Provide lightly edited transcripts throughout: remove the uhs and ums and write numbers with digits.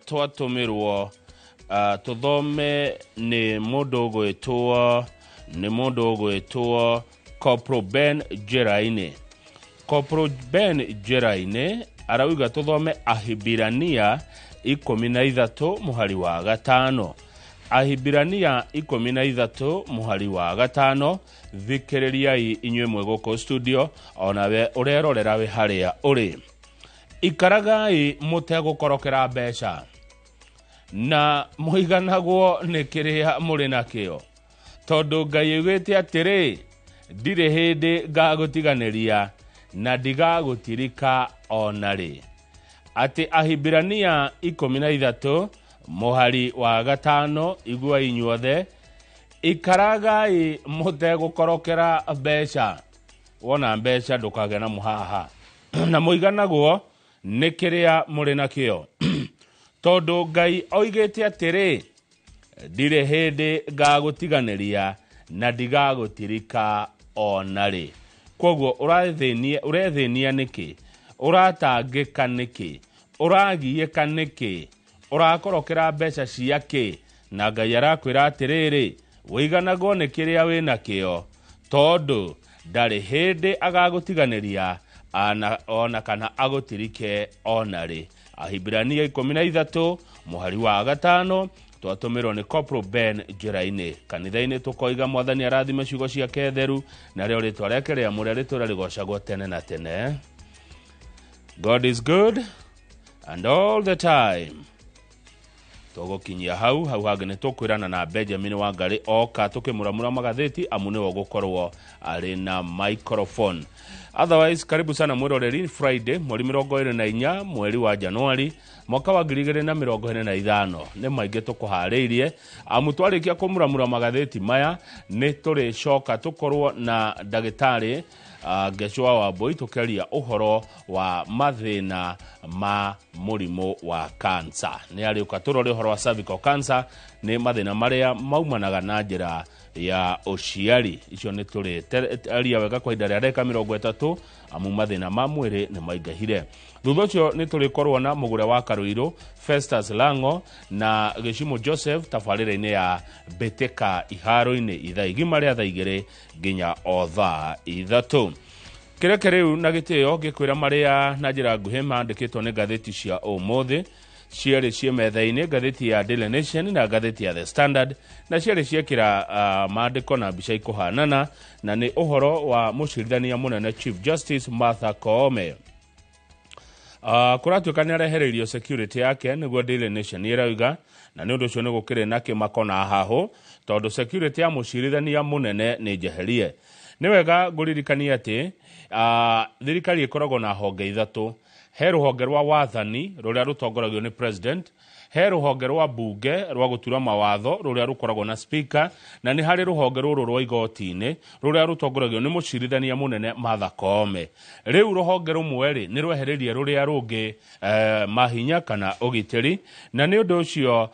Twatũmĩrwo tũthome nĩ mũndũ ũgwĩtwo Corporal Ben Njerainĩ. Corporal Ben Njerainĩ arauga tũthome Ahibirania 13 mũhari wa 5. Ahibirania 13 mũhari wa 5. Thikĩrĩriai inyuĩ mwĩ gũkũ studio, onawe ũrerorera wĩ harĩa ũrĩ. Ikaragai mũtegũkorokera mbeca na mũiganagwo nĩ kĩrĩa mũrĩ nakĩo, tondũ Ngai augĩte atĩrĩ, ndirĩ hĩndĩ ngagũtiganĩria na ndigagũtirika ona rĩ. Atĩ Ahibirania 13 mũhari wa 5, iguai inyuothe, ikaragai mũtegũkorokera mbeca. Wona mbeca ndũkagĩa na mũhaha na mũiganagwo nĩ kĩrĩa mũrĩ nakĩo, tondũ Ngai oigĩte atĩrĩ, ndirĩ hĩndĩ ngagũtiganĩria na ndigagũtirika ona rĩ. Koguo ũrethĩnia nĩkĩ? Ũratangĩka nĩkĩ? Ũragiĩka nĩkĩ? Ũrakorokera mbeca cia kĩ? Na Ngai arakwĩra atĩrĩrĩ, wĩiganagwo nĩ kĩrĩa wĩ nakĩo, tondũ ndarĩ hĩndĩ agagũtiganĩria ona kana agũtirike ona rĩ. Ahibirania 13 mũhari wa 5, twatũmĩrwo nĩ Corporal Ben Njerainĩ. Kanitha-inĩ tũkoiga Mwathani arathime ciugo ciake theru, narĩo rĩtwa rĩake rĩamũre rĩtũre rĩgocagwo tene na tene. God is good and all the time. Tũgũkinyia hau hau hangĩ nĩ tũkwĩrana na Benjamin Wangari oka tũkĩmũramũra magathĩti, amu nĩwe ũgũkorwo arĩ na microphone. Otherwise, karibu sana mwĩroreri. Friday mweri 24 mweri wa Januari mwaka wa 2025, nĩ maingĩ tũkũharĩirie, amu twarĩkia kũmuramura magathĩti maya nĩ tũrĩcoka tũkorwo na ndagĩtarĩ Ngecwa wa Mbui tũkĩaria ũhoro wa mathĩna ma mũrimũ wa cancer. Nĩ arĩũka tũrore ũhoro wa cervical cancer, nĩ mathĩna marĩa maumanaga na njĩra ya ũciari. Icio nĩ tũrĩaria wega kwa ihinda rĩa ndagĩka 30, amu mathĩna ma mwĩrĩ nĩ maingĩhire. Thutha ũcio nĩ tũrĩkorwo na mũgũre wa Karũirũ Festus Lango na Gĩcimũ Joseph tabarĩra-inĩ ya Mbĩtĩka iharo-inĩ ithaa igima rĩa thaa 2 nginya o thaa 3. Kĩreke rĩu na gĩtĩo ngĩkwĩra marĩa na njĩra nguhĩ mandĩkĩtwo nĩ ngathĩti cia ũmũthĩ. Cierĩ ciĩ metha-inĩ, ngathĩti ya Daily Nation na ngathĩti ya The Standard, na cierĩ ciekĩra maandĩko na mbica ikũhanana, na nĩ ũhoro wa mũcirithania mũnene Chief Justice Martha Koome. Kũratuĩka nĩ arehereirio security yake, nĩguo Daily Nation ĩrauga, na nĩ ũndũ ũcio nĩ gũkĩrĩ na kĩmako na hahũ, tondũ security ya mũcirithania mũnene nĩ njeherie. Nĩ wega ngũririkanie atĩ thirikari ĩkoragwo na honge ithatũ. He rũhonge rwa wathani rũrĩa rũtongoragio nĩ president, he rũhonge rwa mbunge rwa gũtura mawatho rũrĩa rũkoragwo na speaker, na nĩ harĩ rũhonge rũrũ rwa igoti-inĩ rũrĩa rũtongoragio nĩ mũcirithania mũnene Martha Koome. Rĩu rũhonge rũmwe rĩ nĩ rwehererie rũrĩa rũngĩ mahinya kana ũgitĩri, na nĩ ũndũ ũcio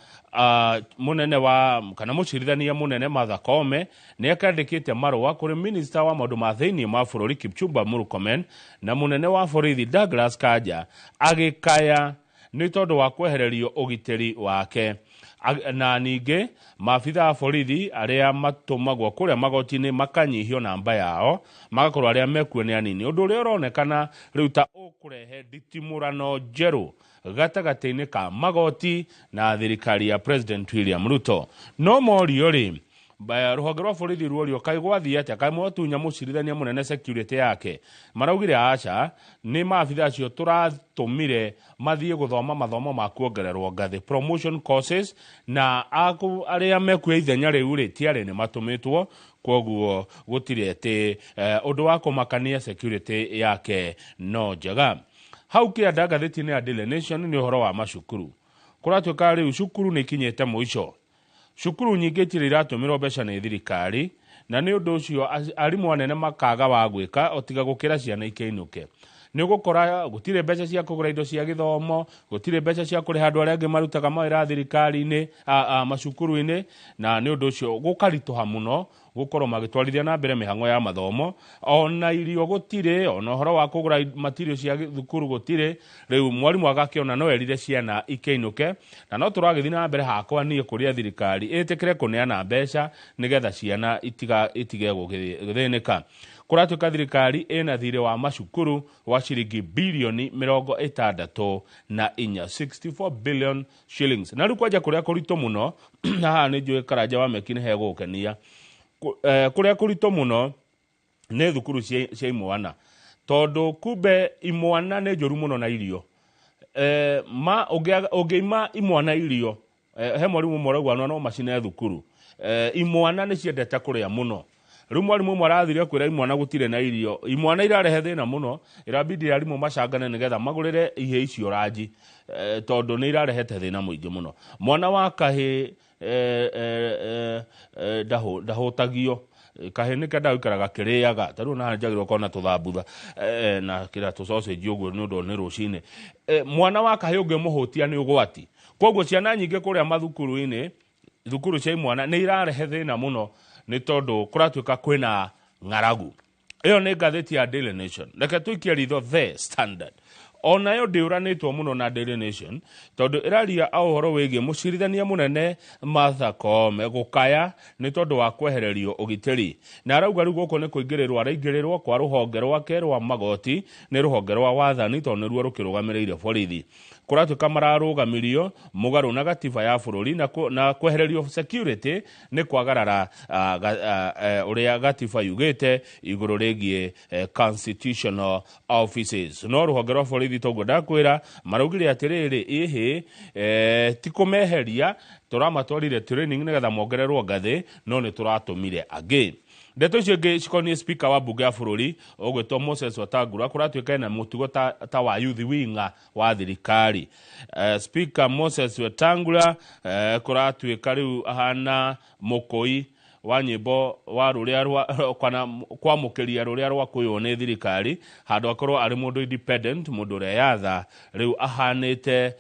mũnene wa kana mũcirithania mũnene Martha Koome nĩ akandĩkĩte marũa kũrĩ minista wa maũndũ ma thĩinĩ ma bũrũri Kipchumba Murkomen na mũnene wa borithi Douglas Kanja, agĩkaya nĩ tondũ wa kwehererio ũgitĩri wake. Na ningĩ maabitha a borithi arĩa matũmagwo kũrĩa magoti-inĩ makanyihio namba yao, magakorwo arĩa mekuo nĩ anini, ũndũ ũrĩa ũronekana rĩu ta ũkũrehe nditimũrano njerũ gatagatĩ-inĩ ka magoti na thirikari ya President William Ruto. No morio rĩ, rũhonge rwa borithi ruorio, kaĩ gwathiĩ atĩa, kaĩ mwatunya mũcirithania mũnene security yake? Maraugire aca, nĩ maabitha acio tũratũmire mathiĩ gũthoma mathomo ma kuongererwo ngathĩ, promotion courses, na arĩa mekuoya ithenya rĩu rĩ tiarĩ nĩ matũmĩtwo, kwoguo gũtirĩ atĩ ũndũ wa kũmakania, security yake no njega. Hau kĩanda ngathĩti-inĩ ya Daily Nation nĩ ũhoro wa macukuru. Kũratuĩka rĩu cukuru nĩ ikinyĩte mũico. Cukuru nyingĩ itirĩ iratũmĩrwo mbeca nĩ thirikari, na nĩ ũndũ ũcio arimũ anene makaga wa gwĩka o tiga gũkĩra ciana ikĩinũke. Nĩ ũgũkora gũtirĩ mbeca cia kũgũra indo cia gĩthomo, gũtirĩ mbeca cia kũrĩha andũ arĩa angĩ marutaga mawĩra thirikari-inĩ, macukuru-inĩ, na nĩ ũndũ ũcio gũkaritũha mũno. Gũkorwo magĩtwarithia na mbere mĩhang'o ya mathomo, ona irio gũtirĩ, ona ũhoro wa kũgũra material cia thukuru gũtirĩ. Rĩu mwarimũ agakĩona no erire ciana ikĩinũke, na no tũragĩthiĩ na mbere hakwa niĩ kũrĩa thirikari ĩtĩkĩre kũneana mbeca nĩgetha ciana itige gũthĩnĩka. Kũratuĩka thirikari ĩna thirĩ wa macukuru wa ciringi bilioni 64, 64 billion shillings. Na rĩu kwanja kũrĩa kũritũ mũno, na haha nĩ njũĩ Karanja wa Meki nĩ hegũgũkenia, kũrĩa kũritũ mũno nĩ thukuru cia imwana, tondũ kumbe imwana nĩ njũru mũno na irio. Ma ũngĩima imwana irio, he mwarimũ ũmwe ũrauga no macine thukuru. Imwana nĩ ciendete kũrĩa mũno. Rĩu mwarimũ ũmwe arathire kwĩra imwana gũtirĩ na irio, imwana irarehe thĩna mũno, irabidi arimũ macangane nĩgetha magũrĩre ihĩĩ icio ranji, tondũ nĩ irarehete thĩna mũingĩ mũno. Mwana wa kahĩĩ ndahũtagio, kahĩĩ nĩ kendaga gũikara gakĩrĩaga, ta rĩu ona haha njagĩrĩirwo gũkorwo na tũthambutha na kĩrĩa tũ sausage ũguo nĩ ũndũ nĩ rũcinĩ. Mwana wa kahĩĩ ũngĩmũhũtia nĩ ũgwati. Koguo ciana nyingĩ kũrĩa mathukuru-inĩ, thukuru cia imwana nĩ irarehe thĩna mũno, nĩ tondũ kũratuĩka kwĩna ng'aragu. Ĩyo nĩ ngathĩti ya Daily Nation. Reke tũikie ritho The Standard. Onayo ndĩũranĩtwo mũno na Daily Nation, tondũ ĩraria o ũhoro wĩgiĩ mũcirithania mũnene Martha Koome gũkaya nĩ tondũ wa kwehererio ũgitĩri. Na arauga rĩu gũkũ nĩ kũingĩrĩrwo araingĩrĩrwo kwa rũhonge rwake rwa magoti nĩ rũhonge rwa wathani, tondũ nĩruo rũkĩrũgamĩrĩire borithi. Kũratuĩka mararũgamirio mũgarũ na gatiba ya bũrũri na kwehererio security nĩ kwagarara ũrĩa gatiba yugĩte igũrũ rĩgiĩ constitutional offices. No rũhonge rwa borithi toguo ndakwĩra maraugire atĩrĩrĩ, ĩhĩ, ti kũmeheria, tũramatwarire training nĩgetha mongererwo ngathĩ, no nĩ tũratũmire angĩ. Ndeto icio ingĩ cikoniĩ speaker wa mbunge ya bũrũri ũgwĩtwo Moses Wetangula, kũratuĩka ena mũtugo ta wa youth winger wa thirikari. Speaker Moses Wetangula, kũratuĩka rĩu ahana mũkũi wa nyĩmbo wa rũrĩa rwa, kana kwamũkĩria rũrĩa rwakũywo nĩ thirikari, handũ akorwo arĩ mũndũ independent, mũndũ ũrĩa yatha, rĩu ahanĩte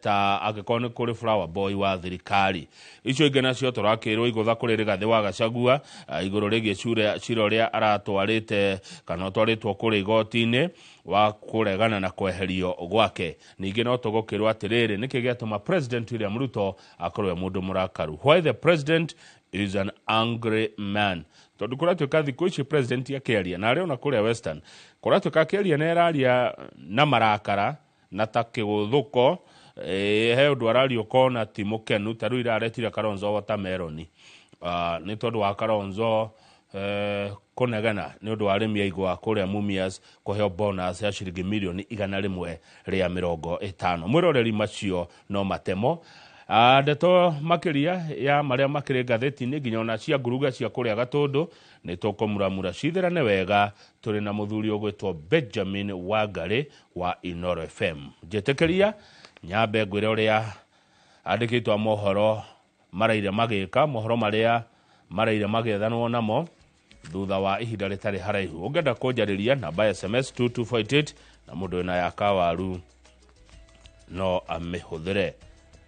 ta angĩkorwo nĩ kũrĩ flower boy wa thirikari. Icio ingĩ nacio tũrakĩrwo igũtha kũrĩ Rigathĩ wa Gachagua, igũrũ rĩgiĩ cira ũrĩa aratwarĩte kana ũtwarĩtwo kũrĩ igoti-inĩ wa kũregana na kweherio gwake. Ningĩ no tũgũkĩrwo atĩrĩrĩ, nĩkĩ gĩatũma President William Ruto akorwo e mũndũ mũrakaru? Why the president is an angry man. Tondũ kũratuĩka thikũ ici president akĩaria, na arĩ ona kũrĩa Western, kũratuĩka akĩaria nĩ araria na marakara na ta kĩgũthũko, he ũndũ araria ũkona ti mũkenu, ta rĩu iraretire Kalonzo watermelon. Nĩ tondũ wa Kalonzo kũnegena nĩ ũndũ wa arĩmi a igwa kũrĩa Mumias kũheo bonus ya ciringi milioni 150. Mwĩroreri, macio no matemo. Ndeto makĩria ya marĩa makĩrĩ ngathĩti-inĩ nginya ona cia nguruga cia kũrĩa Gatũndũ nĩ tũkũmuramura cithĩrane wega tũrĩ na mũthuri ũgwĩtwo Benjamin Wangari wa Inooro FM. Njĩtĩkĩria nyambe ngwĩre ũrĩa andĩkĩtwo a mohoro maraire magĩka, mohoro marĩa maraire magĩethanwo namo thutha wa ihinda rĩtarĩ haraihu. Ũngĩenda kũnjarĩria namba ya SMS 2248 na mũndũ wĩna ya kawaru no amĩhũthĩre.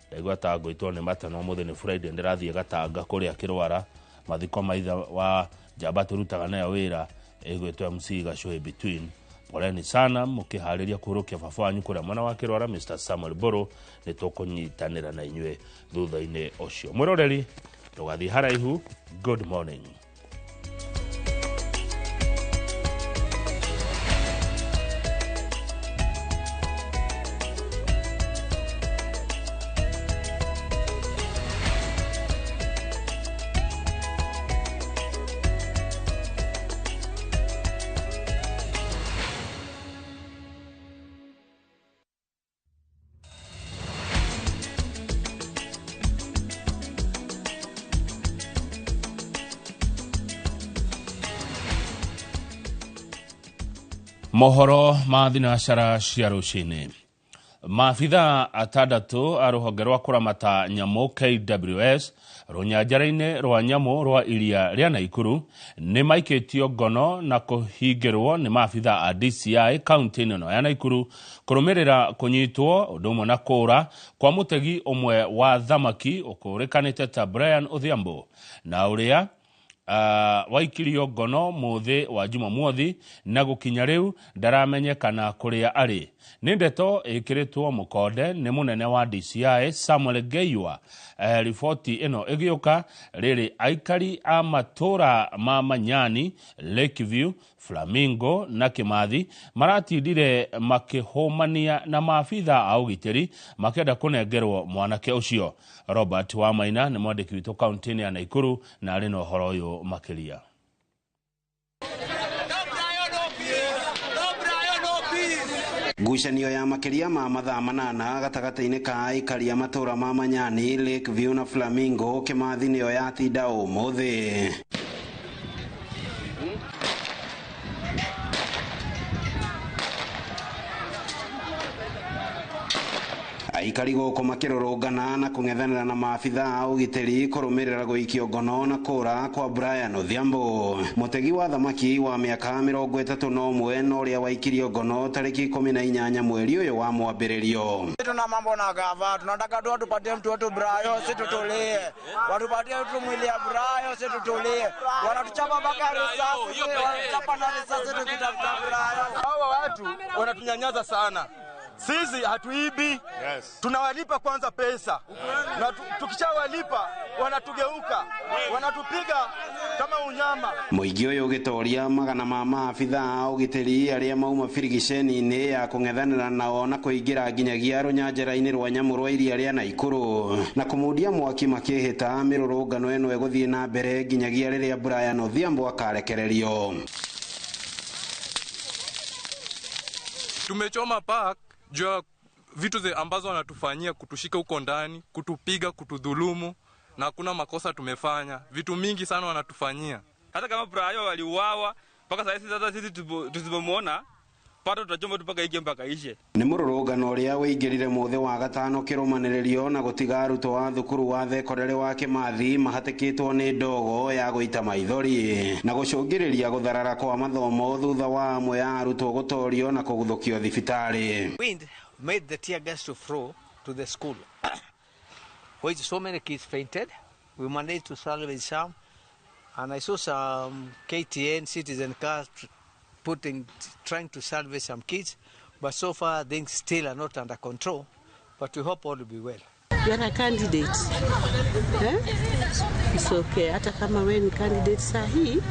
Ndaigua ta ngũitwo nĩ mata, no mũthĩ nĩ Friday, ndĩrathiĩ Gatanga kũrĩa Kĩrwara, mathiko maitha wa njamba tũrutaga nayo wĩra ĩgwĩtwo MC Gacũhĩ Between. Poleni sana mũkĩharĩria kũhurũkia baba wanyu kũrĩa mwena wa Kĩrwara, Mr Samuel Mbũrũ, nĩ tũkũnyitanĩra na inyuĩ thutha-inĩ ũcio. Mwĩroreri, ndũgathiĩ haraihu. Good morning. Mohoro ma thinacara cia rũcinĩ. Maabitha atandatũ a rũhonge rwa kũramata nyamũ KWS rũnyanjara-inĩ rwa nyamũ rwa iria rĩa Naikuru nĩ maikĩtio ngono na kũhingĩrwo nĩ maabitha a DCI kaunti-inĩ ĩno ya Naikuru kũrũmĩrĩra kũnyitwo ũndũ ũmwe na kũũra kwa mũtegi ũmwe wa thamaki ũkũrĩkanĩte ta Brian Odhiambo na ũrĩa Waikirio ngono muthi wa Jumamothi na gukinya riu ndaramenyekana kuria ari. Ni ndeto ikiritwo mukonde ni munene wa DCI Samuel Ngeiwa. Riboti ino igiuka riri aikari a matura ma Manyani, Lakeview, Flamingo na Kimathi maratindire makihumania na maabitha a ugitiri makenda kunengerwo mwanake ucio. Robert Wamaina ni mwandiki witu kaunti-ini ya Nakuru na ari na uhoro uyu makiria. Ngucanio ya makiria ma mathaa 8 gatagatĩ-inĩ ka aikari a matũra ma Manyani, Lakeview na Flamingo Kimathi nĩyo yatinda ũmũthĩ. Aikari gũkũ makĩrũrũngana na kũng'ethanĩra na maabitha a ũgitĩri kũrũmĩrĩra gũikio ngono na kũra kwa Brian Odhiambo, mũtegi wa thamaki wa mĩaka 31 na ũrĩa waikirio ngono tarĩki 18 mweri ũyũ wa mwambĩrĩrio. Tuna mambo na gava, tunataka tu watupatie mtu wetu Brian, si tutulie. Watupatie tu mwili ya Brian, si tutulie. Wanatuchapa mpaka risasi, wanatuchapa na risasi tukitafuta Brian. Hawa watu wanatunyanyaza sana. Sisi hatuibi. Yes. Tunawalipa kwanza pesa. Na tukishawalipa wanatugeuka, wanatupiga kama unyama. Mũingĩ ũyũ ũgĩtoria magana ma maabitha a ũgitĩri arĩa mauma birigiceni-inĩ ya kũng'ethanĩra nao na kũingĩra nginyagia rũnyanjara-inĩ rwa nyamũ rwa iria rĩa Nakuru na kũmundia mwaki makĩhĩta mĩrũrũngano ĩno ĩgũthiĩ na mbere nginyagia rĩrĩa Brian Odhiambo akarekererio. Tumechoma park juu vitu ze ambazo wanatufanyia, kutushika huko ndani, kutupiga, kutudhulumu, na hakuna makosa tumefanya. Vitu mingi sana wanatufanyia. Hata kama Brian waliuawa mpaka sasa, sasa sisi tusipomuona pato tutachoma mpaka ike mpaka ishe. Nĩ mũrũrũngano ũrĩa wĩingĩrire mũthĩ wa gatano kĩrũmanĩrĩrio na gũtiga arutwo a thukuru wa thekondarĩ wa Kimathi mahatĩkĩtwo nĩ ndogo ya gũita maithori na gũcũngĩrĩria gũtharara kwa mathomo thutha wa amwe a arutwo gũtorio na kũguthũkio thibitarĩ. Wind made the tear gas to flow to the school, which so many kids fainted. We managed to salvage some, and I saw some KTN citizen cars trying to salvage some kids, but so far things still are not under control, but we hope all will be well. You are a candidate. Eh? It's okay. Hata kama wewe ni candidate sahi,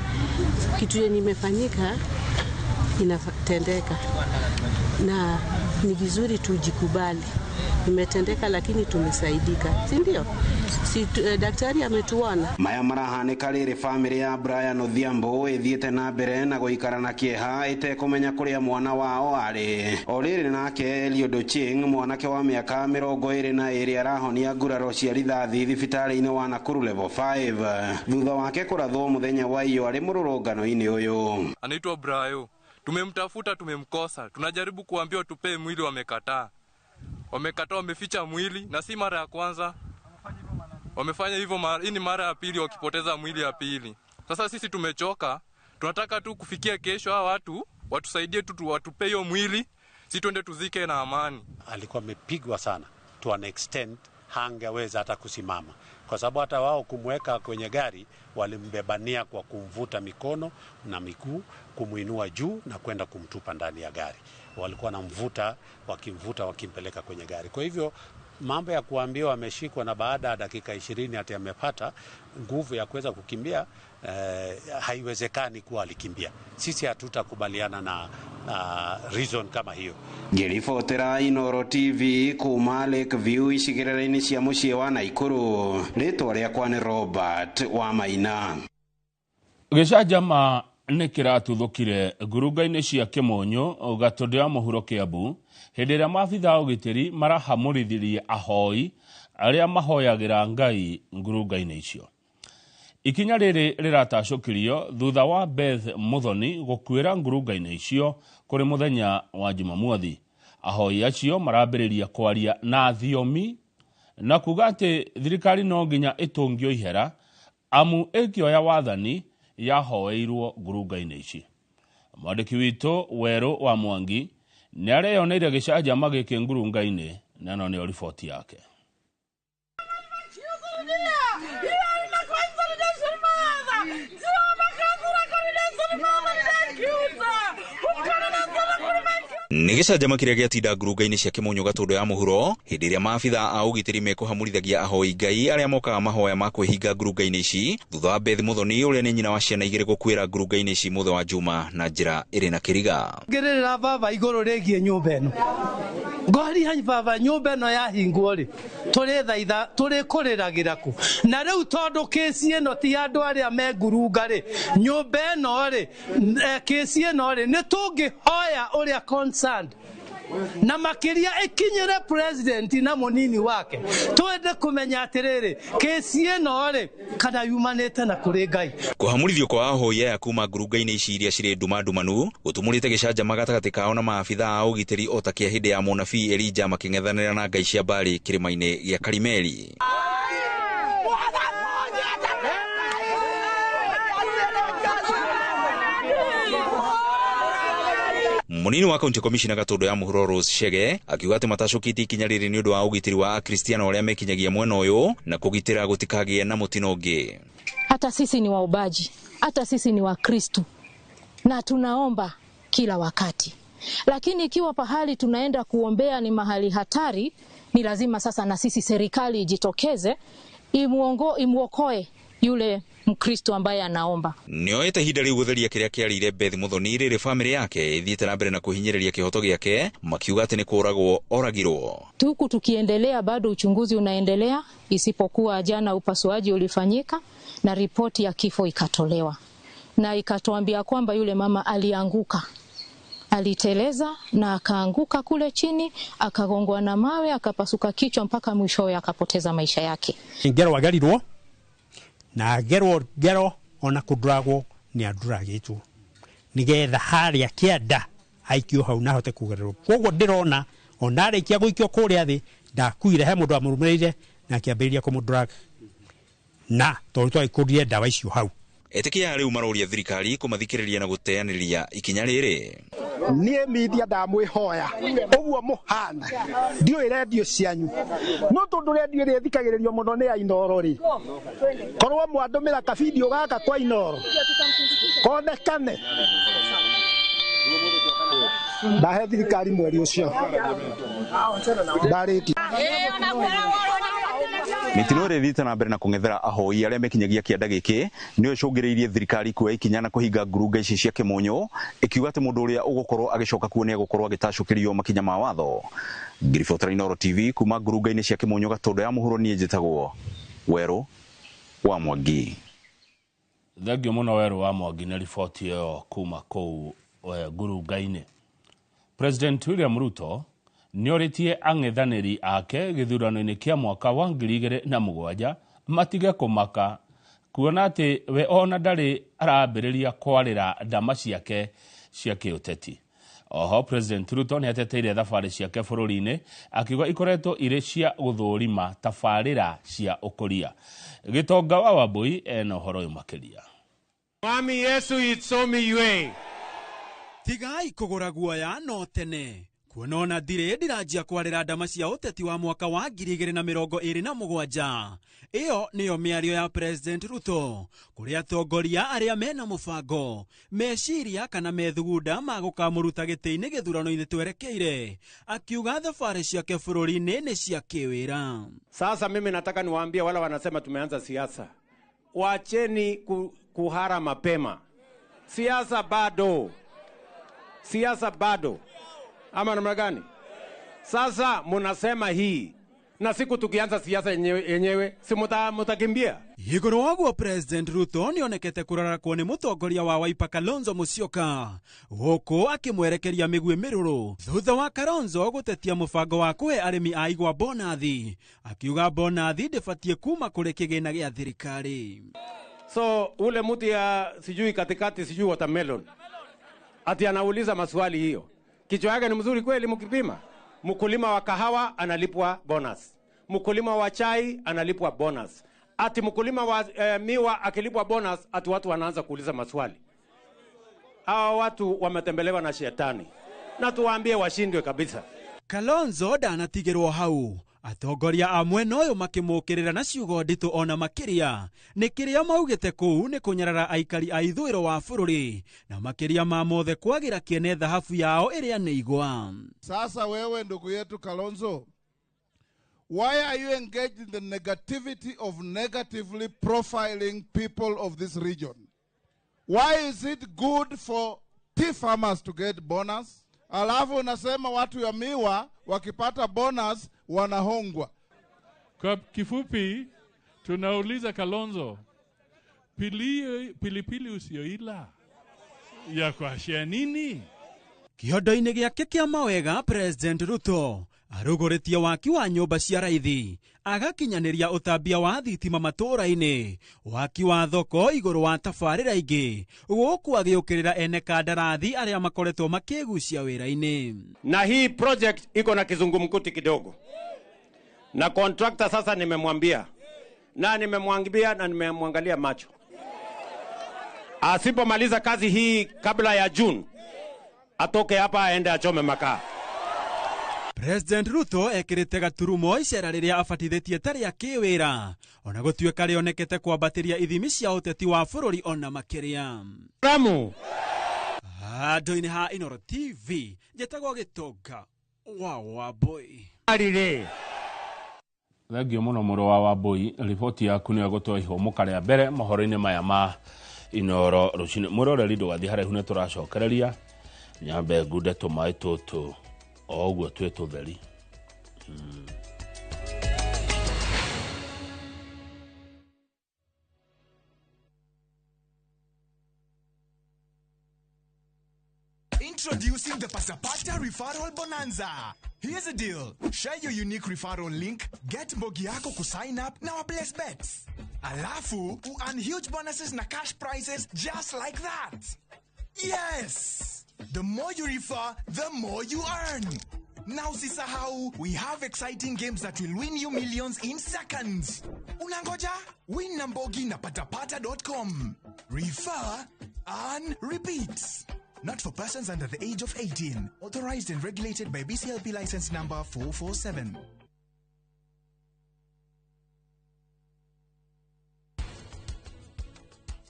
kitu yenye imefanyika inatendeka. Na ni vizuri tujikubali. Imetendeka lakini tumesaidika, si ndio? Si daktari ametuona. Maya marahanĩka rĩrĩ famĩlĩ ya Brian Odhiambo ĩthiĩte na mbere na gũikara na kĩeha ĩtekũmenya kũrĩa mwana wao arĩ. O rĩrĩ nake Eliud Ochieng, mwanake wa mĩaka 22, arahonia nguraro cia rithathi thibitarĩ-inĩ wa Nakuru level 5 thutha wake kũrathwo mũthenya wa iyo arĩ mũrũrũngano-inĩ ũyũ. Anaitwa Brayo. Tumemtafuta, tumemkosa. Tunajaribu kuambiwa tupee mwili, wamekataa. Wamekataa, wameficha mwili, na si mara ya kwanza. Wamefanya hivyo, hii ni mara ya pili wakipoteza mwili ya pili. Sasa sisi tumechoka, tunataka tu kufikia kesho hawa watu watusaidie tu, watupe hiyo mwili, si tuende tuzike na amani. Alikuwa amepigwa sana to an extent hangeweza hata kusimama, kwa sababu hata wao kumweka kwenye gari walimbebania kwa kumvuta mikono na miguu, kumuinua juu na kwenda kumtupa ndani ya gari. Walikuwa wanamvuta, wakimvuta, wakimpeleka kwenye gari. Kwa hivyo mambo ya kuambiwa ameshikwa na baada ya dakika 20 ati amepata nguvu ya kuweza kukimbia, haiwezekani kuwa alikimbia. Sisi hatutakubaliana na reason kama hiyo. Ngĩribotera Inoro TV kuma Lakeview icigĩrĩra-inĩ cia mũciĩ wa Nakuru, rĩtwa rĩakwa nĩ Robert Wamaina. Gĩcanjama nĩ kĩratuthũkire ngurunga-inĩ cia Kĩmũnyũ Gatũndũ ya mũhuro Kĩambu hĩndĩ ĩrĩa maabitha a ũgitĩri marahamũrithirie ahoi arĩa mahoyagĩra Ngai ngurunga-inĩ icio. Ikinya rĩrĩ rĩratacũkirio thutha wa Beth Muthoni gũkuĩra ngurunga-inĩ icio kũrĩ mũthenya wa Jumamothi. Ahoi acio marambĩrĩria kwaria na thiomi na kuga atĩ thirikari no nginya ĩtũngio ihera amu ĩkĩoya wathani yahoeirwo ngurunga-inĩ ici. Mwandĩki witũ Werũ wa Mwangi nĩ areyoneire gĩcanjama gĩkĩ ngurunga-inĩ na ĩno nĩyo riboti yake. Nĩ gĩcanjama kĩrĩa gĩatinda ngurunga-inĩ cia Kĩmũnyũ Gatũndũ ya mũhuro hĩndĩ ĩrĩa maabitha a ũgitĩri mekũhamũrithagia ahoi Ngai arĩa mokaga mahoya ma kwĩhinga ngurunga-inĩ ici thutha wa Beth Muthoni ũrĩa nĩ nyina wa ciana igĩrĩ gũkuĩra ngurunga-inĩ ici mũthĩ wa Juma na njĩra ĩrĩ na kĩriga. Ngĩrĩrĩra baba igũrũ rĩgiĩ nyũmba ĩno, ngoria baba nyũmba ĩno yahingwo rĩ, tũrĩthaitha tũrĩkũrĩragĩra kũ? Na rĩu tondũ kĩci ĩno ti andũ arĩa me ngurunga rĩ, nyũmba ĩno rĩ, kĩci ĩno rĩ, nĩ tũngĩhoya ũrĩa concerned na makĩria ĩkinyĩre president na mũnini wake, twende kũmenya atĩrĩrĩ, kĩci ĩno rĩ, kana yumanĩte na kũrĩ Ngai. Kũhamũrithio kwa ahoi aya kuma ngurunga-inĩ ici iria cirĩ nduma ndumanu gũtumũrĩte gĩcanjama gatagatĩ kao na maabitha a ũgitĩri o ta kĩa hĩndĩ ya mũnabii Elija makĩng'ethanĩra na ngai cia Baali kĩrĩma-inĩ gĩa Karimeli. Munini wa County Commissioner Gatũndũ ya mũhuro Rose Chege akiuga atĩ matacũkĩtie ikinya rĩrĩ nĩ ũndũ wa ũgitĩri wa Akristiano arĩa mekinyagia mwena ũyũ na kũgitĩra gũtikagĩe na mũtino ũngĩ. Hata sisi ni waobaji, hata sisi ni Wakristu na tunaomba kila wakati, lakini ikiwa pahali tunaenda kuombea ni mahali hatari, ni lazima sasa na sisi serikali ijitokeze imuokoe yule Mkristo ambaye anaomba. Nĩoete ihinda rĩu gũtheria kĩrĩa kĩarĩire Beth Muthoni rĩrĩ famĩlĩ yake ĩthiĩte na mbere na kũhinyĩrĩria kĩhoto gĩake makiuga atĩ nĩ kũragwo oragirwo. Huku tukiendelea bado uchunguzi unaendelea, isipokuwa jana upasuaji ulifanyika na ripoti ya kifo ikatolewa na ikatuambia kwamba yule mama alianguka, aliteleza na akaanguka kule chini, akagongwa na mawe, akapasuka kichwa mpaka mwishowe akapoteza maisha yake. Ngero agerirwo na gerwo ngero ona kũnduragwo nĩ anduragĩtwo nĩgetha harĩa kĩanda aikio hau na ahote kugererwo. Koguo ndĩrona ona arĩkia gũikio kũrĩa thĩ ndakuire, he mũndũ amũrũmĩrĩire na akĩambĩrĩria kũmũnduraga, na tondũ twagĩkũrire ndawa icio hau. Etĩkia rĩu maroria thirikari kũmathikĩrĩria na gũteanĩria ikinya rĩrĩ. Niĩ media ndamwĩhoya ũguo mũhana, ndiũĩ rendio cianyu, no tondũ rendio ĩrĩa ĩthikagĩrĩrio mũno nĩ ya Inooro rĩ, korwo mwandũmĩra kabidio gaka kwa Inooro konekane, ndahe thirikari mweri ũcio ndarĩkia. Mĩtino ĩrĩa ĩthiĩte na mbere na kũng'ethera ahoi arĩa mekinyagia kĩanda gĩkĩ nĩyo ĩcũngĩrĩirie thirikari kuoya ikinya na kũhinga ngurunga ici cia Kĩmũnyũ ĩkiuga atĩ mũndũ ũrĩa ũgũkorwo agĩcoka kuo nĩ egũkorwo agĩtacũkĩrio makinya ma watho. Ngiribotera Inooro TV kuma ngurunga-inĩ cia Kĩmũnyũ Gatũndũ ya mũhuro, niĩ njĩtagwo Werũ wa Mwangi. Thengio mũno Werũ wa Mwangi na riboti ĩyo kuma kũu ngurunga-inĩ. President William Ruto nĩorĩtie ang'ethanĩri ake gĩthurano-inĩ kĩa mwaka wa 2007 matige kũmaka kuona atĩ we ona ndarĩ arambĩrĩria kwarĩra ndama ciake cia kĩũteti. Oho President Ruto nĩ ateteire thabarĩ ciake bũrũri-inĩ akiuga ikoretwo irĩ cia gũthũrima tabarĩra cia ũkũria. Gĩtonga wa Wambui ena ũhoro ũyũ makĩria. Mwami Yesu itsomi yue. Tigai kũgũra guoya no tene kuona ona ndirĩ ndiranjia kwarĩra ndama cia ũteti wa mwaka wa 2027. Ĩyo nĩyo mĩario ya President Ruto kũrĩ atongoria arĩa mena mũbango, meciria kana methugunda ma gũkamũruta gĩtĩ-inĩ gĩthurano-inĩ twerekeire, akiuga thabarĩ ciake bũrũri-inĩ nĩ cia kĩwĩra. Sasa mimi nataka niwaambie wala wanasema tumeanza siasa, wacheni kuhara mapema. Siasa bado, siasa bado, ama namna gani? Sasa munasema hii na siku tukianza siasa yenyewe si mutakimbia. Igũrũ waguo President Ruto nĩonekete kũrarakwo nĩ mũtongoria wa Wiper Kalonzo Musyoka gũkũ akĩmwerekeria mĩguĩ mĩrũrũ thutha wa Kalonzo gũtetia mũbango wa kũhe arĩmi a igwa bonathi, akiuga bonathi ndĩbatiĩ kuma kũrĩ kĩgĩna gĩa thirikari. So ule mtu ya sijui katikati sijui watermelon ati anauliza maswali hiyo, kichwa yake ni mzuri kweli? Mkipima, mkulima wa kahawa analipwa bonus, mkulima wa chai analipwa bonus, ati mkulima wa miwa akilipwa bonus, ati watu wanaanza kuuliza maswali. Hawa watu wametembelewa na shetani, na tuwaambie washindwe kabisa. Kalonzo ndanatigĩrwo hau Atongoria a mwena ũyũ makĩmũkĩrĩra na ciugo nditũ ona makĩria nĩ kĩrĩa maugĩte kũu nĩ kũnyarara aikari a ithũĩro wa bũrũri na makĩria ma mothe kwagĩra kĩene thahabu yao ĩrĩa nĩ igwa. Sasa wewe ndugu yetu Kalonzo, why are you engaged in the negativity of negatively profiling people of this region? Why is it good for tea farmers to get bonus? Alafu unasema watu ya miwa wakipata bonus wanahongwa. Kwa kifupi tunauliza Kalonzo, pilipili usioila ya kuashia nini? Kĩondo-inĩ gĩake kĩa mawega, President Ruto arugũrĩtie waki wa nyũmba cia raithi, agakinyanĩria ũtambia wa thitima matũũra-inĩ, waki wa thoko igũrũ wa tabarĩra ingĩ, gũkũ agĩũkĩrĩra ene kandarathi arĩa makoretwo makĩgucia wĩra-inĩ. Na hii project iko na kizungumkuti kidogo, na contractor sasa nimemwambia na nimemwangalia na nimemwangalia macho, asipomaliza kazi hii kabla ya June atoke hapa aende achome makaa. President Ruto ekirite gaturumo icera riria abatithĩtie ta rĩa kĩwĩra ona gũtuĩka rĩonekete kwambatĩria ithimi cia ũteti wa bũrũri ona makĩria. Ramu handũ-inĩ ha Inooro TV njĩtagwo Gĩtonga wa Wambui. Arire Thengio mũno mũrũ wa Wambui, riboti yaku nĩyo ĩgũtũa ihũmũka rĩa mbere mohoro-inĩ maya ma Inooro rũcinĩ. Mwĩroreri ndũgathiĩ haraihu nĩ tũracokereria nyambe ngunde tũmaĩ tũtũ o ũguo twĩ tũtheri. Introducing the Pasapata Referral Bonanza. Here's a deal. Share your unique referral link, get mbogi yako kusign up na waplace bets. Alafu, earn huge bonuses na cash prizes just like that. Yes! The more you refer, the more you earn. Now usisahau, we have exciting games that will win you millions in seconds. Unangoja? Win na mbogi na patapata.com. Refer, earn, repeat. Not for persons under the age of 18. Authorized and regulated by BCLP license number 447.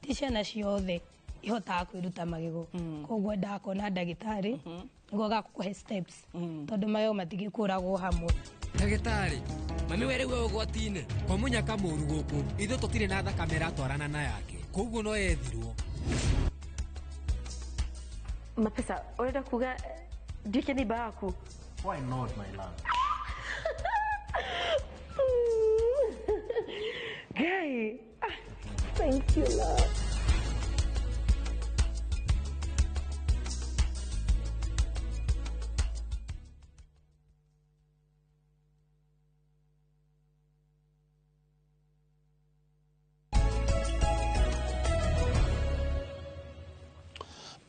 Ti ciana ciothe ihotaga kwĩruta magego, koguo ndakona ndagĩtarĩ nĩguo agakũhe steps, tondũ magego matingĩkũragwo hamwe. Ndagĩtarĩ, mami we rĩu e ũgwati-inĩ kwa mũnyaka mũru gũkũ ithuĩ tũtirĩ na thakame ĩratwarana na yake, koguo no ethirwo. Mapesa, urenda kuga nduĩke neighbor yaku? Why not, my love? Guy, thank you, love.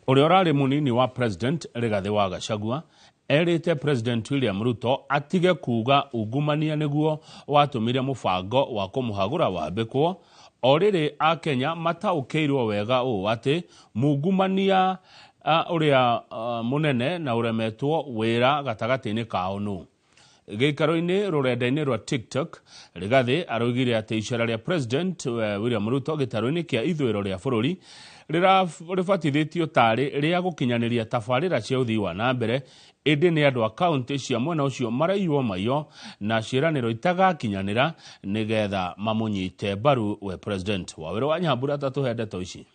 Ũrĩa ũrarĩ mũnini wa President Rigathĩ wa Gachagua erĩte President William Ruto atige kuga ungumania nĩguo watũmire mũbango wa kũmũhagũra wambĩkwo, o rĩrĩ akenya mataũkĩirwo wega ũũ atĩ mungumania ũrĩa mũnene na ũremetwo wĩra gatagatĩ-inĩ kao nũ. Gĩikaro-inĩ rũrenda-inĩ rwa TikTok, Rigathĩ araugire atĩ icera rĩa President William Ruto gĩtarũ-inĩ kĩa ithũĩro rĩa bũrũri rĩbatithĩtio tarĩ rĩa gũkinyanĩria tabarĩra cia ũthii wa na mbere, ĩndĩ nĩ andũ a kaũntĩ cia mwena ũcio maraiywo maiyo na ciĩranĩro itagakinyanĩra nĩgetha mamũnyite mbaru we President. Wawĩra wa Nyambura tatũhe ndeto ici.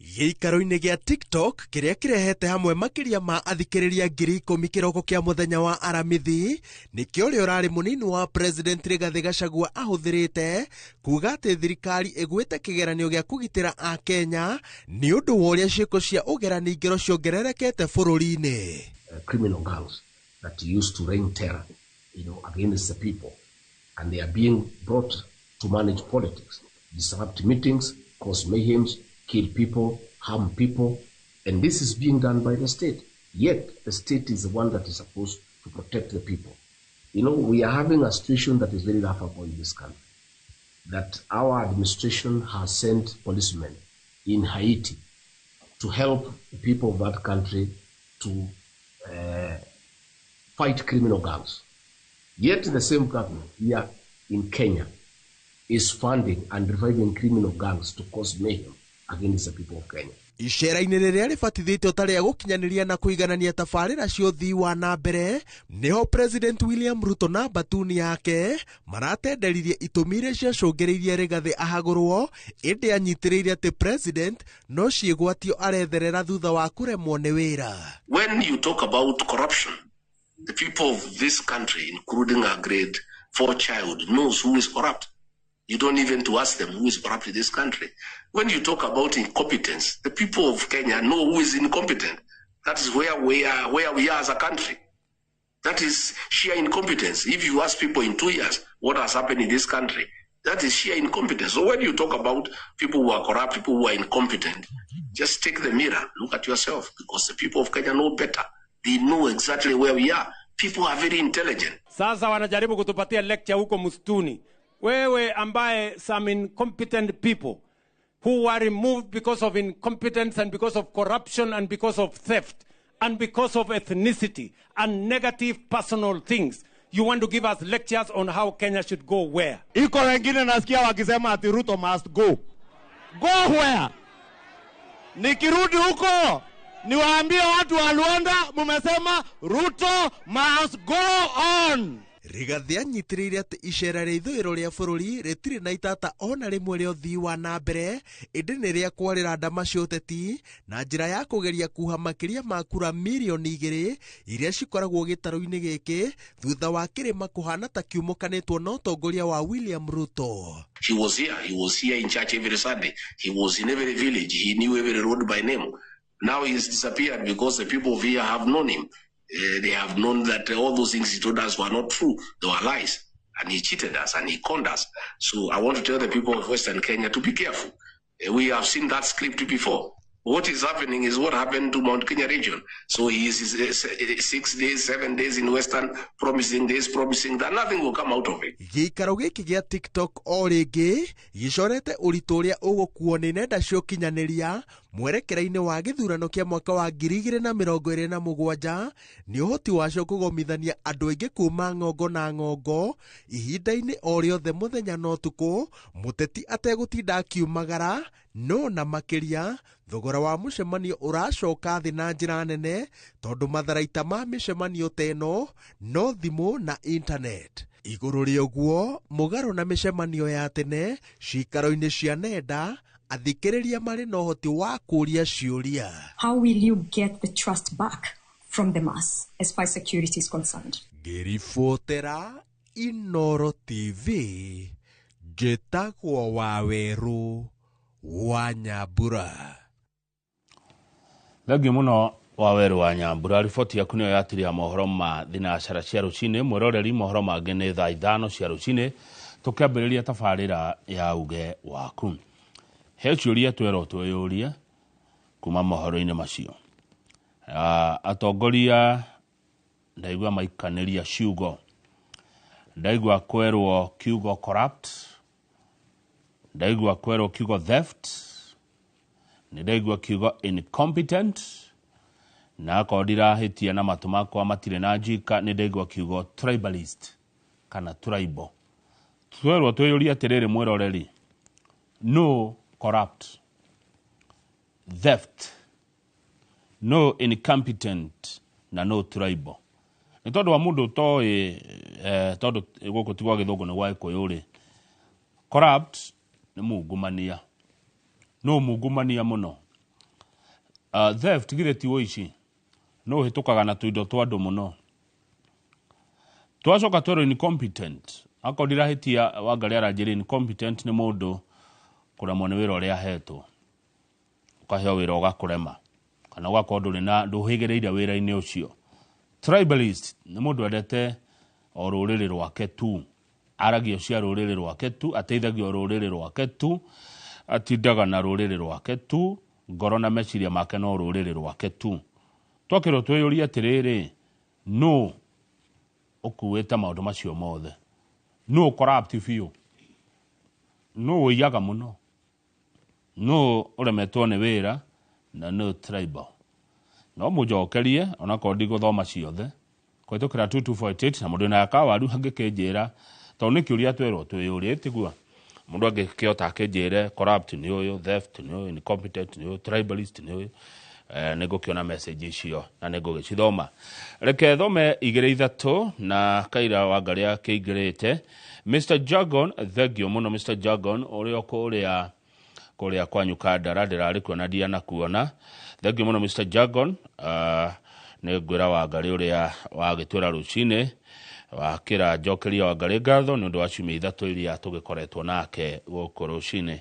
Gĩikaro-inĩ gĩa TikTok kĩrĩa kĩrehete hamwe makĩria ma athikĩrĩria 10,000 kĩroko kĩa mũthenya wa Aramithi nĩkĩo ũrĩa ũrarĩ mũnini wa President Rigathĩ Gachagua ahũthĩrĩte kuga atĩ thirikari ĩgwĩte kĩgeranio gĩa kũgitĩra Akenya nĩ ũndũ wa ũrĩa ciĩko cia ũgerani ngero ciongererekete bũrũri-inĩ. Criminal gangs that used to rain terror, you know, against the people, and they are being brought to manage politics, disrupt meetings, cause mayhems, kill people, harm people, and this is being done by the state. Yet the state is the one that is supposed to protect the people. You know, we are having a situation that is very laughable in this country, that our administration has sent policemen in Haiti to help the people of that country to fight criminal gangs. Yet the same government here in Kenya is funding and reviving criminal gangs to cause mayhem against the people of Kenya. Icera-inĩ rĩrĩa rĩbatithĩtio ta rĩa gũkinyanĩria na kũiganania tabarĩra cia ũthii wa na mbere, nĩho President William Ruto na mbatuni yake maratenderirie itũmi iria ciacũngĩrĩirie Rigathĩ ahagũrwo, ĩndĩ anyitĩrĩire atĩ President no ciĩgwatio aretherera thutha wa kũremwo nĩ wĩra. When you talk about corruption, the people of this country, including a grade 4 child, knows who is corrupt. You don't even to ask them who is corrupt in this country. When you talk about incompetence, the people of Kenya know who is incompetent. That is where we are as a country. That is sheer incompetence. If you ask people in 2 years what has happened in this country, that is sheer incompetence. So when you talk about people who are corrupt, people who are incompetent, just take the mirror, look at yourself, because the people of Kenya know better. They know exactly where we are. People are very intelligent. Sasa wanajaribu kutupatia lecture huko msituni. Wewe ambaye some incompetent people who were removed because of incompetence and because of corruption and because of theft and because of ethnicity and negative personal things. You want to give us lectures on how Kenya should go where? Iko wengine nasikia wakisema ati Ruto must go. Go where? Nikirudi huko niwaambie watu wa Luanda mumesema Ruto must go on. Rigathi anyitĩrĩire atĩ icera rĩa ithũĩro rĩa bũrũri rĩtirĩ na itata ona rĩmwe rĩa ũthii wa na mbere, ĩndĩ nĩ rĩa kwarĩra ndama cia ũteti na njĩra ya kũgeria kuha makĩria ma kura mirioni 2 iria cikoragwo gĩtarũ-inĩ gĩkĩ thutha wa kĩrĩma kũhana ta kiumũkanĩtwo na ũtongoria wa William Ruto. He was here. He was here in church every Sunday. He was in every village. He knew every road by name. Now he's disappeared because the people of here have known him. They have known that all those things he told us were not true. They were lies. And he cheated us and he conned us. So I want to tell the people of Western Kenya to be careful. We have seen that script before. What is happening is what happened to Mount Kenya region. So he is 6 days, 7 days in Western, promising this, promising that. Nothing will come out of it. Gĩikaro gĩkĩ gĩa TikTok o rĩngĩ gĩcorete ũritũ ũrĩa ũgũkuo nĩ nenda cia ũkinyanĩria mwerekera-inĩ wa gĩthurano kĩa mwaka wa 2027 nĩ ũhoti wacio kũgomithania andũ aingĩ kuma ng'ongo na ng'ongo ihinda-inĩ o rĩothe mũthenya na ũtukũ, mũteti ategũtinda akiumagara no na makĩria thogora wa mũcemanio ũracoka thĩ na njĩra nene tondũ matharaita ma mĩcemanio ta ĩno no thimũ na internet. Igũrũ rĩa ũguo mũgarũ na mĩcemanio ya tene ciikaro-inĩ cia nenda athikĩrĩria marĩ na ũhoti wa kũũria ciũria. How will you get the trust back from the mass as far as security is concerned? Ngĩribotera Inoro TV, njĩtagwo Wawerũ wa Nyambura. Thengiũ mũno Wawerũ wa Nyambura. Riboti yaku nĩyo yatiria mohoro ma thinacara cia rũcinĩ. Mwĩroreri, mohoro mangĩ nĩ thaa 5 cia rũcinĩ tũkĩambĩrĩria tabarĩra ya uge waku. He ciũria twerwo twĩyũrie kuma mohoro-inĩ macio. Atongoria ndaigua maikanĩria ciugo, ndaigua kwerwo kiugo corrupt, ndaigua kwerwo kiugo theft, nĩ ndaigua kiugo incompetent, na akorwo ndirahĩtia na matũ makwa matirĩ na njika, nĩ ndaigua kiugo tribalist kana tribal. Twerwo twĩyũrie atĩrĩrĩ mwĩroreri, no corrupt, theft, no incompetent na no tribal. Nĩ tondũ wa mũndũ ũtoĩ, tondũ gũkũ ti gwa gĩthũngũ nĩ gwa gĩkũyũ rĩ, corrupt nĩ mungumania, no mungumania mũno. Theft githĩ ti ũici, no ũhĩtũkaga na tũindo twa andũ mũno. Twacoka twerwo incompetent, akorwo ndirahĩtia Wangarĩ aranjĩra incompetent nĩ mũndũ kũremwo nĩ wĩra ũrĩa ahetwo, ũkaheo wĩra ũgakũrema kana ũgakorwo ndũrĩ na ndũhĩgĩrĩire wĩra-inĩ ũcio. Tribalist nĩ mũndũ endete o rũrĩrĩ rwake tu, aragio cia rũrĩrĩ rwake tu, ateithagio rũrĩrĩ rwake tu, atindaga na rũrĩrĩ rwake tu, ngoro na meciria make no rũrĩrĩ rwake tu. Twakĩrwo twĩyũrie atĩrĩrĩ, nũ ũkuĩte maũndũ macio mothe? Nũ corrupt biũ? Nũ ũiyaga mũno? Nũ ũremetwo nĩ wĩra? Na nũ tribal? No mũnjokerie onakorwo ndigũthoma ciothe, Kũhĩtũkĩra 2248 na mũndũ wĩna kawaru angĩkĩnjĩra tondũ nĩ kĩũria twerwo twĩyũrie tiguo mũndũ angĩkĩhota akĩnjĩre corrupt nĩ ũyũ, theft nĩ ũyũ, incompetent nĩ ũyũ, tribalist nĩ ũyũ, nĩ ngũkĩona message icio na nĩ ngũgĩcithoma. Reke thome igĩrĩ ithatũ na Kaira Wangarĩ akĩingĩrĩte. Mr Jagon, thengio mũno Mr Jagon ũrĩa kũrĩa kũrĩa kwanyu Kandara ndĩrarĩ kuo na ndianakuona. Thengio mũno Mr Jagon. Nĩ ngwĩra Wangarĩ ũrĩa wagĩtwĩra rũcinĩ wakĩra njokeria Wangarĩ ngatho nĩ ũndũ wa ciumia ithatũ iria tũgĩkoretwo nake gũkũ rũcinĩ.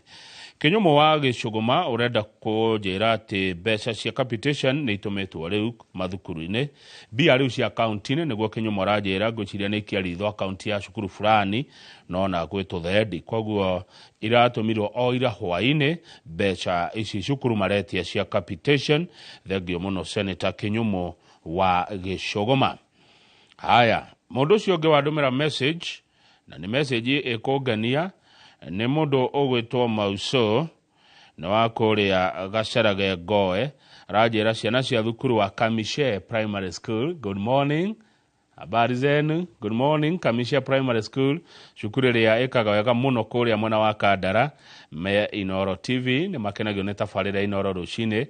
Kĩnyũmũ wa Gĩcũgũma ũrenda kũnjĩra atĩ mbeca cia capitation nĩ itũmĩtwo rĩu mathukuru-inĩ, mbia rĩu cia akaunti-inĩ nĩguo Kĩnyũmũ aranjĩra, ngwĩciria nĩ ikia ritho akaunti ya cukuru fulani no na gwĩ tũthendi, koguo iratũmirwo o ira hwaĩ-inĩ mbeca ici cukuru maretia cia capitation. Thengio mũno Senator Kĩnyũmũ wa Gĩcũgũma. Haya, mũndũ ũcio ũngĩ wandũmĩra message na nĩ message ĩkũngenia nĩ mũndũ ũgwĩtwo Mauso nĩ wa kũrĩa Gacarage Ngoe, aranjĩra ciana cia thukuru wa Kamishe Primary School, good morning, habari zenu, good morning Kamishe Primary School, cukuru ĩrĩa ĩkaga wega mũno kũrĩa mwena wa Kandara me Inoro TV, nĩ makenagio nĩ tabarĩra Inoro rũcinĩ,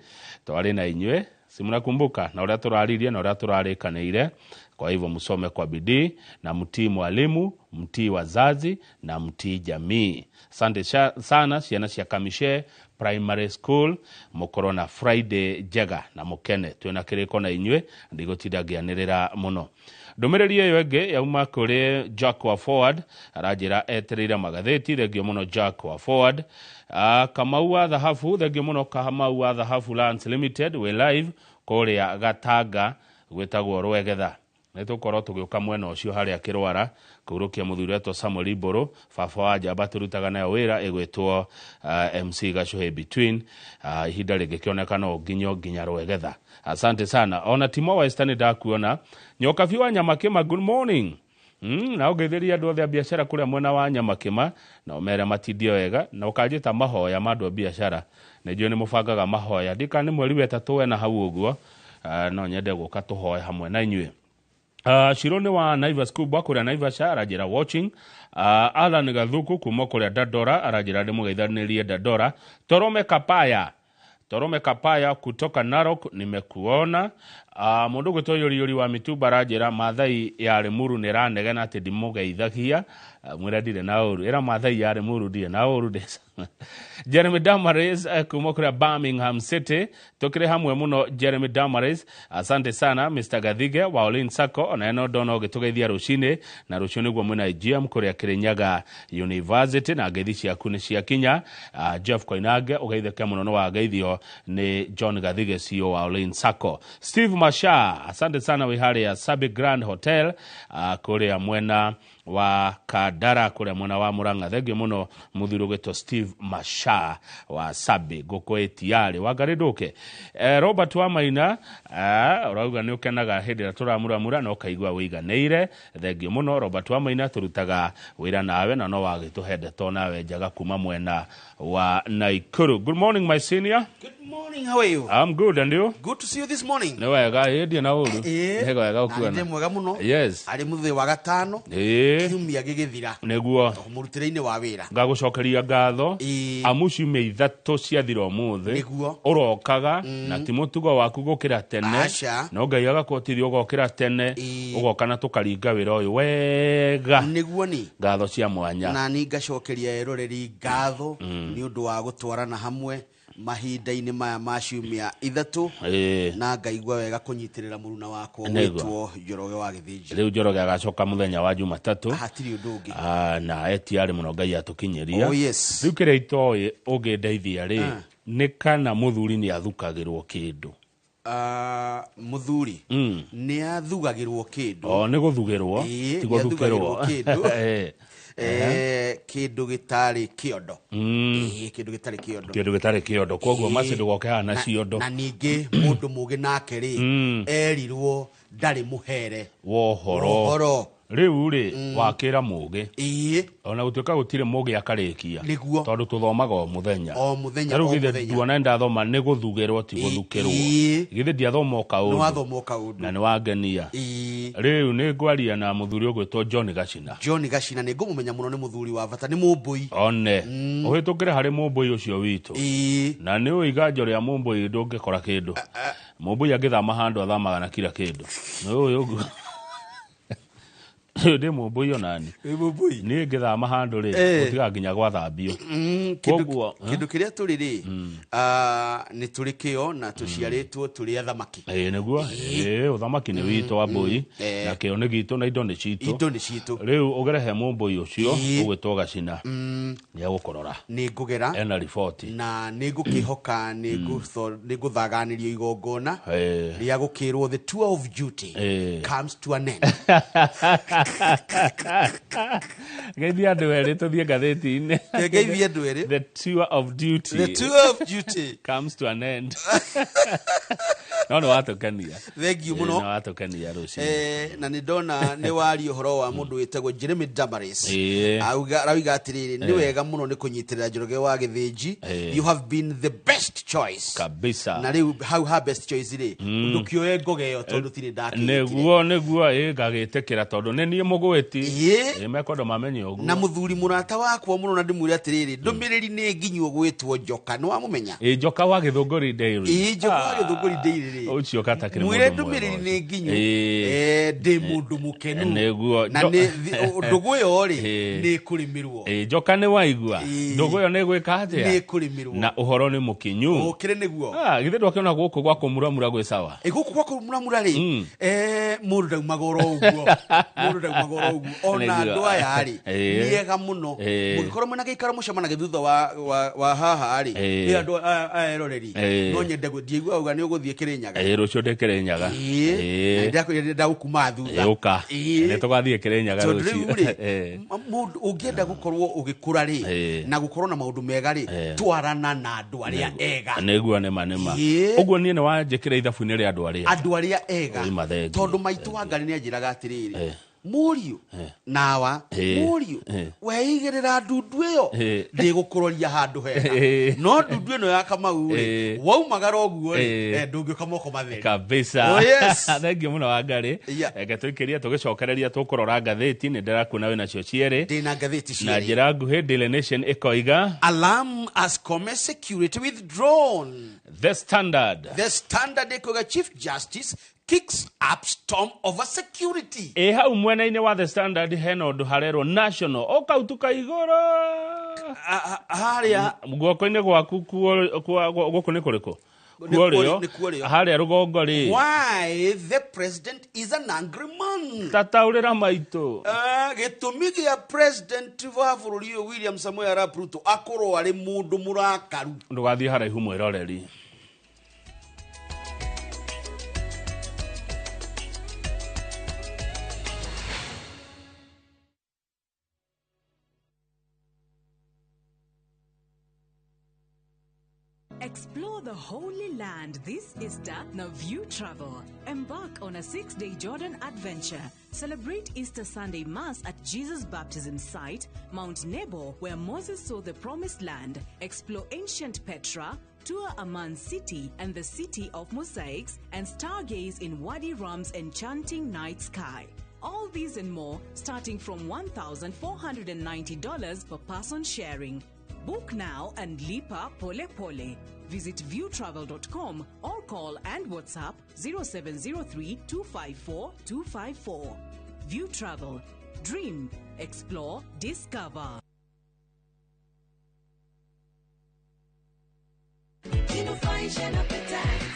twarĩ na inyuĩ si mnakumbuka na ũrĩa tũraririe na ũrĩa tũrarĩkanĩire. Kwa hivyo msome kwa bidii na mtii mwalimu, mtii wazazi na mtii jamii. Asante sana ciana cia Kamishe Primary School, mũkorwo na Friday njega na mũkene. Twĩna kĩrĩko na inyuĩ, ndigũtinda ngĩanĩrĩra mũno. Ndũmĩrĩri ĩyo ĩngĩ yauma kũrĩ Jack wa Forward, aranjĩra etereire magathĩti. Thengio mũno Jack wa Forward. Kamau wa Thahabu, thengio mũno Kamau wa Thahabu Lands Limited, we live kũrĩa Gatanga gwĩtagwo Rwegetha. Nĩ tũkorwo tũgĩũka mwena ũcio harĩa kĩrwara kũurũkia mũthuri wetwo Samuel Ibũrũ, baba wa njamba tũrutaga nayo wĩra ĩgwĩtwo MC Gacuhĩ Between. Ihinda rĩngĩkĩoneka no nginyo nginya Rwegetha. Asante sana. Ona Timo wa Western ndakuona. Nyokabi wa Nyamakĩma, good morning. Na ũngeithĩria andũ othe a biacara kũrĩa mwena wa Nyamakĩma na ũmere matindie wega na ũkanjĩta mahoya ma andũ a biacara. Nĩ njũĩ nĩ mũbangaga mahoya, ndikana nĩ mweri wa ĩtatũ wena hau ũguo, no nyende gũka tũhoe hamwe na inyuĩ. Shirone wa Naivas Kubwa kũrĩa Naivasha aranjĩra watching. Alan Gathuku kuma kũrĩa Dandora aranjĩra ndĩmũgeithanĩrie Dandora. Torome Kapaya, Torome Kapaya kutoka Narok nimekuona. Mũndũ ũgwĩtwo Yũriyũri wa Mitumba aranjĩra Maathai ya Limuru nĩ ĩranegena atĩ ndimũgeithagia. Mwĩre ndirĩ na ũru, ĩra Maathai ya Limuru ndirĩ na ũru. Jeremy Damaris kuma kũrĩa Birmingham City, tũkĩrĩ hamwe mũno Jeremy Damaris, asante sana. Mr Gathige wa Olin Sacco ona no ndona ũgĩtũgeithia rũcinĩ, na rũciũ nĩguo mwĩna IGM kũrĩa Kirinyaga University, na ngeithi ciaku nĩ ciakinya. Jeff Koinange ũgeithĩke mũno nĩ wageithio nĩ John Gathige CEO wa Olin Sacco. Steve Masha, asante sana, wĩ harĩa Sabi Grand Hotel kũrĩa mwena wa Kandara kũrĩa mwena wa Murang'a. Thengio mũno mũthuri ũgwĩtwo Steve Masha wa Sabi ngũkũ ĩtiarĩ Wangarĩ ndũke. Robert wa Maina, ũrauga nĩ ũkenaga hĩndĩ ĩrĩa tũramuramura na ũkaigua wĩiganĩire. Thengio mũno Robert wa Maina, tũrutaga wĩra nawe na no wagĩtũhe ndeto nawe njega kuma mwena wa Nakuru. Good morning my senior. Good morning, how are you? I'm good, and you? Good to see you this morning. Nĩ wega, ĩĩ na ũru. Nĩ wega gũkuona. Na nĩ mwega mũno. Yes. Arĩ mũthĩ wa gatano. Kiumia gĩgĩthira. Nĩguo. Mũrutĩre-inĩ wa wĩra. Ngagũcokeria ngatho. Amu ciumia ithatũ ciathira ũmũthĩ. Nĩguo. Ũrokaga na ti mũtugo waku gũkĩra tene. Aca. No Ngai agakũhotithia ũgokĩra tene. Ũgoka na tũkaringa wĩra ũyũ wega. Nĩguo ni. Ngatho cia mwanya. Na ni ngacokeria eroreri ngatho nĩ ũndũ wa gũtwarana hamwe mahinda-inĩ maya ma ciumia ithatũ, na ngaigua wega kũnyitĩrĩra mũruna wakwa gwĩtwo Njoroge wa Gĩthĩnji. Rĩu Njoroge agacoka mũthenya wa Jumatatũ. Hatirĩ ũndũ ũngĩ. Na etiarĩ mũno Ngai atũkinyĩria. Oh yes. Rĩu kĩrĩa itoĩ ũngĩndeithia rĩ, nĩ kana mũthuri nĩ athukagĩrwo kĩndũ. Mũthuri nĩ athugagĩrwo kĩndũ. O nĩ gũthugĩrwo, ti gũthukĩrwo. Kĩndũ gĩtarĩ kĩondo. Kĩndũ gĩtarĩ kĩondo. Kĩndũ gĩtarĩ kĩondo. Koguo maci ndũgoke haha na ciondo. Na ningĩ mũndũ mũgĩ nake rĩ, erirwo ndarĩ mũhere wa ũhoro. Ũhoro. Rĩu rĩ wakĩra mũgĩ. Ĩĩ. Ona gũtuĩka gũtirĩ mũgĩ akarĩkia. Nĩguo. Tondũ tũthomaga o mũthenya. O mũthenya, Rĩu o githĩ mũthenya. nduona ndathoma nĩ gũthugĩrwo ti gũthukĩrwo. Ĩĩ. Githĩ ndiathoma o kaũndũ. Nĩ wathoma o kaũndũ. Na nĩ wangenia. Ĩĩ. Rĩu nĩ ngwaria na mũthuri ũgwĩtwo John Gacina. John Gacina nĩ ngũmũmenya mũno, nĩ mũthuri wa bata, nĩ mũmbũi. One. Ũhĩtũkĩre harĩ mũmbũi ũcio witũ. Ĩĩ. Na nĩ ũĩ iganjo rĩa mũmbũi ndũngĩkora kĩndũ. Mũmbũi angĩthama handũ athamaga na kira kĩndũ. Nĩ ũĩ ũguo. Ndĩ mũmbũi onani. Wĩ mũmbũi? Niĩ ngĩthama handũ rĩ, Eh. gũtiga nginya gwathambio. Koguo, Kĩndũ kĩrĩa tũrĩ rĩ, nĩ tũrĩ kĩo na tũciarĩtwo tũrĩ athamaki. Ĩĩ nĩguo, ĩĩ ũthamaki nĩ witũ wa mbũi, na kĩo nĩ gitũ na indo nĩ citũ. Indo nĩ citũ. Rĩu ũgere he mũmbũi ũcio Ĩĩ. ũgwĩtwo Gacina. Nĩ egũkũrora. Nĩ ngũgera. Ena riboti. Na nĩ ngũkĩhoka nĩ ngũthaganĩrio igongona rĩa gũkĩrwo the tour of duty comes to an end. Geithia andũ erĩ tũthiĩ ngathĩti-inĩ. Ngeithie andũ erĩ. The tour of duty. The tour of duty comes to an end. No nĩ watũkenia. Thank you mũno. Nĩ watũkenia rũcinĩ. Na nĩ ndona nĩ waria ũhoro wa mũndũ wĩtagwo Jeremy Damaris. Ĩĩ. Arauga atĩrĩrĩ, nĩ Eh. wega mũno nĩ kũnyitĩrĩra Njoroge wa Gĩthĩnji. Eh. You have been the best choice. Kabisa. Na rĩu hau ha best choice rĩ, ndũkĩoe ngoga ĩyo tondũ tirĩ ndakĩĩtire. Nĩguo ĩ ngagĩtĩkĩra tondũ nĩ niĩ mũgwĩti. Ĩĩ. Ĩ mekwenda mamenye ũguo. Na mũthuri mũrata wakwa mũno, na ndĩmwĩre atĩrĩrĩ, ndũmĩrĩri nĩ nginyu ũgwĩtwo Njoka, nĩ wamũmenya? Ĩ Njoka wa Gĩthũngũri Dairy. Ĩ Njoka wa Gĩthũngũri Dairy rĩ, Ũcio katakĩrĩ mwĩre mũndũ mwega ndũmĩrĩri ũcio. nĩ nginyu. Ĩĩ. Ndĩ mũndũ mũkenu. Nĩguo. Na nĩ ndũgũ ĩyo rĩ, Ĩĩ. nĩ ĩkũrĩmĩrwo. Ĩ Njoka nĩ waigua. Ndũgũ ĩyo nĩ ĩgwĩka atĩa? Nĩ ĩkũrĩmĩrwo. Na ũhoro nĩ mũkinyu. Ũkĩrĩ nĩguo. Ah, githĩ ndwakĩona gũkũ gwa kũmuramura gwĩ sawa. Ĩ gũkũ gwa kũmuramura rĩ, mũndũ ndaumaga oro ũguo. Mũndũ ndaumaga oro ũguo. Ona Nĩguo. andũ aya rĩ, Ĩĩ. nĩ ega mũno. Ĩĩ. Mũngĩkorwo mwĩna gĩikaro mũcemanagia thutha wa haha rĩ, Ĩĩ. nĩ andũ aya eroreri. Ĩĩ. No nyende ndiaigua auga nĩ ũgũthiĩ Kĩrĩnyaga. Ĩ rũciũ ndĩ Kĩrĩnyaga. Ĩĩ. Na ndagũkuma thutha. Ĩ ũka. Ĩĩ. Nĩ tũgathiĩ Kĩrĩnyaga Tondũ rũciũ. rĩu rĩ, Ĩ. mũndũ ũngĩenda gũkorwo ũgĩkũra rĩ, Ĩĩ. na gũkorwo na maũndũ mega rĩ, Ĩĩ. twarana na andũ arĩa ega. Nĩguo nĩma nĩma. Ĩĩ. Ũguo niĩ nĩ wanjĩkĩra ithabu-inĩ rĩa andũ arĩa. Andũ arĩa ega. Oima thengiũ. Tondũ maitũ wa Ngai nĩ anjĩraga atĩrĩrĩ, Ĩĩ. mũriũ nawa, Ĩĩ. mũriũ Ĩĩ. weigĩrĩra ndundu ĩyo Ĩĩ. ndĩgũkũroria handũ hega, Ĩĩ. no ndundu ĩno ya Kamau rĩ, Ĩĩ. waumagara ũguo rĩ, Ĩĩ. ndũngĩũka moko matheri. Kabisa. Oh, yes. Thengiũ mũno Wangari. Reke tũikĩrie tũgĩcokereria tũkũrora ngathĩti, nĩ ndĩrakuona wĩna cio cierĩ. Ndĩna ngathĩti Na cierĩ. njĩra nguhĩ Daily Nation ĩkoiga Alarm as Kome security withdrawn. The Standard. The Standard ĩkoiga Chief Justice kicks up storm over security. Ĩ hau mwena-inĩ wa The Standard hena ũndũ harerwo national ũkautuka igũrũ harĩa guoko-inĩ gwaku gũkũ nĩ kũrĩkũ? Kuorĩo. Nĩ kuorĩo. Harĩa rũgongo rĩ. Why the president is an angry man. Tataũrĩra maitũ. Gĩtũmi gĩa president wa bũrũri ũyũ William Samoei Arap Ruto akorwo arĩ mũndũ mũrakaru. Ndũgathiĩ haraihu mwĩroreri. Explore the Holy Land this Easter na View Travel. Embark on a 6-day Jordan adventure. Celebrate Easter Sunday Mass at Jesus' baptism site, Mount Nebo, where Moses saw the Promised Land. Explore ancient Petra, tour Amman City and the City of Mosaics, and stargaze in Wadi Rum's enchanting night sky. All these and more, starting from $1,490 per person sharing. Book now and lipa pole pole. Visit viewtravel.com or call and WhatsApp 0703 254 254. View Travel. Dream, explore, discover.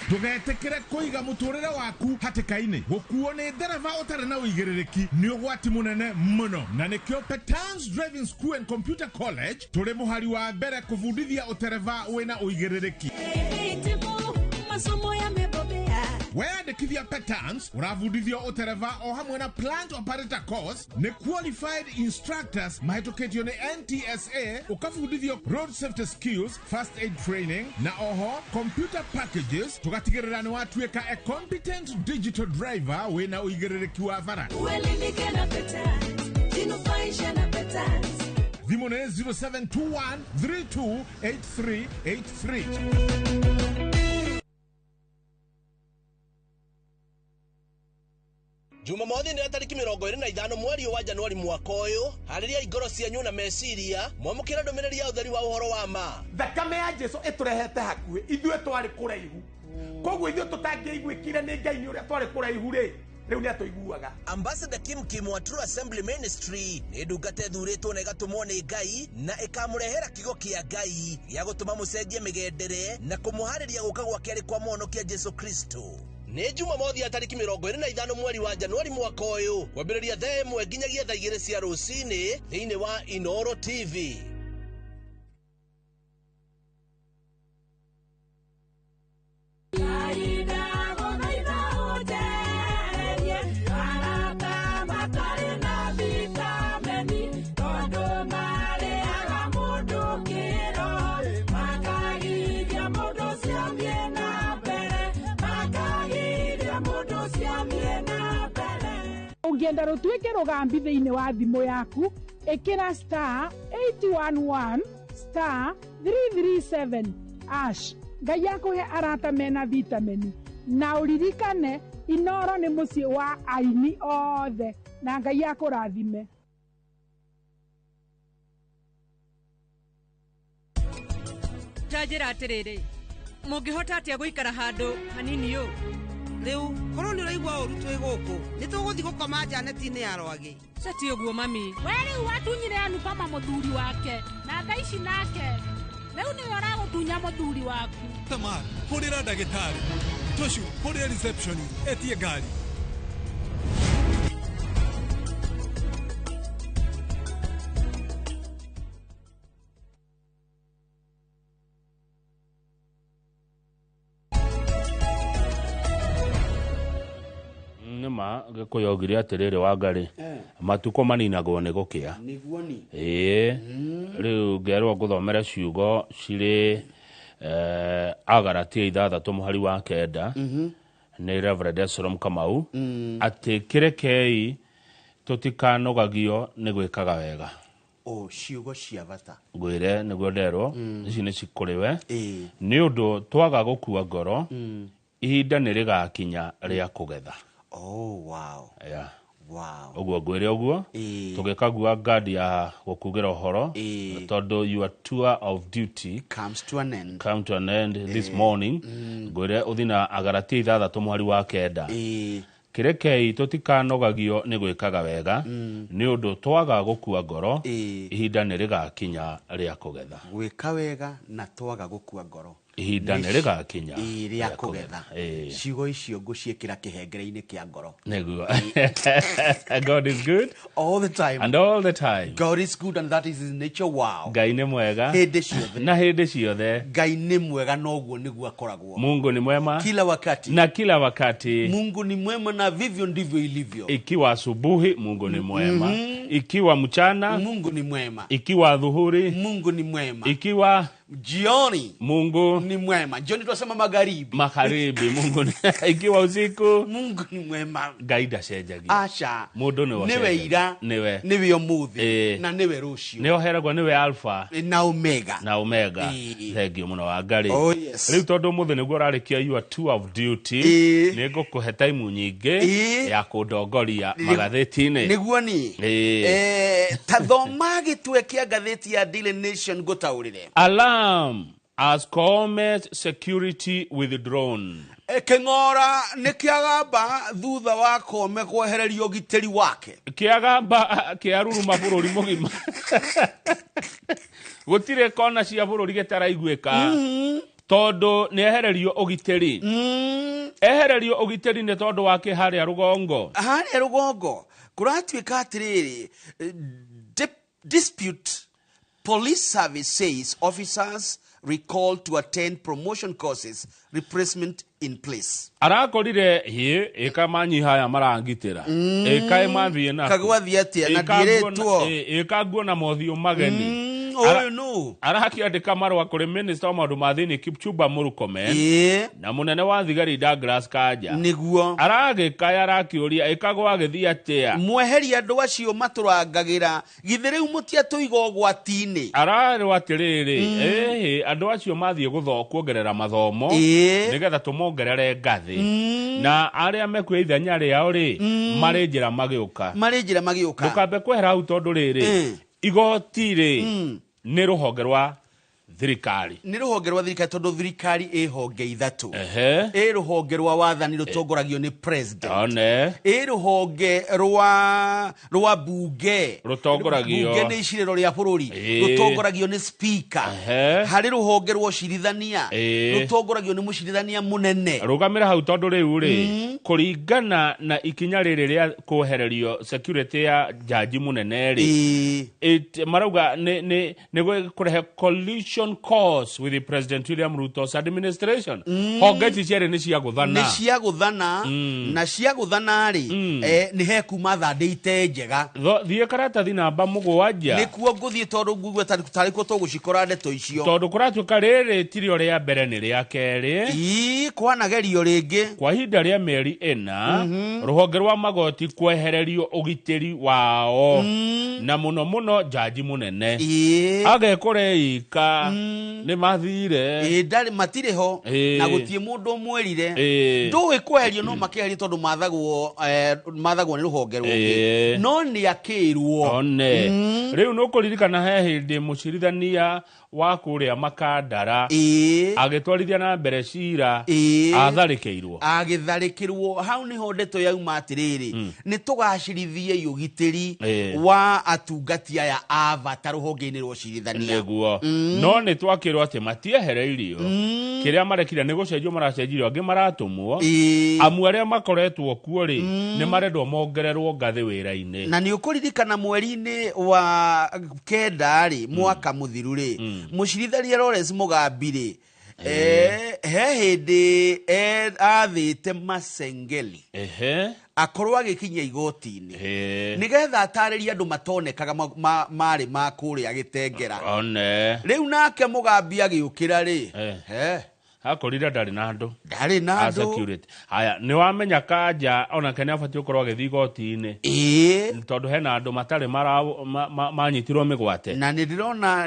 Ndũgetĩkĩre kũiga mũtũrĩre waku hatĩka-inĩ. Gũkuo nĩ ndereba ũtarĩ na ũigĩrĩrĩki nĩ ũgwati mũnene mũno, na nĩkĩo Petans Driving School and Computer College tũrĩ mũhari wa mbere kũbundithia ũtereba wĩna ũigĩrĩrĩki. Masomo yamebobea. Weyandĩkithia Petans ũrabundithio ũtereba o hamwe na plant operator course nĩ qualified instructors mahĩtũkĩtio nĩ NTSA, ũkabundithio road safety skills, first aid training na oho computer packages, tũgatigĩrĩra nĩ watuĩka a competent digital driver wĩna ũigĩrĩrĩki wa bara. Uelimike na Petans, jinufaishe na Petans. Thimũ nĩ 0721 328383. Jumamothi nĩ tarĩki 25 mweri wa Januari mwaka ũyũ, harĩria ngoro cianyu na meciria mwamũkĩra ndũmĩrĩri ya ũtheri wa ũhoro wa ma. Thakame ya Jesu ĩtũrehete hakuhĩ, ithuĩ twarĩ kũraihu, koguo ithuĩ tũtangĩaiguĩkire nĩ Ngai nĩ ũrĩa twarĩ kũraihu rĩ, rĩu nĩ atũiguaga. Ambassador Kim Kim wa True Assembly Ministry nĩ ndungata ĩthurĩtwo na ĩgatũmwo nĩ Ngai na ĩkamũrehera kiugo kĩa Ngai gĩa gũtũma mũcenjie mĩgendere na kũmũharĩria gũka gwake arĩ kwa mũhonokia Jesu Kristo. Nĩ Jumamothi ya tarĩki 25 mweri wa Januari mwaka ũyũ, kwambĩrĩria thaa 1 nginyagia thaa 2 cia rũcinĩ thĩinĩ wa Inooro TV. Ũngĩenda rũtuĩke rũgambi thĩinĩ wa thimũ yaku, ĩkĩra star 811 star 337 ash. Ngai akũhe arata mena vitamini na ũririkane Inooro nĩ mũciĩ wa aini othe, na Ngai akũrathime. Ta njĩra atĩrĩrĩ, mũngĩhota atĩa gũikara handũ hanini ũũ? Rĩu korwo nĩ ũraigua ũru twĩ gũkũ, nĩ tũgũthiĩ gũkoma njaneti-inĩ ya rwagĩ. Cati ũguo mami. We rĩu watunyire Anupama mũthuri wake na thaa ici nake rĩu nĩwe ũragũtunya mũthuri waku. Tamar, hũrĩra ndagĩtarĩ. Joshua, hũrĩra receptionist etie ngari. Nĩma Gĩkũyũ augire atĩrĩrĩ, Wangarĩ, matukũ maninagwo nĩ gũkĩa. Nĩguo ni. Ĩĩ, rĩu ngerwo ngũthomere ciugo cirĩ Agalatia 6 mũhari wa 9 nĩ Reverend Esrom Kamau, atĩ kĩrekei tũtikanogagio nĩ gwĩkaga wega. O ciugo cia bata. Ngwĩre nĩguo nderwo, ici nĩ cikũrĩwe nĩ ũndũ twaga gũkua ngoro, ihinda nĩ rĩgakinya rĩa kũgetha. Oh, wow. Yeah. Wow. Ũguo ngwĩre ũguo tũgĩkagua ngandi ya gũkugĩra ũhoro, tondũ your tour of duty comes to an end, come to an end this morning. Ngwĩre ũthi na Agalatia 6 mũhari wa 9, kĩrekei tũtikanogagio nĩ gwĩkaga wega, nĩ ũndũ twaga gũkua ngoro, ihinda nĩ rĩgakinya rĩa kũgetha. Gwĩka wega na twaga gũkua ngoro, ihinda nĩ rĩgakinya rĩa kũgetha. Ciugo icio ngũciĩkĩra kĩhengere-inĩ kĩa ngoro. Nĩguo. God is good all the time and all the time. God is good and that is his nature. Wow. Ngai nĩ mwega hĩndĩ ciothe na hĩndĩ ciothe. Ngai nĩ mwega noguo nĩguo akoragwo. Mungu ni mwema kila wakati na kila wakati. Mungu ni mwema na vivyo ndivyo ilivyo. Ikiwa asubuhi Mungu ni mwema, ikiwa mchana Mungu ni mwema, ikiwa dhuhuri Mungu ni mwema, ikiwa jioni Mungu ni mwema. Jioni tunasema magharibi. Magharibi Mungu ni ikiwa usiku Mungu ni mwema. Ngai ndacenjagia. Aca. Mundu niwe niwe ira, niwe niwe umuthi na niwe rucio. Niwe heragwo niwe alpha na omega. Na omega. Thank you muno Wangarĩ. Oh yes. Riu tondu umuthi niguo urarikia your tour of duty, nĩ ngũkũhe time nyingĩ ya kũndongoria magathĩti-inĩ. Niguo ni. Ta thoma gĩtwe kĩa ngathĩti ya Daily Nation ngũtaũrĩre. Alarm as Koome security withdrawn. Kĩng'ora nĩ kĩagamba thutha wa Koome kwehererio ũgitĩri wake. Kĩagamba kĩaruruma bũrũri mũgima. Gũtirĩ kona cia bũrũri gĩtaraiguĩka. Tondũ nĩ ehererio ũgitĩri. Ehererio ũgitĩri nĩ tondũ wake harĩa rũgongo. Harĩa rũgongo kũratuĩka atĩrĩrĩ, dispute police service says officers recalled to attend promotion courses, replacement in place. Arakorire hĩ ĩka manyiha aya marangitĩra ĩka ĩmathiĩ nako Kagwathiĩ atĩa na ndiĩrĩtwo? Ĩka nguona mothiũ mageni. Ũyũ nũ? Arakĩandĩka marũa kũrĩ minister wa maũndũ ma thĩinĩ Kipchumba Murkomen na mũnene wa thigari Douglas Kanja. Nĩguo. Aragĩkaya arakĩũria ĩka gwagĩthiĩ atĩa. Mweheria andũ acio matũrangagĩra githĩ rĩu mũtiatũiga ũgwati-inĩ. Ararwo atĩrĩrĩ, ĩhĩ andũ acio mathiĩ kuongerera mathomo nĩgetha tũmongerere ngathĩ na arĩa mekuoya ithenya rĩao rĩ marĩ njĩra magĩũka. Marĩ njĩra magĩũka. Ndũkambe kwehera hau tondũ rĩrĩ igoti rĩ nĩ rũhonge rwa thirikari. Nĩ rũhonge rwa thirikari tondũ thirikari ĩ honge ithatũ. Ĩ rũhonge rwa wathani rũtongoragio nĩ president. Ĩ rũhonge rwa bunge rũtongoragio bunge nĩ icirĩro rĩa bũrũri rũtongoragio nĩ speaker. Harĩ rũhonge rwa ũcirithania rũtongoragio nĩ mũcirithania mũnene. Rũgamĩra hau tondũ rĩu rĩ kũringana na ikinya rĩrĩ rĩa kwehererio security ya jaji mũnene rĩ marauga nĩ kũrehe collision course with the President William Ruto's administration. Honge ici cierĩ nĩ cia gũthana. Nĩ cia gũthana na cia gũthana rĩ nĩ hekuma thandĩ ite njega. Thiĩ karatathi namba 7. Nĩkuo ngũthiĩ tondũ nguigua tarĩ kuo tũgũcikora ndeto icio. Tondũ kũratuĩka rĩrĩ tirio rĩa mbere nĩ rĩa kerĩ. Ii kwanagerio rĩngĩ. Kwa ihinda rĩa mĩeri 4 rũhonge rwa magoti kwehererio ũgitĩri wao na mũno mũno jaji mũnene. Agekora ika nĩ mathire. Ndarĩ matirĩ ho na gũtirĩ mũndũ ũmwĩrire. Ndũĩ kweherio no makĩeherio tondũ mathagwo nĩ rũhonge rũngĩ. No nĩ akĩrwo. One. Rĩu nĩ ũkũririkana he hĩndĩ mũcirithania wa kũrĩa Makandara agĩtwarithia na mbere cira atharĩkĩirwo. Agĩtharĩkĩrwo hau nĩho ndeto yauma atĩrĩrĩ nĩ tũgacirithie ũgitĩri wa atungati aya a bata rũhonge-inĩ rwa ũcirithania. Nĩguo. No nĩ twakĩrwo atĩ matiehereirio. Kĩrĩa marekire nĩ gũcenjio maracenjirio angĩ maratũmwo. Amu arĩa makoretwo kuo rĩ nĩ marendwo mongererwo ngathĩ wĩra-inĩ. Na nĩ ũkũririkana mweri-inĩ wa 9 rĩ mwaka mũthiru rĩ mũcirithania Lawrence Mugambi rĩ he hĩndĩ athĩte Masengeli akorwo agĩkinya igoti-inĩ nĩgetha atarĩrie andũ matonekaga marĩ ma kũrĩa Gĩtengera. Rĩu nake Mugambi agĩũkĩra rĩ akorire ndarĩ na andũ. Ndarĩ na andũ. Security. Haya nĩ wamenya Kanja onake nĩ abatiĩ gũkorwo agĩthiĩ igoti-inĩ. Tondũ hena andũ matarĩ manyitirwo mĩgwate. Na nĩ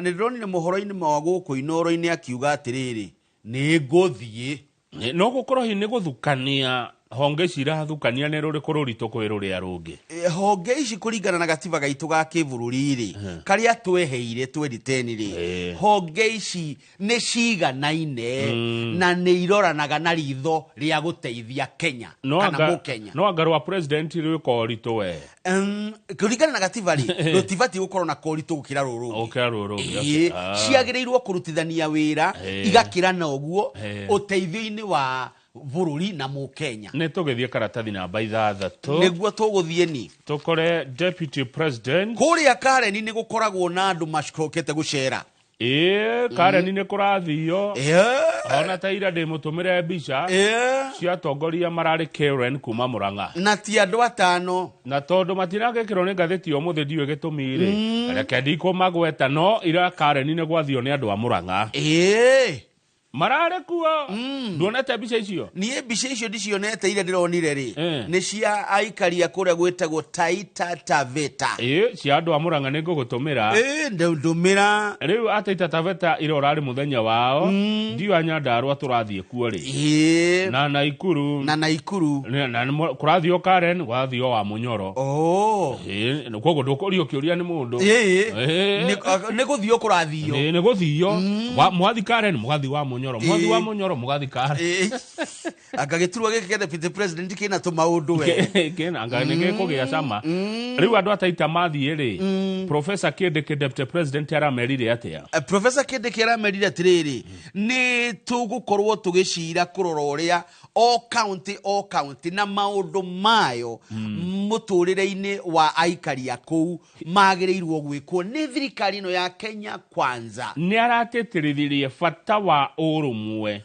ndĩronire mohoro-inĩ ma gũkũ Inooro-inĩ akiuga atĩrĩrĩ nĩ ngũthiĩ. No gũkorwo hihi nĩ gũthukania honge ici irathukania nĩ rũrĩkũ rũritũ kwĩ rũrĩa rũngĩ. Honge ici kũringana na gatiba gaitũ ga kĩbũrũri rĩ karĩa tweheire 2010 rĩ honge ici nĩ ciganaine na nĩ iroranaga na ritho rĩa gũteithia Kenya kana mũkenya. No anga rwa president rwĩka ũritũ we. Kũringana na gatiba rĩ rũtibatiĩ gũkorwo na koritũ gũkĩra rũrũ rũngĩ. Ciagĩrĩirwo kũrutithania wĩra igakĩrana ũguo ũteithio-inĩ wa bũrũri na mũkenya. Nĩ tũgĩthiĩ karatathi namba 6. Nĩguo tũgũthiĩ ni tũkore deputy president kũrĩa Kareni nĩ gũkoragwo na andũ macokete gũcera. Kareni nĩ kũrathio. Ona ta ira ndĩmũtũmĩre mbica cia atongoria mararĩ Karen kuma Murang'a. Na ti andũ 5. Na tondũ matiragĩkĩrwo nĩ ngathĩti ũmũthĩ ndiũĩ gĩtũmi rĩ reke ndikũmagweta no ira Kareni nĩ gwathio nĩ andũ a Murang'a. Mararĩ kuo. Nduonete mbica icio? Niĩ mbica icio ndicionete iria ndĩronire rĩ nĩ cia aikaria kũrĩa gwĩtagwo Taita Taveta. Cia andũ a Murang'a nĩ ngũgũtũmĩra. Ndũmĩra. Rĩu a Taita Taveta ira ũrarĩ mũthenya wao. Ndiũ a Nyandarũa tũrathiĩ kuo rĩ. Na Naikuru. Na Naikuru. Na kũrathio Karen gwathio wa Munyoro. Koguo ndũkũrio kĩũria nĩ mũndũ. Nĩ gũthio kũrathio. Nĩ gũthio. Mwathi Karen mũgathi wa Munyoro. Mwathi wa Munyoro mũgathi Karen. Anga gĩturwa gĩkĩ kĩa deputy president kĩna tũmaũndũ we. Kĩna anga nĩ gĩkũgĩa cama. Rĩu andũ a Taita mathiĩ rĩ, Professor Kindiki deputy president aramerire atĩa? Professor Kindiki aramerire atĩrĩrĩ, nĩ tũgũkorwo tũgĩcira kũrora ũrĩa o county o county na maũndũ mayo mũtũrĩre-inĩ wa aikari a kũu magĩrĩirwo gwĩkwo nĩ thirikari ĩno ya Kenya Kwanza. Nĩ aratĩtĩrithirie bata wa ũrũmwe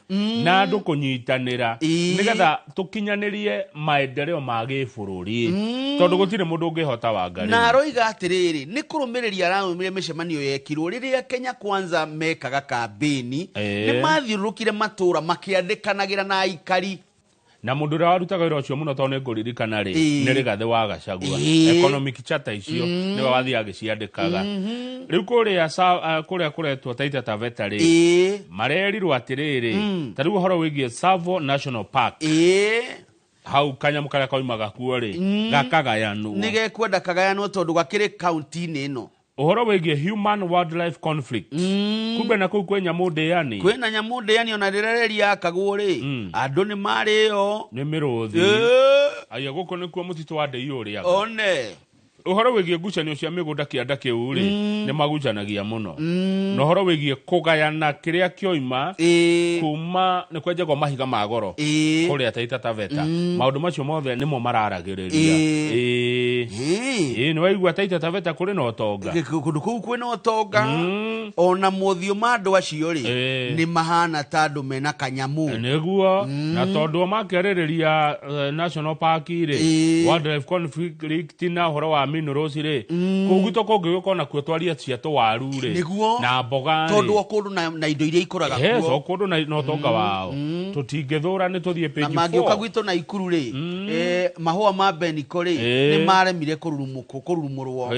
na andũ kũnyitanĩra nĩgetha tũkinyanĩrie maendeleo ma gĩbũrũri, tondũ gũtirĩ mũndũ ũngĩhota Wangarĩ. Na aroiga atĩrĩrĩ, nĩ kũrũmĩrĩria ararũmĩrĩria mĩcemanio yekirwo rĩrĩa Kenya Kwanza mekaga kambĩni, nĩ mathiũrũrũkire matũra makĩandĩkanagĩra na aikari. Na mũndũ ũrĩa warutaga wĩra ũcio mũno tondũ nĩ ngũririkana rĩ, nĩ Rigathĩ wa Gachagua. Economic charter icio nĩwe wathiaga agĩciandĩkaga. Rĩu kũrĩa kũrĩa kũretwo Taita Taveta rĩ, marerirwo atĩrĩrĩ, ta rĩu ũhoro wĩgiĩ Tsavo National Park, hau kanyamũ karĩa koimaga kuo rĩ, gakagayanwo. Nĩ gekwenda kagayanwo tondũ gakĩrĩ kaunti-inĩ ĩno. Ũhoro wĩgiĩ human wildlife conflict, kumbe na kũu kwĩ nyamũ ndĩani. Kwĩna nyamũ ndĩani, ona rĩrĩa reri yakagwo rĩ, andũ nĩ marĩo nĩ mĩrũthi. Aya, gũkũ nĩkuo mũtitũ wa ndĩi ũrĩaga. One. Ũhoro wĩgiĩ ngucanio cia mĩgũnda kĩanda kĩu rĩ, nĩ magucanagia mũno. Na ũhoro wĩgiĩ kũgayana kĩrĩa kĩoima kuma nĩ kwenjagwo mahiga ma goro kũrĩa Taita Taveta, maũndũ macio mothe nĩmo mararagĩrĩria. Ĩĩ, nĩ waigua Taita Taveta kũrĩ na ũtonga. Kũndũ kũu kwĩna ũtonga, ona mothiũ ma andũ acio rĩ, nĩ mahana ta andũ mena kanyamũ. Nĩguo, na tondũ makĩarĩrĩria National Park rĩ, wildlife conflict na ũhoro wa minerals rĩ, kũu gwitũ kũngĩgĩũka ona kuo twarie cia tũwaru rĩ, nĩguo, na mboga rĩ, tondũ o kũndũ na indo iria ikũraga kuo. O kũndũ na ũtonga wao, tũtingĩthũra nĩ tũthiĩ na page mangĩũka 4. Gwitũ na Ikuru rĩ, mahũa ma beniko rĩ, nĩ maremire kũrurumũrwo.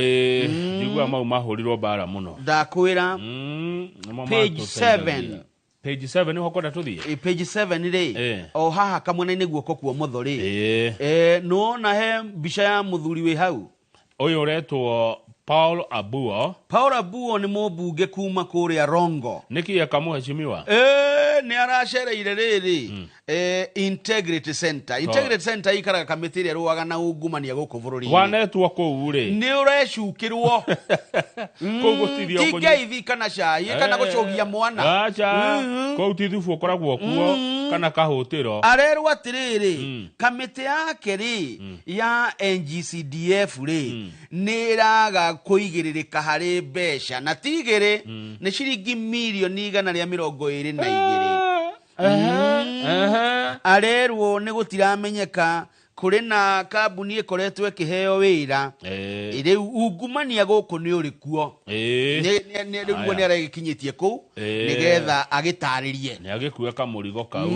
Njiguaga mau mahũrirwo mbara mũno. Ndakwĩra. Nĩmo Page matũteithagia. 7. Page 7 nĩho kwenda tũthiĩ. Page 7 rĩ, o haha kamwena-inĩ guoko kwa ũmotho rĩ, nĩwona he mbica ya mũthuri wĩ hau. Ũyũ ũretwo Paul Abuo. Paul Abuo nĩ mũmbunge kuma kũrĩa Rongo. Nĩkĩ eka mũhecimiwa? Nĩ aracereire rĩrĩ Integrity Center. Integrity Center ikaraga kamĩtĩ ĩrĩa ĩrũaga na ungumania gũkũ bũrũri-inĩ. Wanetwo kũu rĩ, nĩ ũrecukĩrwo. Kũu gũtirĩ Ti ngeithi kana cai kana gũcũgia mwana. Aca, kũu ti thubu ũkoragwo kuo kana kahũtĩro. Arerwo atĩrĩrĩ, kamĩtĩ yake rĩ ya NGCDF rĩ, nĩ ĩraga kũigĩrĩrĩka harĩ mbeca, na ti igĩrĩ, nĩ ciringi mirioni 122. Arerwo nĩ gũtiramenyeka kũrĩ na kambuni ĩkoretwo ĩkĩheo wĩra. Rĩu ungumania gũkũ nĩ ũrĩ kuo. Rĩu guo nĩ aregĩkinyĩtie kũu nĩgetha agĩtarĩrie. Nĩ agĩkue kamũrigo kau.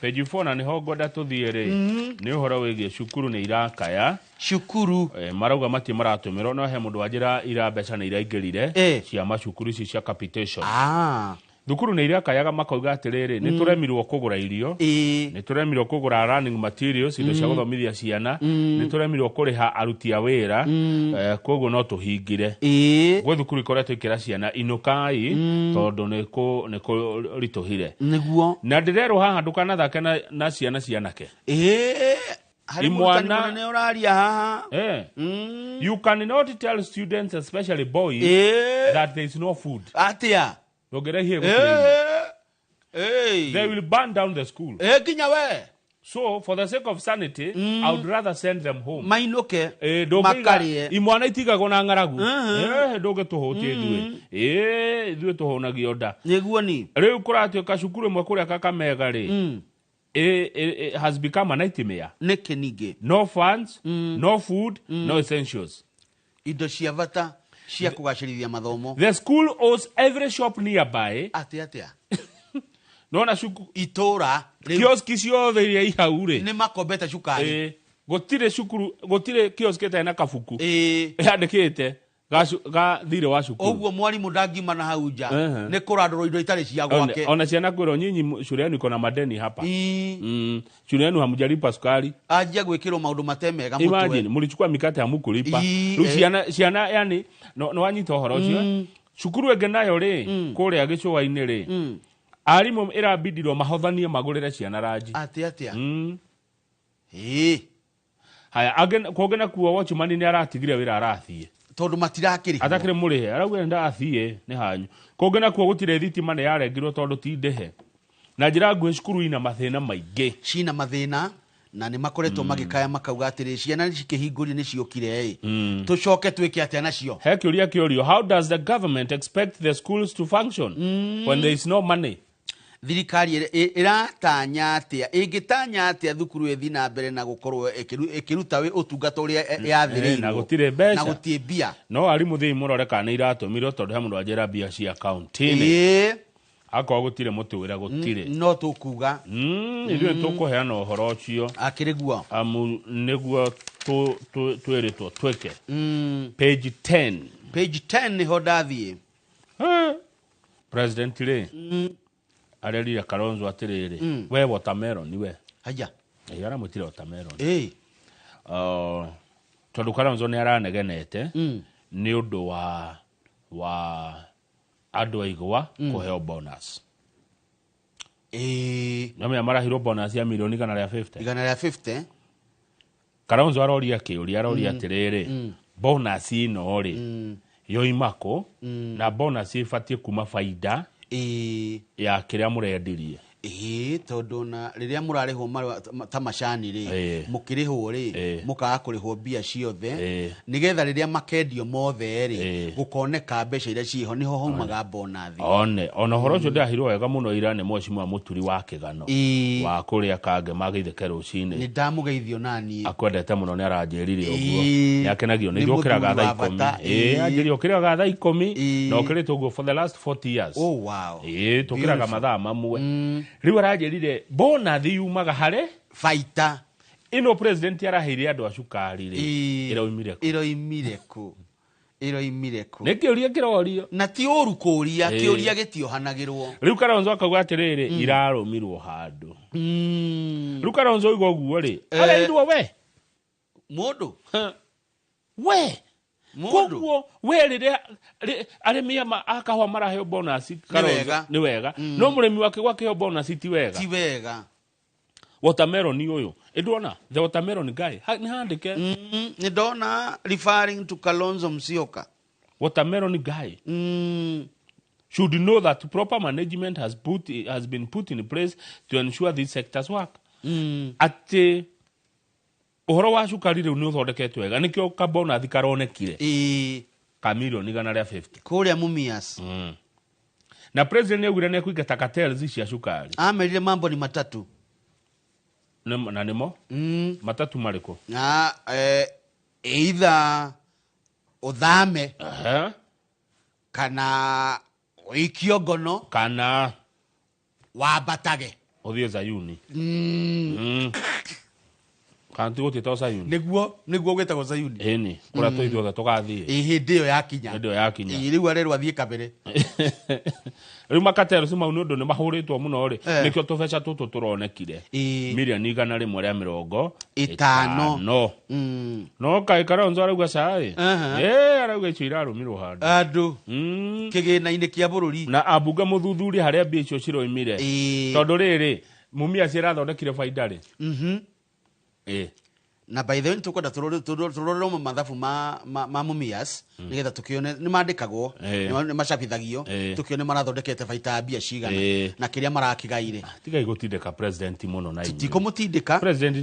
Page 4 na nĩho ngwenda tũthiĩ rĩ, nĩ ũhoro wĩgiĩ cukuru nĩ irakaya. Cukuru Marauga matirĩ maratũmĩrwo, no he mũndũ wanjĩra ira mbeca nĩ iraingĩrire cia macukuru ici cia capitation. Thukuru nĩ irakayaga makauga atĩrĩrĩ, nĩ tũremirwo kũgũra irio, nĩ tũremirwo kũgũra learning materials, indo cia gũthomithia ciana, nĩ tũremirwo kũrĩha aruti a wĩra, koguo no tũhingire. Gwĩ thukuru ikoretwo ikĩra ciana inũkai tondũ nĩ kũritũhire. Nĩguo. Na ndĩrerwo haha ndũkanathake na ciana cianake. Harĩ mũrutani mũnene ũraria haha. You cannot tell students, especially boys, that there is no food. Atia? Ndũngĩrehie gũtirĩ irio. They will burn down the school. Nginya we. So, for the sake of sanity, I would rather send them home. Mainũke. Ndũngĩiga- Makarĩe. Imwana itigagwo na ng'aragu. Ndũngĩtũhũtia ithuĩ. Ithuĩ tũhũnagio nda. Nĩguo ni. Rĩu kũratuĩka cukuru ĩmwe kũrĩa Kakamega rĩ, has become a nightmare. Nĩkĩ ningĩ? No funds, no food, no essentials. Indo cia bata cia kũgacĩrithia mathomo. The school owes every shop nearby. Atĩa atĩa? Nona cukuru itũra kioski ciothe iria i hau rĩ, nĩ makombete cukari. Gũtirĩ cukuru, gũtirĩ kioski ĩtarĩ na kabuku yandĩkĩte ga thirĩ wa cukuru. Ũguo mwarimũ ndangiuma na hau nja nĩ kũrandũrwo indo itarĩ cia gwake. Ona ciana kwĩrwo, nyinyi shule yenu iko na madeni hapa. Shule yenu hamjalipa sukari. Anjia gwĩkĩrwo maũndũ matemega mũtwe. Imagine mlichukua mikate hamukulipa. Rĩu ciana yani no wanyita ũhoro ũcio. Cukuru ĩngĩ nayo rĩ, kũrĩa gĩcũa-inĩ rĩ, Arimũ ĩrabindirwo mahothanie magũrĩre ciana ranji. Atĩ atĩa? Ĩĩ. Haya, angĩ kũngĩ nakuo watchman nĩ aratigire wĩra arathiĩ. Tondũ matirakĩrĩhwo. Atakĩrĩ mũrĩhe, arauga ndathiĩ nĩ hanyu. Kũngĩ nakuo gũtirĩ thitima nĩ yarengirwo tondũ ti ndĩhe. Na njĩra nguhĩ cukuru ina mathĩna maingĩ. Cina mathĩna na nĩ makoretwo magĩkaya makauga atĩrĩ ciana cikĩhingũrio nĩ ciũkire ĩ tũcoke twĩke atĩa nacio. He kĩũria kĩũrio, how does the government expect the schools to function when there is no money? Thirikari ĩratanya atĩa, ĩngĩtanya atĩa thukuru ĩthiĩ na mbere na gũkorwo ĩkĩruta ũtungata ũrĩa yathĩrĩirwo na gũtirĩ mbeca. Na gũtirĩ mbia. No arimũ thĩĩ mũrore kana nĩ iratũmirwo tondũ he mũndũ anjĩra mbia cia kaunti-inĩ. Akorwo gũtirĩ mũtwĩre gũtirĩ. No tũkuga. Ithuĩ tũkũheana ũhoro ũcio. Akĩrĩ guo. Amu nĩguo twĩrĩtwo twĩke. Page 10. Page 10 nĩho ndathiĩ. President rĩ arerire Kalonzo atĩrĩrĩ, we watermelon we. Haya. Ĩ aramwĩtire watermelon. Ĩ. Tondũ Kalonzo nĩ aranegenete nĩ ũndũ wa andũ a igwa kũheo bonus. Ĩ. Nĩamenya marahirwo bonus ya milioni 150. 150. Kalonzo aroria kĩũria, aroria atĩrĩrĩ, bonus ĩno rĩ yoima kũ na bonus ĩbatiĩ kuma baida ya kĩrĩa mũrendirie. Ĩĩ, tondũ na rĩrĩa mũrarĩhwo marũa ta macani rĩ, mũkĩrĩhwo rĩ, mũkaga kũrĩhwo mbia ciothe, nĩgetha rĩrĩa makendio mothe rĩ, gũkoneka mbeca iria ciĩho, nĩho haumaga bonathi. One, ona ũhoro ũcio ndahirwo wega mũno ira nĩ mheshimiwa Mũturi wa Kĩgano wa kũrĩa Kange magĩtheke rũcinĩ. Nĩ ndamũgeithio naniĩ. Akwendete mũno nĩ aranjĩrire ũguo. Nĩ akenagio nĩ ithuĩ ũkĩraga thaa 10. Ĩĩ, anjĩrire ũkĩraga thaa 10 na ũkĩrĩte ũguo for the last 40 years. Oh, wow. Ĩĩ, tũkĩraga mathaa mamwe. Rĩu aranjĩrire bonathi yumaga harĩ baita. Ĩno president araheire andũ a cukari rĩ, ĩroimire kũ? Ĩroimire kũ? Ĩroimire kũ? Nĩ kĩũria kĩrorio. Na ti ũru kũũria, kĩũria gĩtiohanagĩrwo. Rĩu Kalonzo akauga atĩrĩrĩ, irarũmirwo handũ. Rĩu Kalonzo oiga ũguo rĩ, areirwo we. Mũndũ? We. Koguo we rĩrĩa arĩmi a kahũa maraheo bonus Kalonzo nĩ wega. No mũrĩmi wa kĩgwa akĩheo bonus ti wega. Ti wega. Watermelon ũyũ. Ĩndona the watermelon guy. Nĩ handĩke. Nĩ ndona referring to Kalonzo Musyoka. Watermelon guy. Should know that proper management has been put in place to ensure these sectors work. Atĩ ũhoro wa cukari rĩu nĩ ũthondeketwo wega, nĩkĩo kabonathi karonekire. Ka milioni 150. Kũrĩa Mumias. Na president nĩaugire nĩ ekũingata cartels cia cukari. Amerire mambo ni matatu. Na nĩmo? Matatu marĩkũ? Na either ũthame kana ũikio ngono kana wambatage ũthiĩ Zayuni. Kana ti gũtĩtwo Zayuni? Nĩguo gwĩtagwo Zayuni. Ĩni, kũrĩa tũithuothe tũgathiĩ. Ĩ hĩndĩ ĩyo yakinya. Hĩndĩ ĩyo yakinya. Ĩ rĩu arerwo athiĩ kabere. Rĩu makatero mau nĩ ũndũ nĩ mahũrĩtwo mũno rĩ, nĩkĩo tũbeca tũtũ tũronekire. Milioni 150. No kaĩ Kalonzo arauga caĩ. Arauga icio irarũmirwo handũ. Andũ. Kĩgĩna-inĩ kĩa bũrũri. Na ambunge mũthuthurie harĩa mbia icio ciroimire. Tondũ rĩrĩ, Mumias ĩrathondekire baida rĩ. Na by the way nĩtũkwenda tũrorerwo mathabu ma Mumias nĩgetha tũkĩone nĩ mandĩkagwo, nĩ macabithagio, tũkĩone marathondekete baita mbia cigana na kĩrĩa marakĩgaire. Tigai gũtindĩka president mũno na inyuĩ. Tikũmũtindĩka. President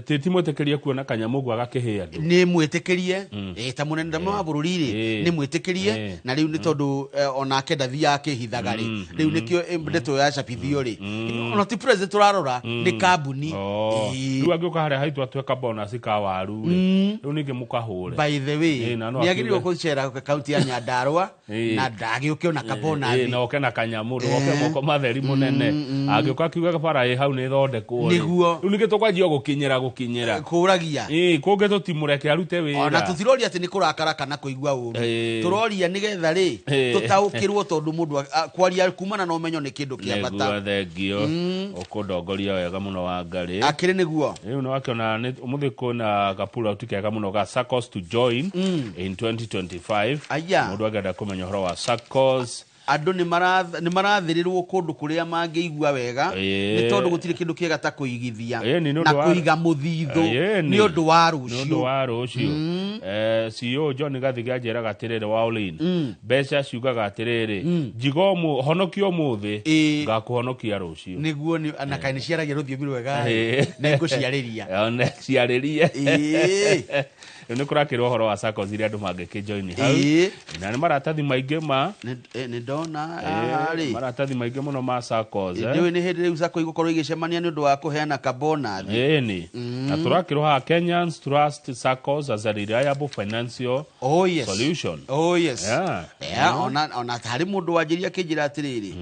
ti mwĩtĩkĩrie kuona kanyamũ ũguo agakĩhĩa andũ. Nĩ mwĩtĩkĩrie, ta mũnene wa bũrũri rĩ, nĩ mwĩtĩkĩrie, na rĩu nĩ tondũ onake ndathiaga akĩhithaga rĩ, rĩu nĩkĩo ndeto yacabithio rĩ. Ona ti president tũrarora, nĩ kambuni. Rĩu angĩũka harĩa haitũ atue kabonus ka waru rĩ, rĩu ningĩ mũkahũre. By the way, nĩ agĩrĩirwo gũcera kaunti ya Nyandarua na ndagĩũke ona kabonathi. Na oke na kanyamũ, ndũgoke moko matheri mũnene. Angĩũka akiuga bara ĩ hau nĩ ĩthondekwo rĩ. Nĩguo. Rĩu ningĩ tũkwanjia gũkinyĩra. Kũragia. Kũngĩ tũtimũreke arute wĩra. Ona tũtiroria atĩ nĩ kũrakara kana kũigua ũru. Tũroria nĩgetha rĩ, tũtaũkĩrwo tondũ mũndũ kwaria kumana na ũmenyo nĩ kĩndũ kĩa bata. Nĩguo, thengio. Ũkũndongoria wega mũno Wangarĩ. Akĩrĩ nĩguo. Rĩu nĩ wakĩona nĩ ũmũthĩ kwĩna gapura kega mũno ga SACCOS to join in 2025. Aya. Mũndũ angĩenda kũmenya ũhoro wa SACCOS, Andũ nĩ marathĩrĩrwo kũndũ kũrĩa mangĩigua wega, nĩ tondũ gũtirĩ kĩndũ kĩega ta kũigithia na kũiga mũthithũ nĩ ũndũ wa rũciũ. Nĩ ũndũ wa rũciũ. CEO John Gathigi anjĩraga atĩrĩrĩ wa Olin, mbeca ciugaga atĩrĩrĩ, njiga honokio ũmũthĩ, ngakũhonokia rũciũ. Nĩguo, na kaĩ nĩ ciaragia rũthiomi rwega, nĩ ngũciarĩria. Ciarĩrie. Rĩu nĩ kũrakĩrwo ũhoro wa SACCOs iria andũ mangĩkĩjoin hau. Na nĩ maratathi maingĩ ma nĩ ndona rĩ maratathi maingĩ mũno ma SACCOs. Ndiũĩ nĩ hĩndĩ rĩu SACCO igũkorwo igĩcemania nĩ ũndũ wa kũheana kabonathi. Ĩni. Na tũrakĩrwo haha Kenyans trust SACCOs as a reliable financial solution. Oh yes. Yeah. Ona harĩ mũndũ wanjĩria akĩnjĩra atĩrĩrĩ,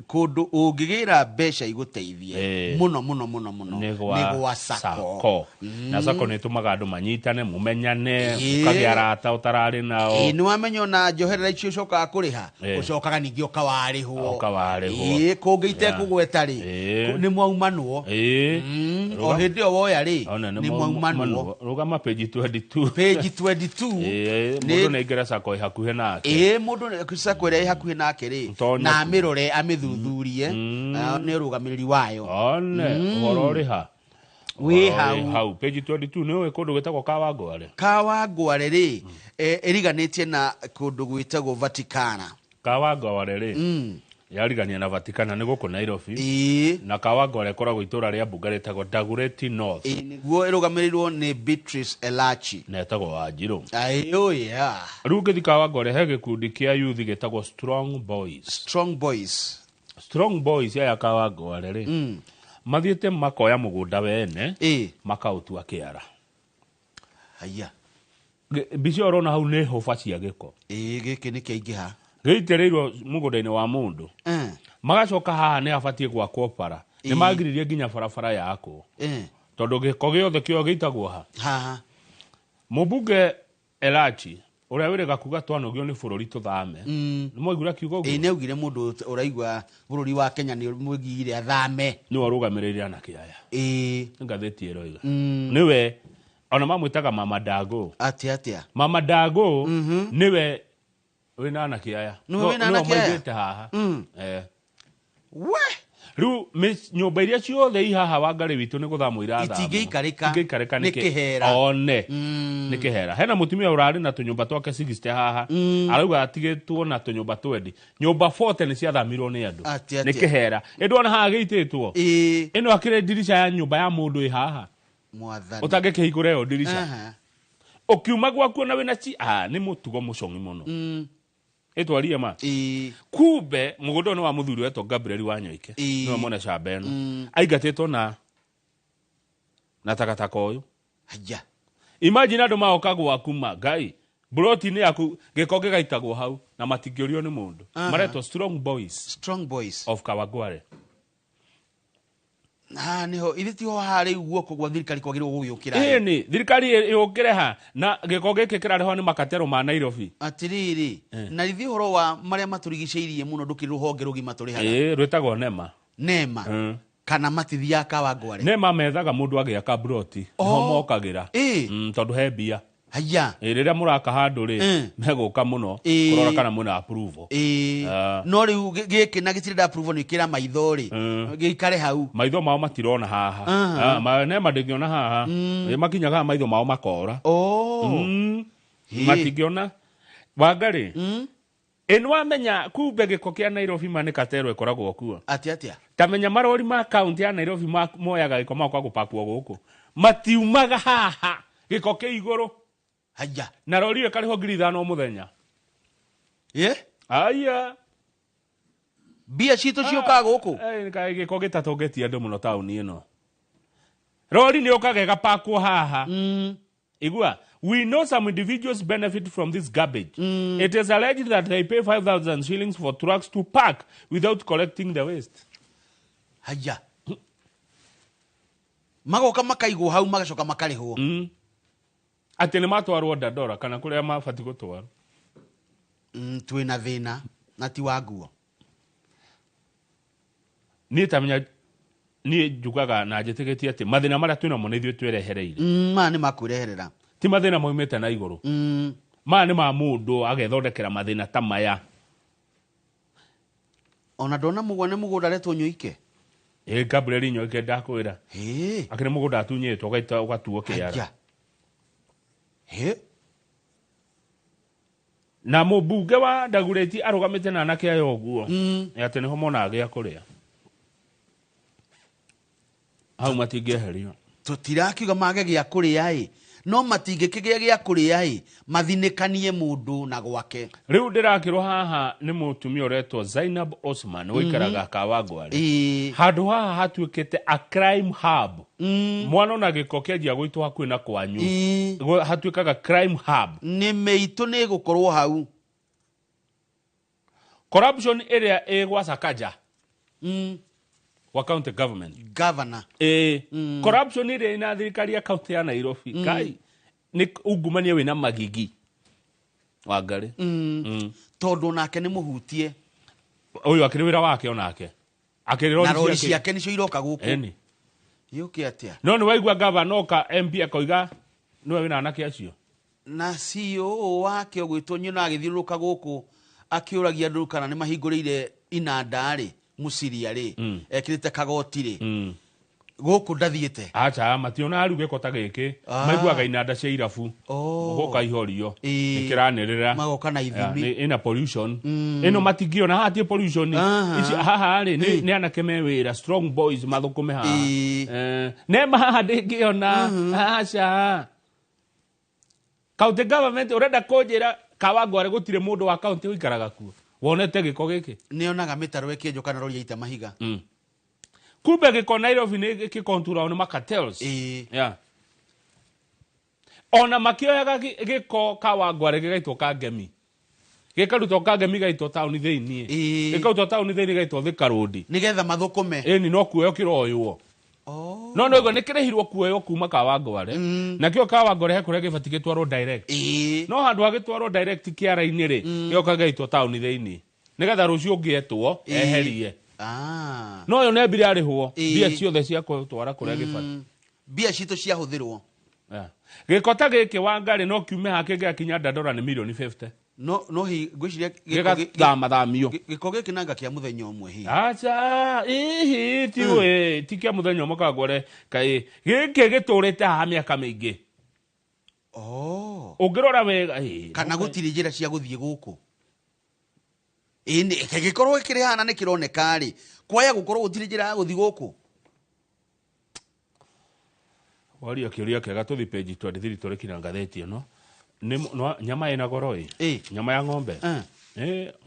kũndũ ũngĩgĩra mbeca igũteithie mũno mũno mũno mũno nĩ gwa SACCO. Na SACCO nĩ ĩtũmaga andũ manyitane, mumenyane, ũkagĩa arata ũtararĩ nao. Nĩ wamenya ona njoherera icio ũcokaga kũrĩha, ũcokaga ningĩ ũkawarĩhwo. Kũngĩ itekũgweta rĩ, nĩ mwaumanwo. O hĩndĩ ĩyo woya rĩ, nĩ mwaumanwo. Rũgama page 22. Page 22. Mũndũ nĩ aingĩre SACCO ĩ hakuhĩ nake. Mũndũ SACCO ĩrĩa ĩ hakuhĩ nake rĩ, na amĩrore, amĩthuthurie, nĩ ũrũgamĩrĩri wayo. One, ũhoro ũrĩ ha? Wĩ hau. Page 22 nĩ ũĩ kũndũ gwĩtagwo Kawangware. Kawangware rĩ, ĩriganĩtie na kũndũ gwĩtagwo Vaticana. Kawangware rĩ, yarigania na Vaticana nĩ gũkũ Nairobi. Na Kawangware ĩkoragwo itũra rĩa mbunge rĩtagwo Dagoretti North. Nĩguo ĩrũgamĩrĩirwo nĩ Beatrice Elachi. Na ĩtagwo Wanjirũ. Ayo. Rĩu ũngĩthiĩ Kawangware he gĩkundi kĩa youth gĩtagwo Strong Boys. Strong Boys. Strong Boys aya Kawangware rĩ, mathiĩte makoya mũgũnda wene, makaũtua kĩara. Haya. Mbica ũrona hau nĩ hũba cia gĩko. Gĩkĩ nĩ kĩaingĩha. Gĩitĩrĩirwo mũgũnda-inĩ wa mũndũ. Magacoka haha nĩ habatiĩ gwakwo bara. Nĩ magiririe nginya barabara yakwo. Tondũ gĩko gĩothe kĩo gĩitagwo ha. Haha. Mũmbunge Elachi ũrĩa wĩrĩga kuga twanogio nĩ bũrũri tũthame. Nĩ mwaiguire akiuga ũguo? Nĩ augire mũndũ ũraigua bũrũri wa Kenya nĩ mũgire athame. Nĩwe ũrũgamĩrĩire anake aya. Nĩ ngathĩti ĩroiga. Nĩwe ona mamwĩtaga Mama Dago. Atĩa? Mama Dago nĩwe wĩna anake aya. Nĩwe wĩna anake aya? Maigĩte haha. We! Rĩu nyũmba iria ciothe i haha Wangarĩ witũ nĩ gũthamwo irathamwo. Itingĩikarĩka. Itingĩikarĩka nĩ kĩhera. One. Nĩ kĩhera. Hena mũtumia ũrarĩ na tũnyũmba twake 60 haha. Arauga atigĩtwo na tũnyũmba 20. Nyũmba 40 nĩ ciathamirwo nĩ andũ. Nĩ kĩhera. Ĩndũ ona haha gĩitĩtwo. Ĩno akĩrĩ ndirica ya nyũmba ya mũndũ ĩ haha. Mwathani. Ũtangĩkĩhingũra ĩyo ndirica. Ũkiuma gwaku na wĩna chi, nĩ mũtugo mũcong'i mũno. Ĩtwarie ma. Kumbe mũgũnda ũyũ nĩ wa mũthuri wetwo Gabriel Wanyoike. Nĩwe mwene shamba ĩno. Aingatĩtwo na takataka ũyũ. Haya. Imagine andũ maoka gwaku ma Ngai. Broti-inĩ yaku gĩko gĩgaitagwo hau na matingĩũrio nĩ mũndũ. Maretwo Strong Boys. Strong Boys of Kawangware. Na niho ithe tiho harĩ guoko gwa thirikari kwagĩrĩirwo gũgĩũkĩra. Ĩni thirikari yũkĩre ha na gĩko gĩkĩ kĩrarehwo nĩ makatero ma Nairobi. Atĩrĩrĩ, na ithe ũhoro wa marĩa matũrigicĩirie mũno ndũkĩrĩ rũhonge rũgima tũrĩhaga. Rwĩtagwo NEMA. NEMA. Kana matithiaga Kawangware. NEMA methaga mũndũ agĩaka broti. Nĩho mokagĩra. Tondũ he mbia. Haya. Rĩrĩa mũraka handũ rĩ, megũka mũno kũrora kana mwĩna approval. No rĩu gĩkĩ na gĩtirĩ approval nĩ kĩra maitho rĩ, gĩikare hau. Maitho mao matirona haha. NEMA ndĩngĩona haha. Makinyaga maitho mao makora. Matingĩona. Wangarĩ. Ĩ wamenya kumbe gĩko kĩa Nairobi ma nĩ katero ĩkoragwo kuo. Atĩa? Tamenya marori ma kaunti ya Nairobi moyaga gĩko magoka gũpakwo gũkũ. Matiumaga haha. Gĩko kĩ igũrũ. Haya. Na rori ĩkarĩhwo 5,000 mũthenya. Aya. Mbia citũ ciũkaga gũkũ. Kaĩ gĩko gĩtatũngĩtie andũ mũno taũni ĩno. Rori nĩ yũkaga ĩgapakwo haha. Igua, we know some individuals benefit from this garbage. It is alleged that they pay 5,000 shillings for trucks to park without collecting the waste. Haya. Magoka makaigwo hau magacoka makarĩhwo. Atĩ nĩ matwarwo Dandora kana kũrĩa mabatiĩ gũtwarwo. Twĩna thĩna na ti wa nguo. Niĩ tamenya niĩ njugaga na njĩtĩkĩtie atĩ mathĩna marĩa twĩnamo nĩ ithuĩ twĩrehereire. Maya nĩ makwĩreherera. Ti mathĩna maumĩte na igũrũ. Maya nĩ ma mũndũ agethondekera mathĩna ta maya. Ona ndona mũgwa nĩ mũgũnda aretwo Nyoike. Ĩ Gabriel Nyoike ndakwĩra. Akĩrĩ mũgũnda atunyĩtwo ũgaita ũgatuo kĩara. Na mũmbunge wa Dagoretti arũgamĩte na anake aya ũguo. Atĩ nĩho monaga gĩa kũrĩa. Hau matingĩeherio. Tũtirakiuga mage gĩa kũrĩa ĩ. No matingĩkĩgĩa gĩa kũrĩa ĩ, mathinĩkanie mũndũ na gwake. Rĩu ndĩrakĩrwo haha nĩ mũtumia ũretwo Zainab Osman ũikaraga Kawangware. Handũ haha hatuĩkĩte a crime hub. Mwana ona gĩko kĩanjia gũitwo hakuhĩ na kwanyu. Hatuĩkaga crime hub. Nĩ mĩitũ nĩ ĩgũkorwo hau. Corruption ĩrĩa ĩ gwa Sakaja. Wa county government. Governor. Corruption ĩrĩa ĩna thirikari ya county ya Nairobi. Kai nĩ ungumania wĩna magigi. Wangari. Tondũ nake nĩ mũhutie. Ũyũ akĩrĩ wĩra wake onake. Akĩrĩ Na rori ciake nĩcio iroka gũkũ. Eni. Yũke atĩa? No nĩ waigua governor oka MP akoiga nĩwe wĩna anake acio. Na CEO wake ũgwĩtwo nyina agĩthiũrũrũka gũkũ akĩũragia andũ kana nĩ mahingũrĩire inanda rĩ. Mũciria rĩ ekĩrĩte kagoti rĩ gũkũ ndathiĩte. Acha mationa rĩu gĩko ta gĩkĩ maiguaga inanda cia irabu gũka ihorio nĩkĩranĩrĩra magoka na ithimi ĩna pollution ĩno matingĩona haha ti pollution ici haha rĩ nĩ anake me wĩra strong boys mathũkũme haha nema haha ndĩngĩona aca county government ũrenda kũnjĩra Kawangware gũtirĩ mũndũ wa county ũikaraga kuo. Wonete gĩko gĩkĩ? Nĩonaga mĩtaro ĩkĩenjwo kana rori yaita mahiga. Kumbe gĩko Nairobi nĩ gĩkonturagwo nĩ macartels. Yeah. Ona makĩoyaga gĩko Kawangware gĩgaitwo Kangemi. Gĩkarutwo Kangemi gĩgaitwo taũni thĩiniĩ. Gĩkarutwo taũni thĩiniĩ gĩgaitwo Thika Road. Nĩgetha mathũkũme. Ĩni no kuoywo kĩroywo. No no nĩ kĩrĩhirwo kuoywo kuma Kawangware. Nakĩo Kawangware he kũrĩa gĩbatiĩ gĩtwarwo direct. No handũ ha gĩtwarwo direct kĩara-inĩ rĩ, gĩgoka gĩgaitwo taũni thĩiniĩ. Nĩgetha rũciũ ũngĩetwo eherie. No yo nĩ mbia arĩhwo mbia ciothe cia gũtwara kũrĩa gĩbatiĩ. Mbia citũ ciahũthĩrwo. Gĩko ta gĩkĩ Wangari no kiume hake gĩgakinya Dandora nĩ mirioni 50. No no hi ngwĩciria gĩgathamathamio. Gĩko gĩkĩ nanga kĩa mũthenya ũmwe hihi. Acha ihi ti we ti kĩa mũthenya ũmwe Kawangware kaĩ gĩkĩ gĩtũrĩte haha mĩaka mĩingĩ. Ũngĩrora wega kana gũtirĩ njĩra cia gũthiĩ gũkũ. Ĩĩ gĩkorwo kĩrĩ hana nĩ kĩroneka rĩ kwaya gũkorwo gũtirĩ njĩra ya gũthiĩ gũkũ. Waria kĩũria kĩega tũthiĩ page 23 tũrĩkina ngathĩti ĩno. Nĩ nyama ĩna goro ĩ. Nyama ya ng'ombe.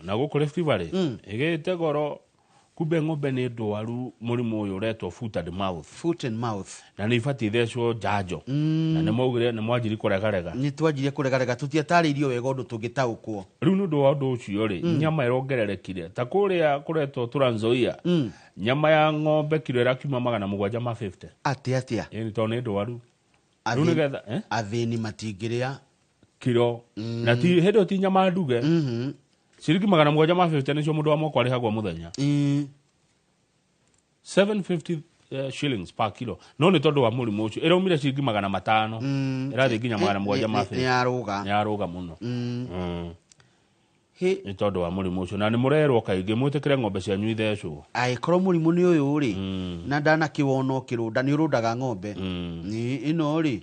Na gũkũ Rift Valley ĩgĩte goro kumbe ng'ombe nĩ ndwaru mũrimũ ũyũ ũretwo foot and mouth. Foot and mouth. Na nĩ ibatiĩ ithecwo njanjo. Na nĩ maugire nĩ mwanjirie kũregarega. Nĩ twanjirie kũregarega tũtiatarĩirio wega ũndũ tũngĩtaũkwo. Rĩu nĩ ũndũ wa ũndũ ũcio rĩ nyama ĩrongererekire ta kũrĩa kũretwo Trans Nzoia. Nyama ya ng'ombe kiro ĩrakiuma 750. Atĩa atĩa? Ĩni tondũ nĩ ndwaru. Rĩu nĩgetha athĩni matingĩrĩa kiro na ti hĩndĩ ĩyo ti nyama nduge. Ciringi 750 nĩcio mũndũ wa moko arĩhagwo mũthenya. 750 shillings per kilo. No nĩ tondũ wa mũrimũ ũcio ĩraumire ciringi 500. Ĩrathiĩ nginya 750. Nĩ yarũga. Nĩ yarũga mũno. Nĩ tondũ wa mũrimũ ũcio na nĩ mũrerwo kaingĩ mwĩtĩkĩre ng'ombe cianyu ithecwo. Angĩkorwo mũrimũ nĩ ũyũ rĩ na ndanakĩwona ũkĩrũnda nĩ ũrũndaga ng'ombe ĩno rĩ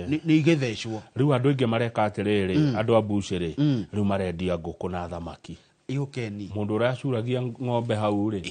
nĩ igĩthecwo. Rĩu andũ aingĩ mareka atĩrĩrĩ andũ a bucĩrĩ rĩu marendia ngũkũ na thamaki. Yũkeni. Mũndũ ũrĩa acuragia ng'ombe hau rĩ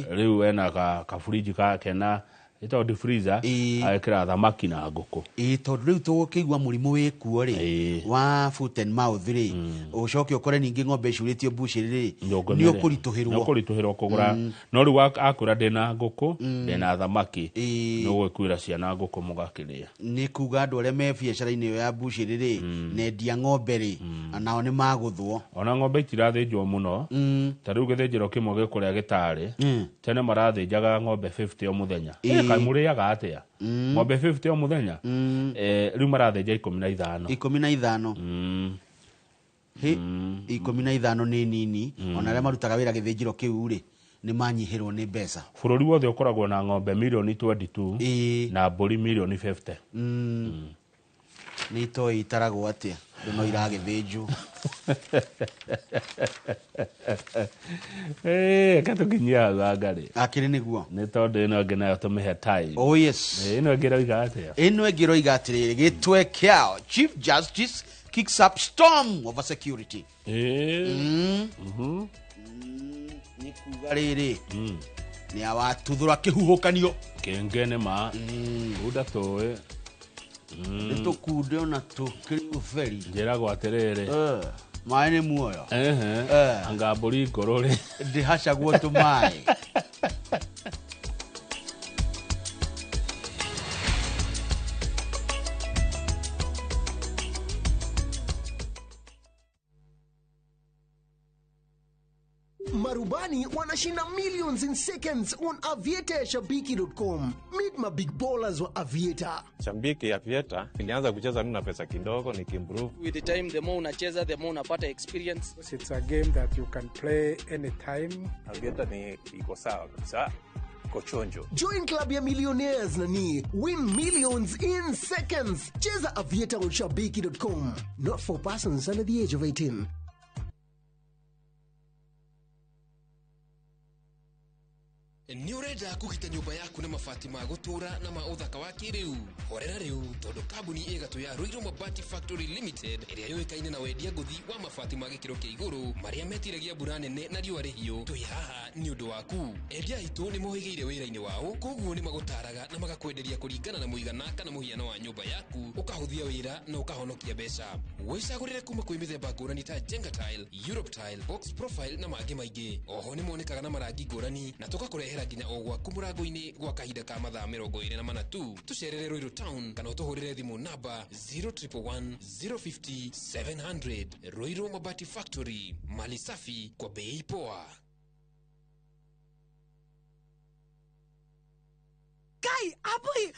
rĩu ena kaburinji gake na ĩtagwo deep freezer agekĩra thamaki na ngũkũ. Tondũ rĩu tũgũkĩigua mũrimũ wĩkuo rĩ wa foot and mouth rĩ ũcoke ũkore ningĩ ng'ombe icurĩtio bucĩrĩ rĩ nĩ ũkũritũhĩrwo. Nĩ ũkũritũhĩrwo kũgũra. No rĩu akwĩra ndĩna ngũkũ ndĩna thamaki nĩ ũgwĩkuĩra ciana ngũkũ mũgakĩrĩa. Nĩ kuga andũ arĩa me biacara-inĩ ĩyo ya bucĩrĩ rĩ nendia ng'ombe rĩ nao nĩ magũthwo. Ona ng'ombe itirathĩnjwo mũno ta rĩu gĩthĩnjĩro kĩmwe gĩkũrĩa gĩtarĩ tene marathĩnjaga ng'ombe 50 o mũthenya. Mũrĩaga atĩa? Ng'ombe 50 o mũthenya. Rĩu marathĩnja 15. 15. He 15 nĩ nini ona arĩa marutaga wĩra gĩthĩnjĩro kĩu rĩ nĩ manyihĩrwo nĩ mbeca. Bũrũri wothe ũkoragwo na ng'ombe mirioni 22 na mbũri mirioni 50. Nĩ itoĩ itaragwo atĩa andũ no iragĩthĩnjwo. Reke tũkinyie hau Wangarĩ. Akĩrĩ nĩguo. Nĩ tondũ ĩno ĩngĩ nayo tũmĩhe time. Oh yes. Ĩno ĩngĩ ĩroiga atĩa? Ĩno ĩngĩ ĩroiga atĩrĩrĩ, gĩtwe kĩao Chief Justice kicks up storm over security. Nĩ kuga rĩrĩ nĩ awatuthũra kĩhuhũkanio kĩngĩ nĩ ma kunda tũĩ nĩ tũkunde ona tũkĩrĩ ũberi. Njĩragwo atĩrĩrĩ, maĩ nĩ muoyo. Anga mbũri ngũrũ rĩ ndĩhacagwo tũmaĩ. Marubani wanashinda millions in seconds on Aviator ya Shabiki.com. Meet my big ballers wa Aviator. Shabiki Aviator nilianza kucheza mimi na pesa kidogo nikiimprove. With the time, the more unacheza, the more unapata experience. It's a game that you can play anytime. Aviator ni iko sawa kabisa. Kochonjo. Join club ya millionaires nani. Win millions in seconds. Cheza Aviator on Shabiki.com. Not for persons under the age of 18. Nĩ ũrenda kũgita nyũmba yaku na mabati ma gũtũũra na ma ũthaka wa kĩrĩu? Horera rĩu tondũ kambuni ĩgatũ ya Ruiru Mabati Factory Limited ĩrĩa yũĩkaine na wendia ngũthi wa mabati ma gĩkĩro kĩa igũrũ marĩa metiragia mbura nene na riũa rĩhiũ, twĩ haha nĩ ũndũ waku. Endia aitũ nĩ mohĩgĩire wĩra-inĩ wao, koguo nĩ magũtaraga na magakwenderia kũringana na mũigana kana mũhiano wa nyũmba yaku, ũkahũthia wĩra na ũkahonokia mbeca. Wĩcagũrĩre kuma kwĩ mĩthemba ngũrani ta Jenga Tile, Europe Tile, Box Profile na mangĩ maingĩ. Oho nĩ monekaga na marangi ngũrani na tũgakũrehera nginya o gwaku mũrango-inĩ gwa kahinda ka mathaa 24 tu. Tũcerere Ruiru Town kana ũtũhũrĩre thimũ namba 0111 050 700. Ruiru Mabati Factory, mali safi kwa bei poa. Kai, abui,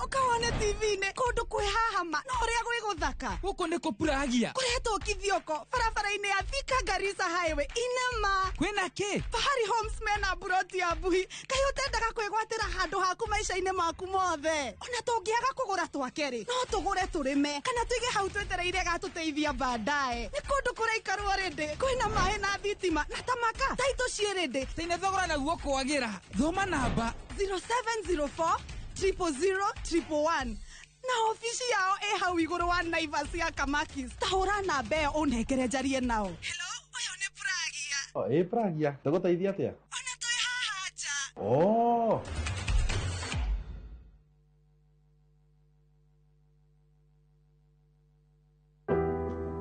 ukawone TV-inĩ kũndũ kwĩ haha ma no ũrĩa gwĩ gũthaka. Gũkũ nĩ kũpuragia. Kũretwo Kithioko barabara-inĩ ya Thika Garissa Highway inema. Kwĩna kĩ? Fahari Homes mena mburoti ya mbuhi. Kaĩ ũtendaga kwĩgwatĩra handũ haku maica-inĩ maku mothe? Ona tũngĩaga kũgũra twake rĩ, no tũgũre tũrĩme kana tũige hau twetereire gatũteithia baadaye. Nĩ kũndũ kũraikarwo rĩndĩ, kwĩna maĩ na thitima na tamaka taitũ ciĩ rĩndĩ. Tene thogora naguo kwagĩra. Thoma namba 0704 000 111 na ofici yao ĩ hau igũrũ wa Naivas ya Kamakis. Ta hũra namba ĩyo ũnengere njarie nao. Hello, ũyũ nĩ Pragia. Ĩ Pragia, tũgũteithia atĩa? Ona twĩ haha nja. Oh.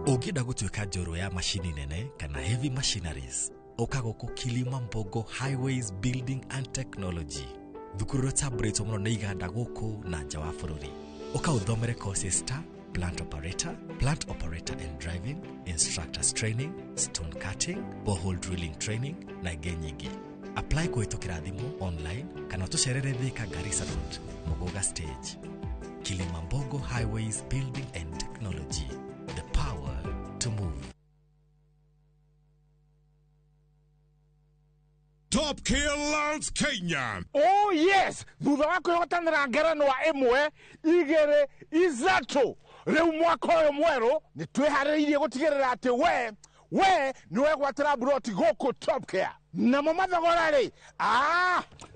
Ũngĩenda gũtuĩka njorua ya macini nene kana heavy machineries, ũka gũkũ Kilimambogo Highways Building and Technology. Thukuru ũrĩa ũtambũrĩtwo mũno nĩ iganda gũkũ na nja wa bũrũri. Ũka ũthomere courses ta plant operator and driving, instructors training, stone cutting, borehole drilling training na ingĩ nyingĩ. Apply kũhĩtũkĩra thimũ online kana ũtũcerere Thika Garissa Road, Muguga Stage. Kilimambogo Highways Building and Technology, the power to move. Top Kill Lands Kenya. Oh yes, thutha wa kwĩhotanĩra ngerenwa ĩmwe igĩrĩ ithatũ rĩu mwaka ũyũ mwerũ nĩ twĩharĩrĩirie gũtigĩrĩra atĩ we nĩ wegwatĩra mburoti gũkũ Top Care. Namo mathogora rĩ,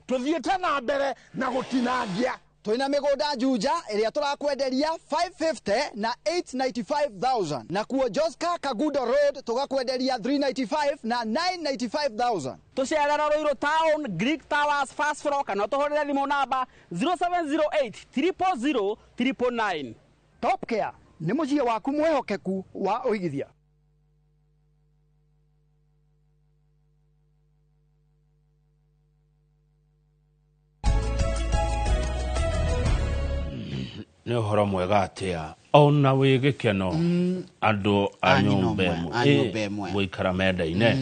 tũthiĩte na mbere na gũtinangia. Twina mĩgũnda Juja ĩrĩa tũrakwenderia 550 na 895,000 na kuo Joska Kagudo Road tũgakwenderia 395 na 995,000. Tũcerera Ruiru Town, Greek Towers, first floor kana ũtũhũrĩre thimũ namba 0708 000 999. Top Care nĩ mũciĩ waku mwĩhokeku wa ũigithia. Nĩ ũhoro mwega atĩa ona wĩ gĩkeno andũ a nyũmba ĩmwe gũikara mendaine.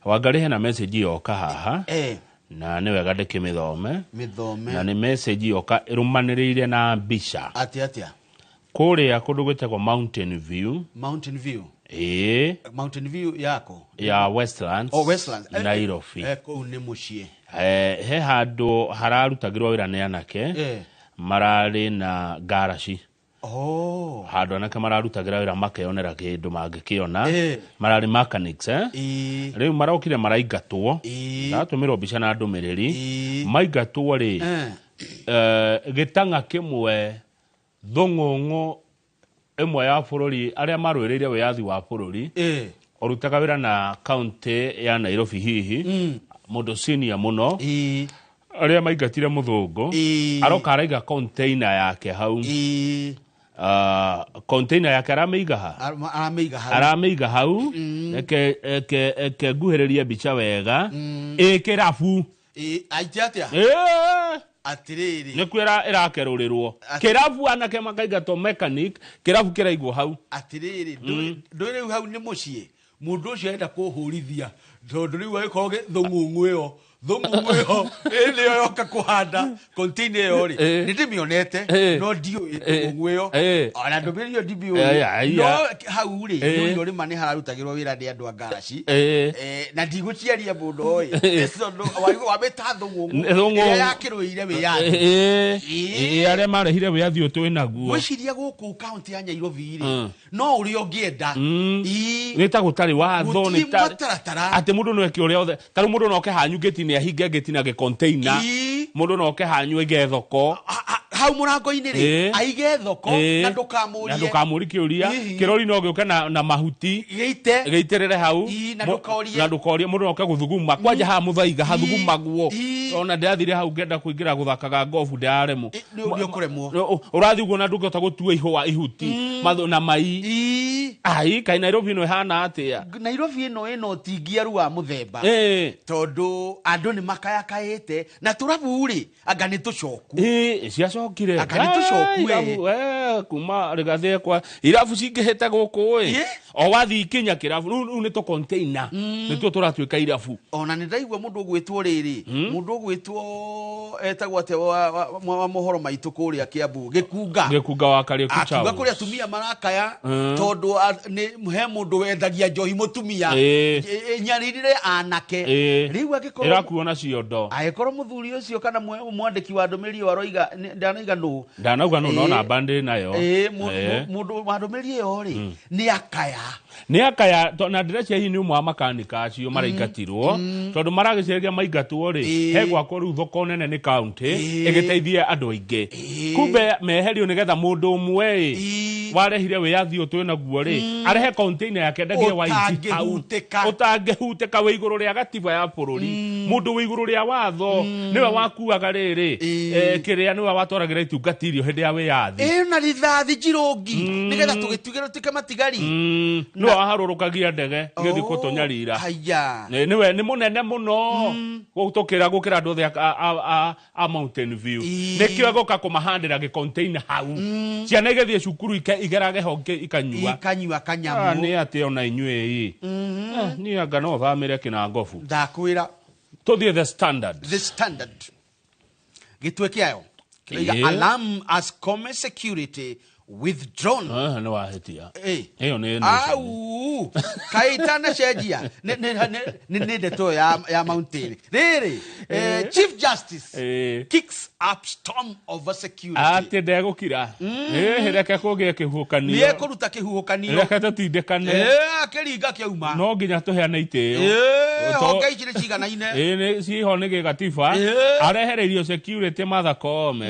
Wangarĩ hena message yoka haha na nĩ wega ndĩkĩmĩthome na nĩ message yoka ĩrũmanĩrĩire na mbica. Atĩa kũrĩa kũndũ gwĩtagwo Mountain View. Mountain View. Ĩĩ, Mountain View yako ya Westlands. Oh, Westlands. Nairobi. Kũu nĩ mũciĩ. He handũ hararutagĩrwo wĩra nĩ anake mararĩ na garaci. Oh. Handũ anake mararutagĩra wĩra makeyonera kĩndũ mangĩkĩona. Mararĩ mechanics, eh? Rĩu marokire maraingatwo. Ndatũmĩrwo mbica na ndũmĩrĩri. Maingatwo rĩ, gĩtang'a kĩmwe, thũng'ũng'ũ ĩmwe ya bũrũri, arĩa marũĩrĩire wĩyathi wa bũrũri, ũrutaga wĩra na kaunti ya Nairobi, hihi mũndũ senior mũno, arĩa maingatire mũthũngũ, aroka araiga container yake hau. Container yake aramĩiga ha? Aramĩiga hau. Aramĩiga hau. Reke nguhĩrĩrie mbica wega. Ĩ kĩrabu. Aite atĩa? Ĩĩ. Atĩrĩrĩ. Nĩkuo ĩrakerũrĩrwo kĩrabu, anake makaingatwo, mechanic, kĩrabu kĩraigwo hau. Atĩrĩrĩ, ndũĩ rĩu hau nĩ mũciĩ. Mũndũ ũcio arenda kũhũrithia, tondũ rĩu agĩkorwo thũng'ũng'ũ ĩyo, thũng'ũng'ũ ĩyo ĩnĩyo yoka kũhanda container ĩyo rĩ, nĩ ndĩmĩonete, no ndiũĩ thũng'ũng'ũ ĩyo, ona ndũmĩrĩri ĩyo ndimĩũĩ. Aya. No hau rĩ, nĩũĩ rĩma nĩ hararutagĩrwo wĩra nĩ andũ a ngaraci. Na ndigũciaria mũno ĩ, tondũ wamĩta thũng'ũng'ũ Thũng'ũng'ũ. ĩrĩa yakĩrũĩire wĩyathi. Ĩĩ, arĩa marehire wĩyathi ũyũ twĩ naguo. Ngwĩciria gũkũ kaunti ya Nairobi rĩ, no ũrĩa ũngĩenda. Nĩ ta gũtarĩ watho. Gũtirĩ Nĩ ta mũtaratara. Atĩ mũndũ no eke ũrĩa othe. Ta rĩu mũndũ no oke hanyu ngĩti-inĩ, ahinge ngĩti na gĩcontainer. Mũndũ no oke hanyu aige thoko hau mũrango-inĩ rĩ, aige thoko na na ndũkamũrie. Ndũkamũrie kĩũria. Hihi. Kĩrori no gĩũke na mahuti gĩite gĩitĩrĩre hau. Na ndũkorie. Na ndũkorie. Mũndũ no oke gũthuguma kwanja haha mũthaiga hathugumagwo. Ona ndĩrathire hau ngĩenda kũingĩra gũthakaga ngobu, ndĩraremwo. Nĩ ũkũremwo. Ũrathiĩ ũguo na ndũngĩhota gũtua ihũa, ihuti na mai. Ai, kaĩ Nairobi ĩno ĩhana atĩa? Nairobi ĩno ĩna ũtingiaru wa mũthemba, tondũ andũ nĩ makayakayĩte na tũrabu rĩ, anga nĩ tũcoku. Ĩĩ, ciacokire. Anga nĩ tũcoku, Eh, irabu, kuma rĩgathĩ kwa irabu cingĩhĩte gũkũ ĩ, o wathiĩ ikinya kĩrabu rĩu nĩ tũ container nĩtuo tũratuĩka irabu. Ona nĩ ndaigua mũndũ ũgwĩtwo rĩrĩ, mũndũ ũgwĩtwo etagwo atĩa, wa mohoro maitũ kũrĩa Kiambu, Gĩkunga. Gĩkunga wa Kariũki Akiuga Charles. kũrĩa atumia marakaya, tondũ nĩ he mũndũ wendagia njohi mũtumia, nyaririre anake. Rĩu angĩkorwo Ĩrakuo na ciondo. Angĩkorwo mũthuri ũcio kana mwandĩki wa ndũmĩrĩri ĩyo aroiga ndanauga nũ. Ndanauga nũ, no namba ndĩ nayo. Mũndũ wa ndũmĩrĩri ĩyo rĩ, nĩ akaya. Nĩ akaya na ndĩreciria hihi nĩ ũmwe wa makanika acio maraingatirwo, tondũ maragĩciragia maingatwo rĩ, he gwakwo rĩu thoko nene nĩ kaunti ĩgĩteithie andũ aingĩ. Kumbe meherio nĩgetha mũndũ ũmwe ĩ warehire wĩyathi ũyũ twĩ naguo rĩ, arehe container yake endagie waiti hau. Ũtangĩhutĩka. Ũtangĩhutĩka, wĩ igũrũ rĩa gatiba ya bũrũri. Mũndũ wĩ igũrũ rĩa watho nĩwe wakuaga rĩrĩ, kĩrĩa nĩwe watwaragĩra itungati irio hĩndĩ ya wĩyathi. Ĩyo na rithathi njirũngi nĩgetha tũgĩtuge tũtuĩke matigari. Nĩwe waharũrũkagia ndege igĩthiĩ kũtũnyarira. Haya. Nĩwe nĩ mũnene mũno gũtũkĩra gũkĩra andũ othe a Mountain View. Nĩkĩo egũka kũmahandĩra gĩcontainer hau, ciana igĩthiĩ cukuru igerage ho ikanyua. Ikanyua Ah, kanyamũ. Nĩ atĩ ona inyuĩ ĩ. Niĩ anga no thamĩre kĩnangobu. Ndakwĩra. Tũthiĩ The Standard. The Standard gĩtwe kĩayo kĩroiga, "Alarm as Koome security withdrawn." Ah, nĩ wahĩtia. Ĩyo nĩ Au kaĩ itanacenjia nĩ ndeto ya mountain rĩrĩ, "Chief Justice kicks up storm over security." Atĩ ndegũkira. Ĩhĩ, reke kũgĩe kĩhuhũkanio. Nĩ ekũruta kĩhuhũkanio. Reke tũtindĩkane. Akĩringa kĩauma. No nginya tũheane itĩo. Honge ici nĩ ciganaine. Ĩĩ, nĩ ciho nĩ gĩgatiba arehereirio security. Martha Koome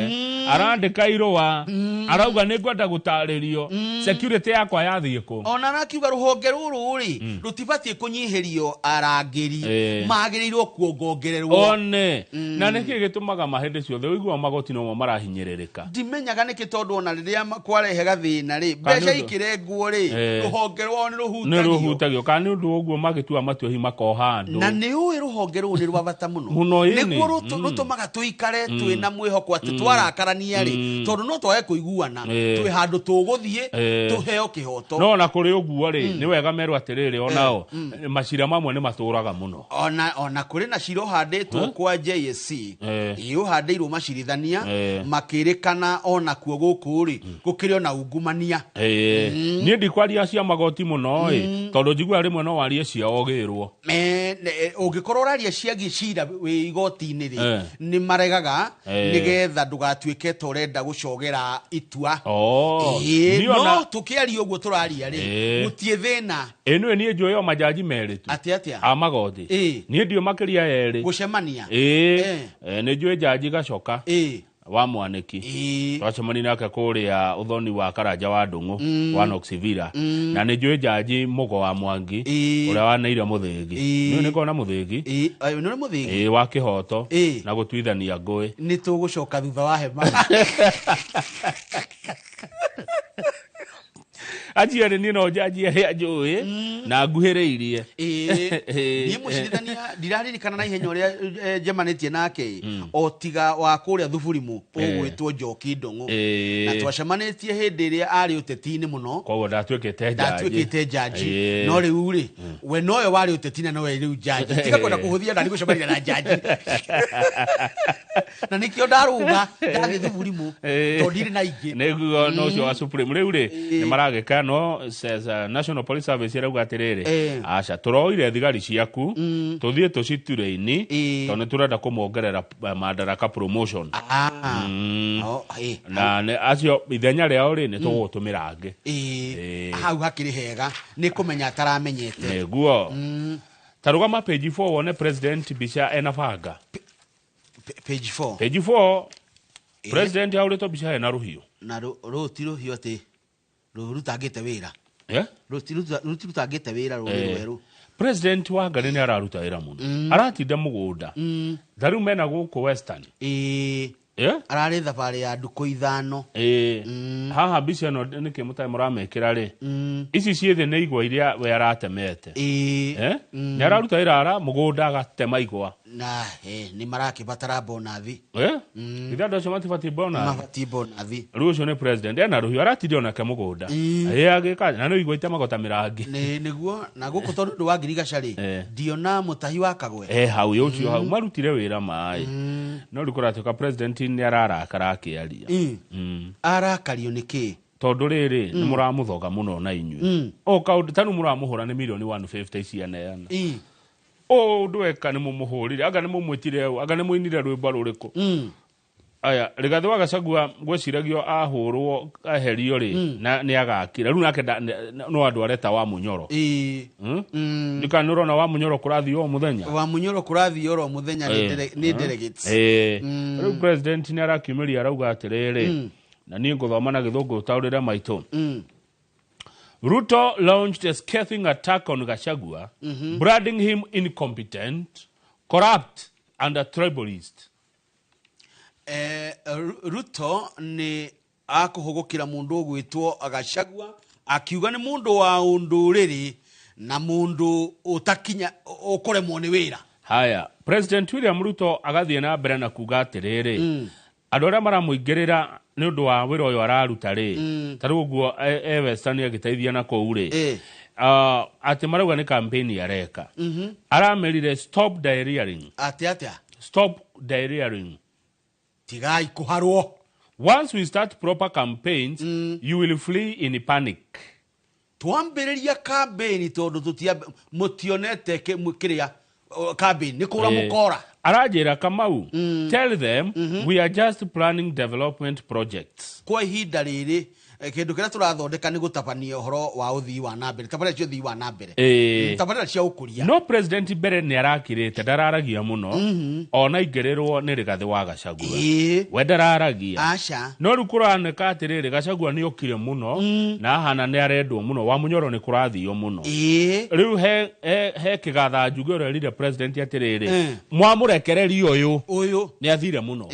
arandĩka irũa, arauga nĩ ngwenda gũtarĩrio security yakwa yathiĩ kũ. Ona arakiuga rũhonge rũrũ rĩ, rũtibatiĩ kũnyihĩrio arangĩri, magĩrĩirwo kuongongererwo. One na nĩkĩ gĩtũmaga mahĩndĩ ciothe ũiguaga magoti nomo marahinyĩrĩrĩka? Ndimenyaga nĩkĩ, tondũ ona rĩrĩa kwarehe gathĩna rĩ, Kana mbeca nĩ ũndũ- ikĩrengwo rĩ, rũhonge rwao nĩ nĩ rũhutagio. Rũhutagio kana nĩ ũndũ wa ũguo magĩtua matua hihi makoha andũ. Na nĩ ũĩ rũhonge rũu nĩ rwa bata mũno. Mũno, ĩni. Nĩguo rũtũmaga tũikare twĩna mwĩhoko atĩ twarakarania rĩ, tondũ no twage kũiguana, twĩ handũ tũgũthiĩ tũheo kĩhoto. No ona kũrĩ ũguo rĩ, nĩ wega merwo atĩrĩrĩ, onao macira mamwe nĩ matũraga mũno. Ona kũrĩ na cira ũhandĩtwo kwa JSC, ĩ ũhandĩirwo macirithania, makĩrĩkana onakuo gũkũ rĩ, gũkĩrĩ ona ungumania. Niĩ ndikwaria cia magoti mũno ĩ, tondũ njiguaga rĩmwe no warie ciao ũgĩrwo. Ũngĩkorwo ũraria ciagiĩ cira wĩ igoti-inĩ rĩ, nĩ maregaga nĩgetha ndũgatuĩke ta ũrenda gũcogera itua. No tũkĩaria ũguo tũraria rĩ, gũtiĩ thĩna. Ĩno niĩ njũĩ o majaji merĩ tu. Atĩ atĩa? A magoti. Niĩ ndiũ makĩria erĩ. Gũcemania. Nĩ njũĩ jaji Gacoka wa Mwaniki. Twacemania nake kũrĩa ũthoni wa Karanja wa Ndũng'ũ wa Knoxville. Na nĩ njũĩ jaji Mũgo wa Mwangi ũrĩa waneire Mũthĩgi. Nĩ nĩ kona Mũthĩgi. Nĩ Mũthĩgi. Wa kĩhoto na gũtuithania ngũĩ. Nĩ tũgũcoka thutha wa hema. Acio erĩ niĩ no njaji arĩa njũĩ na nguhĩrĩirie. Niĩ mũcirithania ndiraririkana na ihenya ũrĩa njemanĩtie nake o tiga wa kũrĩa Thuburimu ũgwĩtwo Njoki Ndũng'ũ. Na twacemanĩtie hĩndĩ ĩrĩa arĩ ũteti-inĩ mũno. Koguo ndatuĩkĩte njaji. Ndatuĩkĩte njaji. No rĩu rĩ, we nowe warĩ ũteti-inĩ nowe rĩu njaji. Tiga kwenda kũhũthia ndari gũcemania na njaji. Na nĩkĩo ndarũga ndathiĩ Thuburimu tondũ ndirĩ na ingĩ. Nĩguo no ũcio wa Supreme rĩu rĩ nĩ maragĩka no National Police Service ĩrauga atĩrĩrĩ, aca tũroire thigari ciaku tũthiĩ tũciturĩini tondũ nĩ tũrenda kũmongerera madaraka promotion. Na acio ithenya rĩao rĩ nĩ tũgũgũtũmĩra angĩ. Hau hakĩrĩ hega nĩ kũmenya ataramenyete. Nĩguo. Ta rũgama page 4 wone president mbica ena banga. Page 4. Page 4 president ahũrĩtwo mbica ena rũhiũ. Na rũũ ti rũhiũ atĩ rũrutangĩte wĩra. Rũtirutangĩte wĩra rũrĩ rwerũ. President wa Ngai nĩ araruta wĩra mũno. Aratinda mũgũnda. Ta rĩu mena gũkũ Western. Ararĩ thabarĩ ya ndukũ ithano. Haha mbica ĩno nĩkĩ mũtarĩ mũramĩkĩra rĩ? Ici ciĩ thĩ nĩ igwa iria we aratemete. Nĩ araruta wĩra ara mũgũnda agatema igwa. Na nĩ marakĩbatara bonathi. Ithe andũ acio matibatiĩ bonathi. Mabatiĩ bonathi. Rĩu ũcio nĩ president ena rũhiũ aratinda onake mũgũnda. Agĩka na nĩ igwa itemagwo ta mĩrangi. Nĩguo na gũkũ tondũ ũndũ wa ngirigaca rĩ, ndiona mũtahi wa Kagwe. Hau ũcio hau marutire wĩra maĩ. No rĩu kũratuĩka president nĩ ararakara akĩaria. Arakario nĩ kĩ? Tondũ rĩrĩ nĩ mũramũthoga mũno na inyuĩ. O kaũndũ ta rĩu mũramũhũra nĩ mirioni 150 cianeana. Ũndũ eka nĩ mũmũhũrire, anga nĩ mũmwĩtire, anga nĩ mũinire rwĩmbo rũrĩkũ. Aya, Rigathĩ wa Gachagua ngwĩciragio ahũrwo eherio rĩ na nĩ agakira. Rĩu nake no andũ areta wa Munyoro. Ndikana nĩ ũrona wa Munyoro kũrathiĩ o mũthenya. Wa Munyoro kũrathiĩ oro mũthenya nĩ delegates. Rĩu president nĩ arakiumĩria arauga atĩrĩrĩ, na niĩ ngũthoma na gĩthũngũ ũtaũrĩre maitũ. Ruto launched a scathing attack on Gachagua, branding him incompetent, corrupt, and a tribalist. Ruto nĩ akũhũgũkĩra mũndũ ũgwĩtwo Gachagua akiuga nĩ mũndũ wa ũndũrĩrĩ na mũndũ ũtakinya ũkũremwo nĩ wĩra. Haya, President William Ruto agathiĩ na mbere na kuga atĩrĩrĩ, andũ arĩa maramũingĩrĩra nĩ ũndũ wa wĩra ũyũ araruta rĩ, ta rĩu ũguo e Western agĩteithia na kũu rĩ, atĩ marauga nĩ campaign areka. Aramerire stop diarrheaing. Atĩ atĩa? Stop diarrheaing. Tigai kũharwo. Once we start proper campaigns, you will flee in panic. Twambĩrĩria campaign tondũ mũtionete kĩrĩa campaign nĩ kũra mũkora. Arajĩra Kamau, tell them we are just planning development projects. Kwa ihinda rĩrĩ kĩndũ kĩrĩa tũrathondeka nĩ gũtabania ũhoro wa ũthii wa na mbere, tabarĩra cia ũthii wa na mbere, tabarĩra cia ũkũria. No president mbere nĩ arakirĩte, ndararagia mũno, ona aingĩrĩrwo nĩ Rigathĩ wa Gachagua. We ndararagia. Aca. No rĩu kũranĩka atĩrĩrĩ, Gachagua nĩ okire mũno, na ahana nĩ arendwo mũno, wa Munyoro nĩ kũrathio mũno. Rĩu he kĩgatha njuge ũrerire president atĩrĩrĩ, mwamũrekereria ũyũ nĩ athire mũno.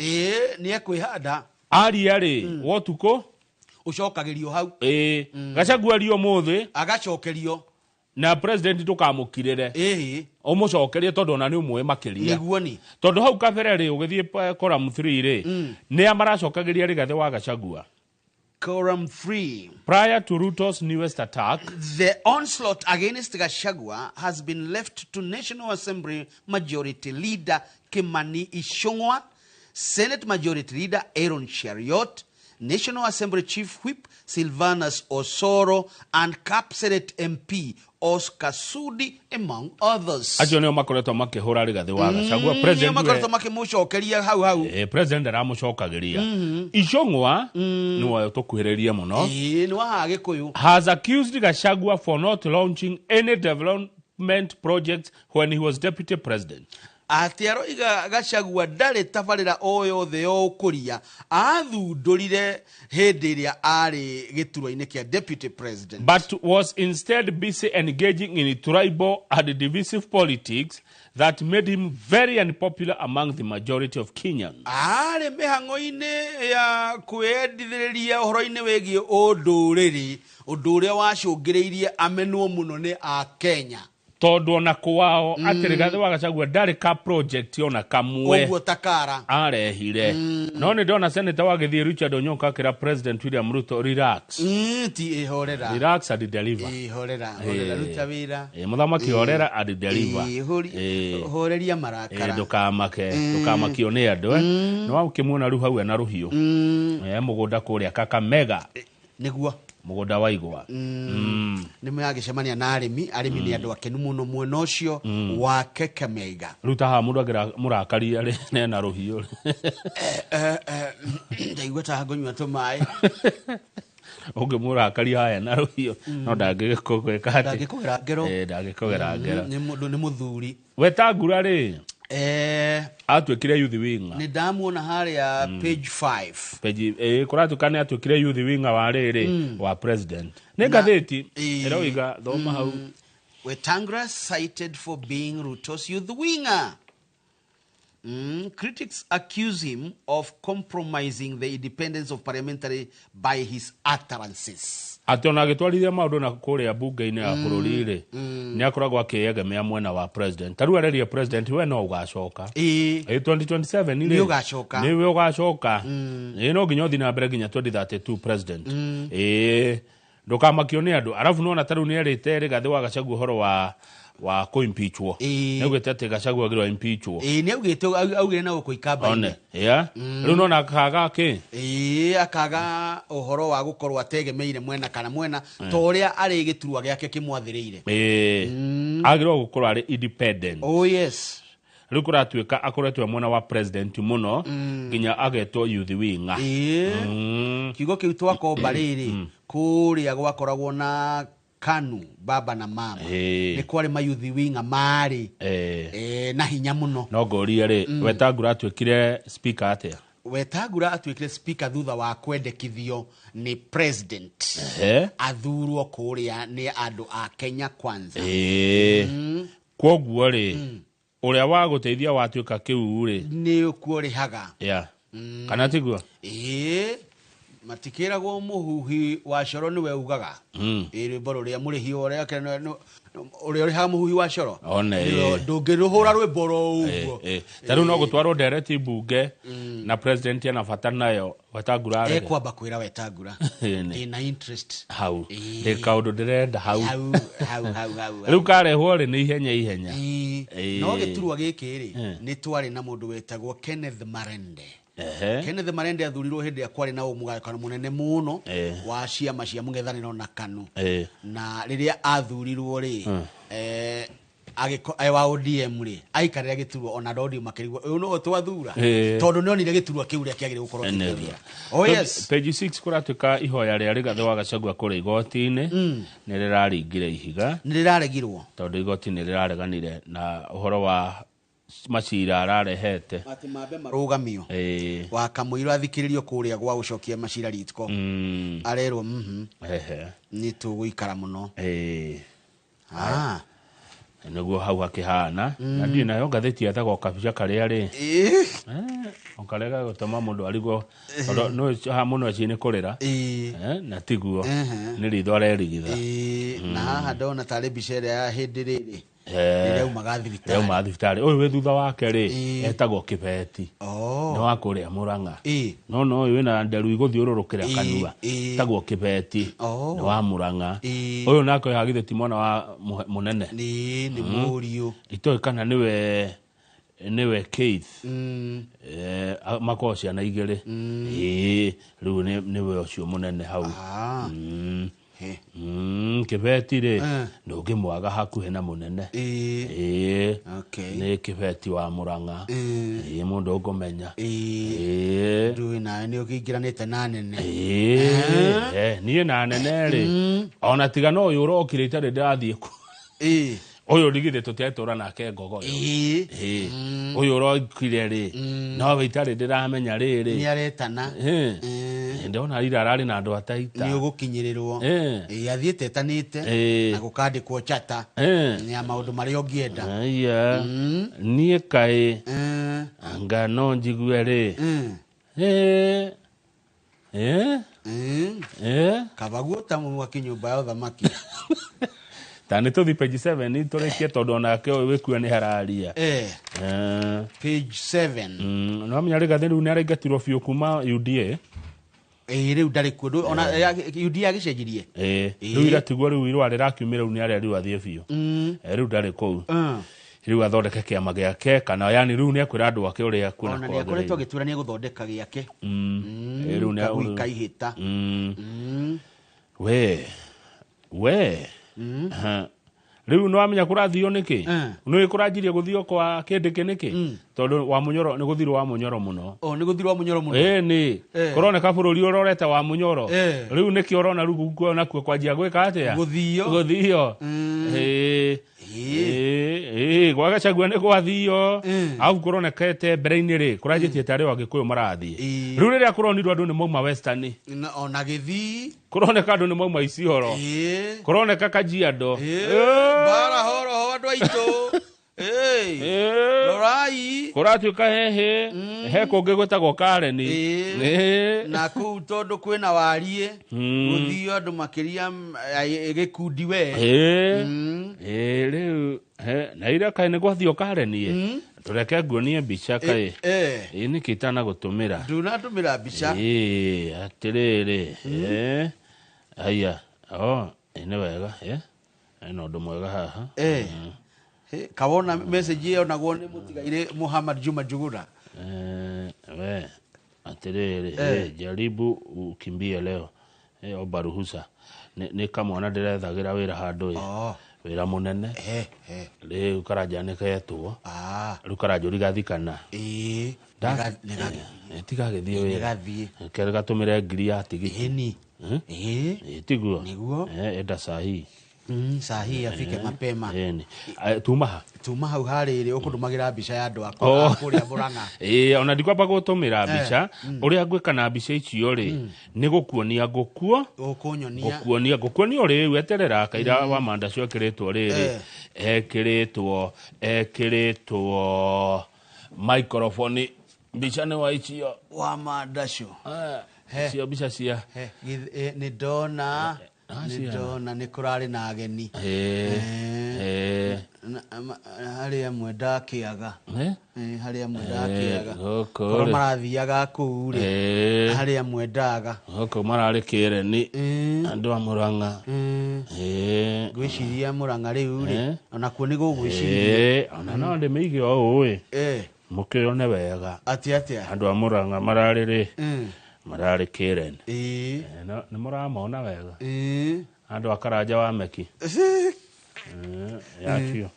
Nĩ ekwĩhanda. Aria rĩ, wotukũ ũcokagĩrio hau. Gachagua ario ũmũthĩ agacokerio na president ndũkamũkirĩre. Ũmũcokerie tondũ ona nĩ ũmũĩ makĩria. Nĩguo ni. Tondũ hau kabere rĩ ũgĩthiĩ column 3 rĩ, nĩ a maracokagĩria Rigathĩ wa Gachagua. Column 3. Prior to Ruto's newest attack, the onslaught against Gachagua has been left to National Assembly Majority Leader Kimani Ichung'wa, Senate Majority Leader Aaron Cheruiyot, National Assembly Chief Whip Silvanus Osoro, and Kapseret MP Oscar Sudi among others. Acio nĩo makoretwo makĩhũra Rigathĩ wa Gachagua. Nĩo President makoretwo makĩmũcokeria hau hau. President aramũcokagĩria. Icũng'wa nĩwe tũkuhĩrĩrie mũno. Ĩĩ, nĩ wa haha Gĩkũyũ. Has accused Gachagua for not launching any development projects when he was deputy president. Atĩ aroiga Gachagua ndarĩ tabarĩra o yothe ya ũkũria athundũrire hĩndĩ ĩrĩa arĩ gĩturwa-inĩ kĩa deputy president. But was instead busy engaging in tribal and divisive politics that made him very unpopular among the majority of Kenyans. Arĩ mĩhang'o-inĩ ya kwĩyendithĩrĩria ũhoro-inĩ wĩgiĩ ũndũrĩrĩ, ũndũ ũrĩa wacũngĩrĩirie amenwo mũno nĩ Akenya. Tondũ ona kwao atĩ Rigathĩ wa Gachagua ndarĩ ka project ona kamwe ũguo takara arehire. No nĩ ndona senator wa Gĩthiĩ Richard Onyonka akĩra President William Ruto, relax. Ti ĩhorera. Relax and deliver. Ĩhorera, horera, ruta wĩra. Mũthamaki, horera and deliver. Horeria marakara. Ndũkamake, ndũkamakio nĩ andũ. Nĩ wakĩmuona rĩu hau ena rũhiũ mũgũnda kũrĩa Kakamega. Nĩguo. Mũgũnda wa igwa. Nĩ magĩcemania na arĩmi. Arĩmi nĩ andũ akenu mũno mwena ũcio wa Kakamega. Rĩu ta haha mũndũ angĩramũrakaria rĩ, nena rũhiũ. Ndaigua ta ngũnyua tũmaĩ. Ũngĩmũrakaria haya na rũhiũ no ndangĩgĩkũgwĩka atĩ. Ndangĩkũgera ngero. Ndangĩkũgera ngero. Nĩ mũndũ, nĩ mũthuri. Wetangula rĩ, atuĩkire youth winger. Nĩ ndamuona harĩa page 5. Page kũratuĩka nĩ atuĩkire youth winger wa rĩrĩ wa president. Nĩ ngathĩti ĩroiga, thoma hau. Wetangula cited for being Ruto's youth winger. Critics accuse him of compromising the independence of parliamentary by his utterances. Atĩ ona agĩtwarithia maũndũ na kũrĩa bunge-inĩ ya bũrũri rĩ, nĩ akoragwo akĩegemea mwena wa president. Ta rĩu areria president, we no ũgacoka. 2027 rĩ, Nĩ ũgacoka. Nĩwe ũgacoka. No nginya ũthiĩ na mbere nginya 2032 president. Ndũkamakio nĩ andũ. Arabu nĩwona ta rĩu nĩerĩte Rigathĩ wa Gachagua ũhoro wa kũ-impeachwo. Nĩaugĩte atĩ Gachagua agĩrĩirwo impeachwo. Nĩaugĩte, augire na gũkũ ikamba-inĩ. One, yeah. Rĩu nĩwona akaga kĩ? Akaga ũhoro wa gũkorwo ategemeire mwena kana mwena, ta ũrĩa arĩ gĩturwa gĩake kĩmwathĩrĩire. Agĩrĩirwo gũkorwo arĩ independent. Oh yes. Rĩu kũratuĩka akoretwo e mwena wa president mũno nginya agetwo youth winger. Kiugo kĩu twakomba rĩrĩ, kũrĩa gwakoragwo na KANU baba na mama. Nĩ kwarĩ mayuthi winger marĩ na hinya mũno. No ngũrie rĩ, Wetangula atuĩkire speaker atĩa? Wetangula atuĩkire speaker thutha wa kwendekithio nĩ president. Athurwo kũrĩa nĩ andũ a Kenya Kwanza. Kwoguo rĩ, ũrĩa wa gũteithia watuĩka kĩu rĩ, nĩ kuo rĩhaga. Yeah. Kana tiguo? Matikĩragwo mũhuhi wa coro nĩwe ugaga. Rwĩmbo rũrĩa mũrĩhi ũrĩa ũrĩa ũrĩhaga mũhuhi wa coro. One, Nĩwe ndũngĩrũhũra rwĩmbo ro ũguo. Ta rĩu no gũtwarwo ndereti mbunge na president ena bata nayo Wetangula arege. Ekwamba kwĩra Wetangula. Ndĩna interest. Hau. Ndĩ kaũndũ ndĩrenda hau. Hau, hau, hau, hau. Rĩu karehwo rĩ nĩ ihenya ihenya. No gĩturwa gĩkĩ rĩ, nĩ twarĩ na mũndũ wetagwo Kenneth Marende. Kenneth Marende athurirwo hĩndĩ ĩrĩa kwarĩ na mũgayũkano mũnene mũno wa ciama cia mũng'ethanĩro na KANU. Na rĩrĩa athurirwo rĩ, wa ODM rĩ, aikarĩra gĩturwa ona andũ a ODM makĩrigwo, ũyũ nĩwe twathura. Tondũ nĩonire gĩturwa kĩu ũrĩa kĩagĩrĩire gũkorwo kĩkĩrĩa. Oh yes. Page 6 kũratuĩka ihoya rĩa Rigathĩ wa Gachagua kũrĩa igoti-inĩ nĩ rĩraringire ihiga. Nĩ rĩraregirwo. Tondũ igoti nĩ rĩrareganire na ũhoro wa macira ararehete. Atĩ mambe marũgamio. Wa Kamũirũ athikĩrĩrio kũrĩa gwa gũcokia macira riko. Arerwo, nĩ tũgũikara mũno. Nĩguo hau hakĩhana. Na ndirĩ nayo ngathĩti yetagwo kabica karĩa rĩ. O karĩa gagũtũma mũndũ arigwo, tondũ nĩ haha mũno eci nĩ kũrĩra. Na tiguo. Nĩ ritho arerigitha. Na haha ndona tarĩ mbica ĩrĩa ya hĩndĩ rĩrĩ. Rĩrĩa aumaga thibitarĩ. Rĩrĩa aumaga thibitarĩ. Ũyũ wĩ thutha wake rĩ, etagwo Kĩbeti. Nĩ wa kũrĩa Mũrang'a. No no ũyũ wĩna nderu igũthiũrũrũkĩra kanua. Etagwo Kĩbeti. Nĩ wa Mũrang'a. Ũyũ nake ũyũ haha githĩ ti mwana wa mũnene. Nĩ mũriũ. Itoĩ kana nĩwe Keith. Makoragwo ciana igĩrĩ. Rĩu nĩwe ũcio mũnene hau. Kĩbeti rĩ ndũngĩmwaga hakuhĩ na mũnene. Ĩĩ. Nĩ kĩbeti wa Murang'a. Ĩĩ mũndũ ũkũmenya. Ĩĩ. Ndũĩ nawe nĩ ũkĩingĩranĩte na nene. Ĩĩ. Niĩ na nene rĩ ona tiga no ũyũ ũrokire itarĩ ndĩrathiĩ ku. Ũyũ ndigithĩ tũtiatũra nake ngogoyo. Ĩĩ. Ũyũ ũrokire rĩ nowe itarĩ ndĩramenya rĩrĩ. Nĩ aretana. Ndona ira ararĩ na andũ ataita. Nĩ ũgũkinyĩrĩrwo. Ĩĩ athiĩte etanĩte na gũkandĩkwo chata ya maũndũ marĩa ũngĩenda. Aya. Niĩ kaĩ anga no njigue rĩ. Kaba guota mwaki nyũmba ya ũthamaki. Ta nĩ tũthi page 7 tũrĩkie tondũ onake ũyũ wĩkua nĩ hararia. Page 7. No amenya Rigathĩ rĩu nĩ araingatirwo biũ kuma UDA. Ĩĩ rĩu ndarĩ kuo ona UDA agĩcenjirie. Ĩĩ rĩu iratigwo rĩu irũa rĩrakiumĩra rĩu nĩ arĩa rĩu athiĩ biũ. Rĩu ndarĩ kũu. Rĩu athondeke kĩama gĩake kana yani rĩu nĩ akwĩra andũ ake ũrĩa kuona kwagĩrĩire. Ona nĩ akoretwo agĩtura nĩ egũthondeka gĩake. Rĩu nĩ Kagui kaihĩta. We rĩu nĩ wamenya kũrathio nĩkĩ? Nĩ kũranjirie gũthio kwa kĩndĩkĩ nĩkĩ? Tondũ wa Mũnyoro nĩ gũthirwo wa Mũnyoro mũno. O nĩ gũthirwo wa Mũnyoro mũno. Ĩĩ nĩ. Kũroneka bũrũri ũrorete wa Mũnyoro. Rĩu nĩkĩo ũrona rĩu nakuo kwanjia gwĩka atĩa? Gũthio. Gũthio. Ĩĩ gwa Gachagua nĩ gwathio. Arabu kũronekete mbere-inĩ rĩ kũranjĩtie tarĩ o Agĩkũyũ marathiĩ. Rĩu rĩrĩa kũronirwo andũ nĩ mauma Western. Ona Gĩthii. Kũroneka andũ nĩ mauma Isiolo. Kũroneka Kajiado. Bara horo andũ aitũ. Rorai. Kũratuĩka hehe he kũngĩ gwĩtagwo Kareni. Na kũu tondũ kwĩna wariĩ gũthio andũ makĩria gĩkundi we. Rĩu na ira kaĩ nĩ gwathio Kareni. Tũreke nguonie mbica kaĩ. Ĩĩ nĩkĩ itanagũtũmĩra? Ndunatũmĩra mbica. Ĩĩ atĩrĩrĩ. Aya. Nĩ wega. Ena ũndũ mwega haha. Kawona message ĩyo naguo nĩ mũtigaire Muhammad Juma Njuguna. We atĩrĩrĩ jaribu ukimbie leo. Omba ruhusa. Nĩ kamwana ndĩrethagĩra wĩra handũ ĩ. Wĩra mũnene. Rĩu karanja nĩ ketwo. Rĩu karanjũri gathikana. Tigagĩthiĩ wĩra. Kerĩ gatũmĩre ngiri ya tigiti. Ĩni. Tiguo. Nĩguo. Enda sahi. Sahi afike mapema. Tuma ha. Tuma hau harĩrĩ ũkũndũmagĩra mbica ya andũ akwa kũrĩa Murang'a. Ona ndikwamba gũtũmĩra mbica ũrĩa ngwĩka na mbica icio rĩ nĩ gũkuonia ngũkuo. Ũkũnyonia. Ngũkuonia rĩu weterera kaira wa Mandacio ekĩrĩtwo rĩrĩ. Ekĩrĩtwo microphone mbica nĩ wa icio. Wa Mandacio. Cio mbica cia. Nĩ ndona. Nĩ nĩ kũrarĩ na ageni. Harĩ amwe ndakĩaga. Harĩ amwe ndakĩaga. Korwo marathiaga kũu rĩ. Harĩ amwe ndaga. Gũkũ mararĩ Kĩreni. Andũ a Murang'a. Ngwĩciria Murang'a rĩu rĩ. Onakuo nĩ gũgwĩciria. Ona no ndĩmĩige o ũũ ĩ. Mũkĩone wega. Atĩa atĩa. Andũ a Murang'a mararĩ rĩ. Mararĩ Kĩreni. Nĩ mũramona wega. Andũ a Karanja wa Meki. Yakio.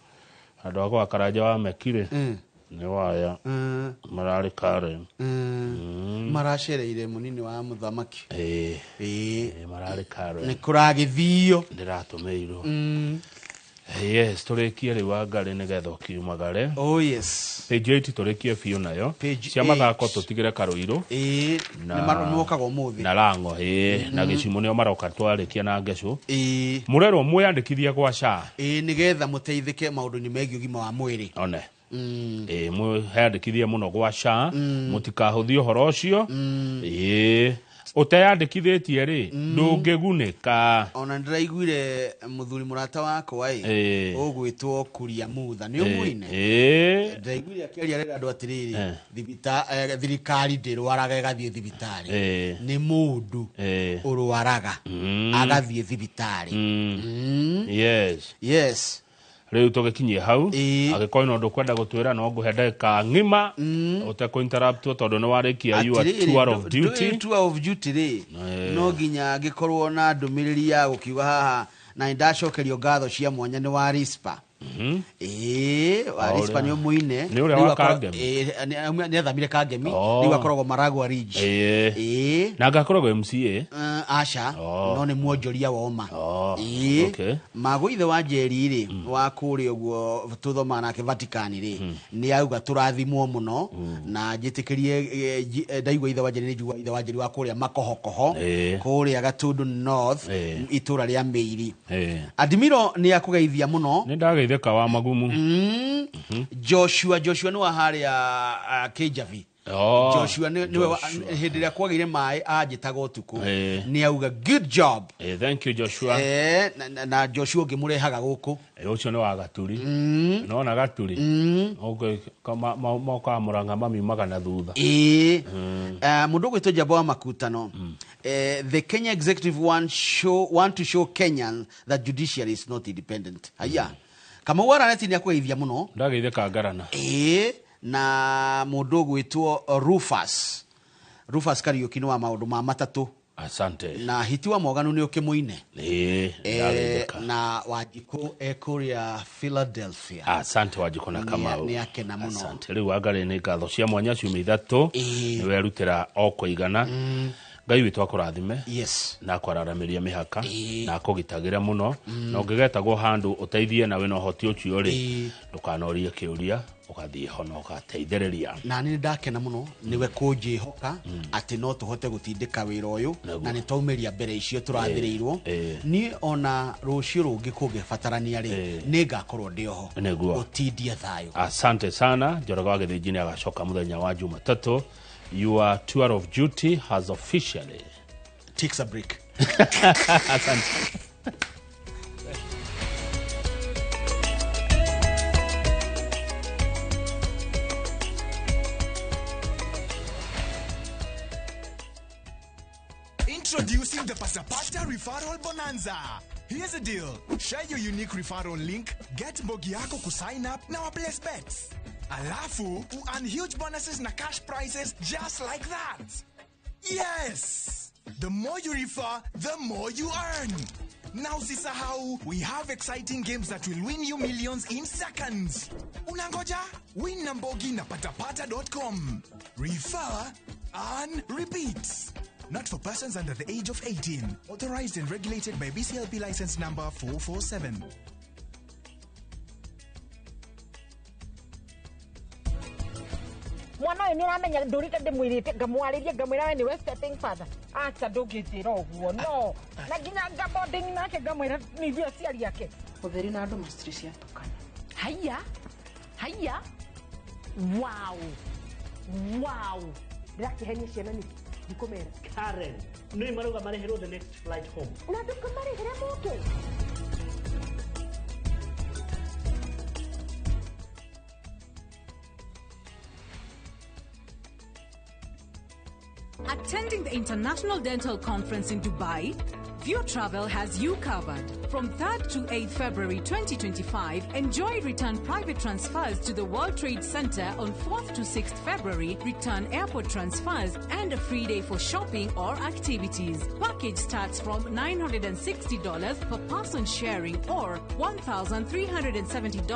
Andũ a gwa Karanja wa Meki rĩ. Nĩ waya. Mararĩ Karen. Maracereire mũnini wa mũthamaki. Mararĩ Karen. Nĩ kũragĩthio. Ndĩratũmĩirwo. Yes, tũrĩkie rĩu Wangarĩ nĩgetha ũkiumagare. Oh yes. Page 8 tũrĩkie biũ nayo. Cia mathako tũtigĩre Karũirũ. Nĩ mokaga ũmũthĩ. Na Lango, na Gĩcimo nĩo maroka twarĩkia na Ngecũ. Mũrerwo mwĩyandĩkithie gwa SHA. Nĩgetha mũteithĩke maũndũ-inĩ megiĩ ũgima wa mwĩrĩ. One. Mwĩyandĩkithie mũno gwa SHA, mũtikahũthie ũhoro ũcio. Ũteyandĩkithĩtie rĩ ndũngĩgunĩka. Ona ndĩraiguire mũthuri mũrata wakwa ĩ ũgwĩtwo Kuria Mutha nĩ ũmũine. Ndĩraiguire akĩaria rĩrĩa andũ atĩrĩrĩ thirikari ndĩrwaraga ĩgathiĩ thibitarĩ. Nĩ mũndũ ũrwaraga agathiĩ thibitarĩ. Yes. Yes. Rĩu tũgĩkinyie hau, angĩkorwo no ndũkwenda gũtwĩra no ngũhe ndagĩka ng'ima ũtekũ-interruptwo tondũ nĩ warĩkia your tour of duty. Tour of duty rĩ, no nginya ngĩkorwo na ndũmĩrĩri ya gũkiuga haha, na nĩndacokerio ngatho cia mwanya nĩ wa Rispa. Ĩĩ, wa Rispa nĩ ũmũine. Nĩ ũrĩa wa Kangemi? Nĩ athamire Kangemi, rĩu akoragwo Maragua Ridge. Ĩĩ. Na ngakoragwo MCA? Aca, no nĩ mwonjoria wa ũma. Ĩĩ. Magũithe wa Njeri rĩ, wa kũrĩa ũguo tũthomaga nake Vatican rĩ, nĩ auga tũrathimwo mũno, na njĩtĩkĩrie ndaigua ithe wa Njeri, nĩ njigua ithe wa Njeri wa kũrĩa Makohokoho, kũrĩa Gatundu North, itũra rĩa Mĩiri. Adimiro nĩ akũgeithia mũno. Nĩ ndageithĩka wa magumu. Joshua nĩ wa harĩa Kĩnjabi. Joshua nĩwe hĩndĩ ĩrĩa kwagĩire maĩ anjĩtaga ũtukũ, nĩ auga good job. Thank you Joshua. Na Joshua ũngĩmũrehaga gũkũ. Ũcio nĩ wa Gaturi. Nona Gaturi. Mokaga Mũrang'a mamiumaga na thutha. Mũndũ ũgwĩtwo Njamba wa Makutano. The Kenya executive want to show Kenyans that judiciary is not independent. Haya. Kamau wa Raneti nĩ akũgeithia mũno. Ndageithĩka ngarana. Na mũndũ ũgwĩtwo Rufus Kariũki nĩ wa maũndũ ma matatũ. Asante. Na hiti wa Moganu nĩ ũkĩmũine. Na Wanjikũ ekũrĩa Philadelphia. Asante Wanjikũ na Kamau. Nĩ akena mũno. Asante. Rĩu Wangarĩ nĩ ngatho cia mwanya ciumia ithatũ. Nĩ werutĩra o kũigana. Ngai witũ akũrathime. Yes. Na akwararamĩria mĩhaka, na akũgitagĩre mũno. Na ũngĩgetagwo handũ ũteithie na wĩna ũhoti ũcio rĩ, ndũkanorie kĩũria, ũgathiĩ ho na ũgateithĩrĩria. Na nĩ ndakena mũno nĩwe kũnjĩhoka atĩ no tũhote gũtindĩka wĩra ũyũ, na nĩ twaumĩria mbere icio tũrathĩrĩirwo. Niĩ ona rũciũ rũngĩ kũngĩbatarania rĩ, nĩ ngakorwo ndĩ oho gũtindia thayũ. Asante sana. Njoroge wa Gĩthĩnji nĩ agacoka mũthenya wa Jumatatũ. Your tour of duty has officially takes a break. Asante. Introducing the Pasapata Referral Bonanza. Here's a deal. Share your unique referral link, get mbogi yako kusign up na waplace bets. Alafu, earn huge bonuses na cash prizes just like that. Yes! The more you refer, the more you earn. Now usisahau, we have exciting games that will win you millions in seconds. Unangoja? Win na mbogi na patapata.com. Refer, earn, repeat. Not for persons under the age of 18. Authorized and regulated by BCLP license number 447. Mwana ũyũ nĩ ũramenya ndũrĩte ndĩmwĩrĩte ngamwarĩria ngamwĩra we nĩwe stepping father. Acha ndũngĩnjĩra ũguo, no. Na nginya ngabonding nake ngamwĩra nĩ ithuĩ aciari ake. Ũtheri na andũ macitirĩ ciatukana. Haiya, haiya, wow, wow. Ndĩrakĩhenia ciana nĩkĩ? Ndikumera. Karen, nĩ marauga marĩhĩrwo the next flight home. Na ndũkamarĩhĩre moke. Attending the International Dental Conference in Dubai, View Travel has you covered. From 3rd to 8th February 2025, enjoy return private transfers to the World Trade Center on 4th to 6th February, return airport transfers, and a free day for shopping or activities. Package starts from $960 per person sharing or $1,370.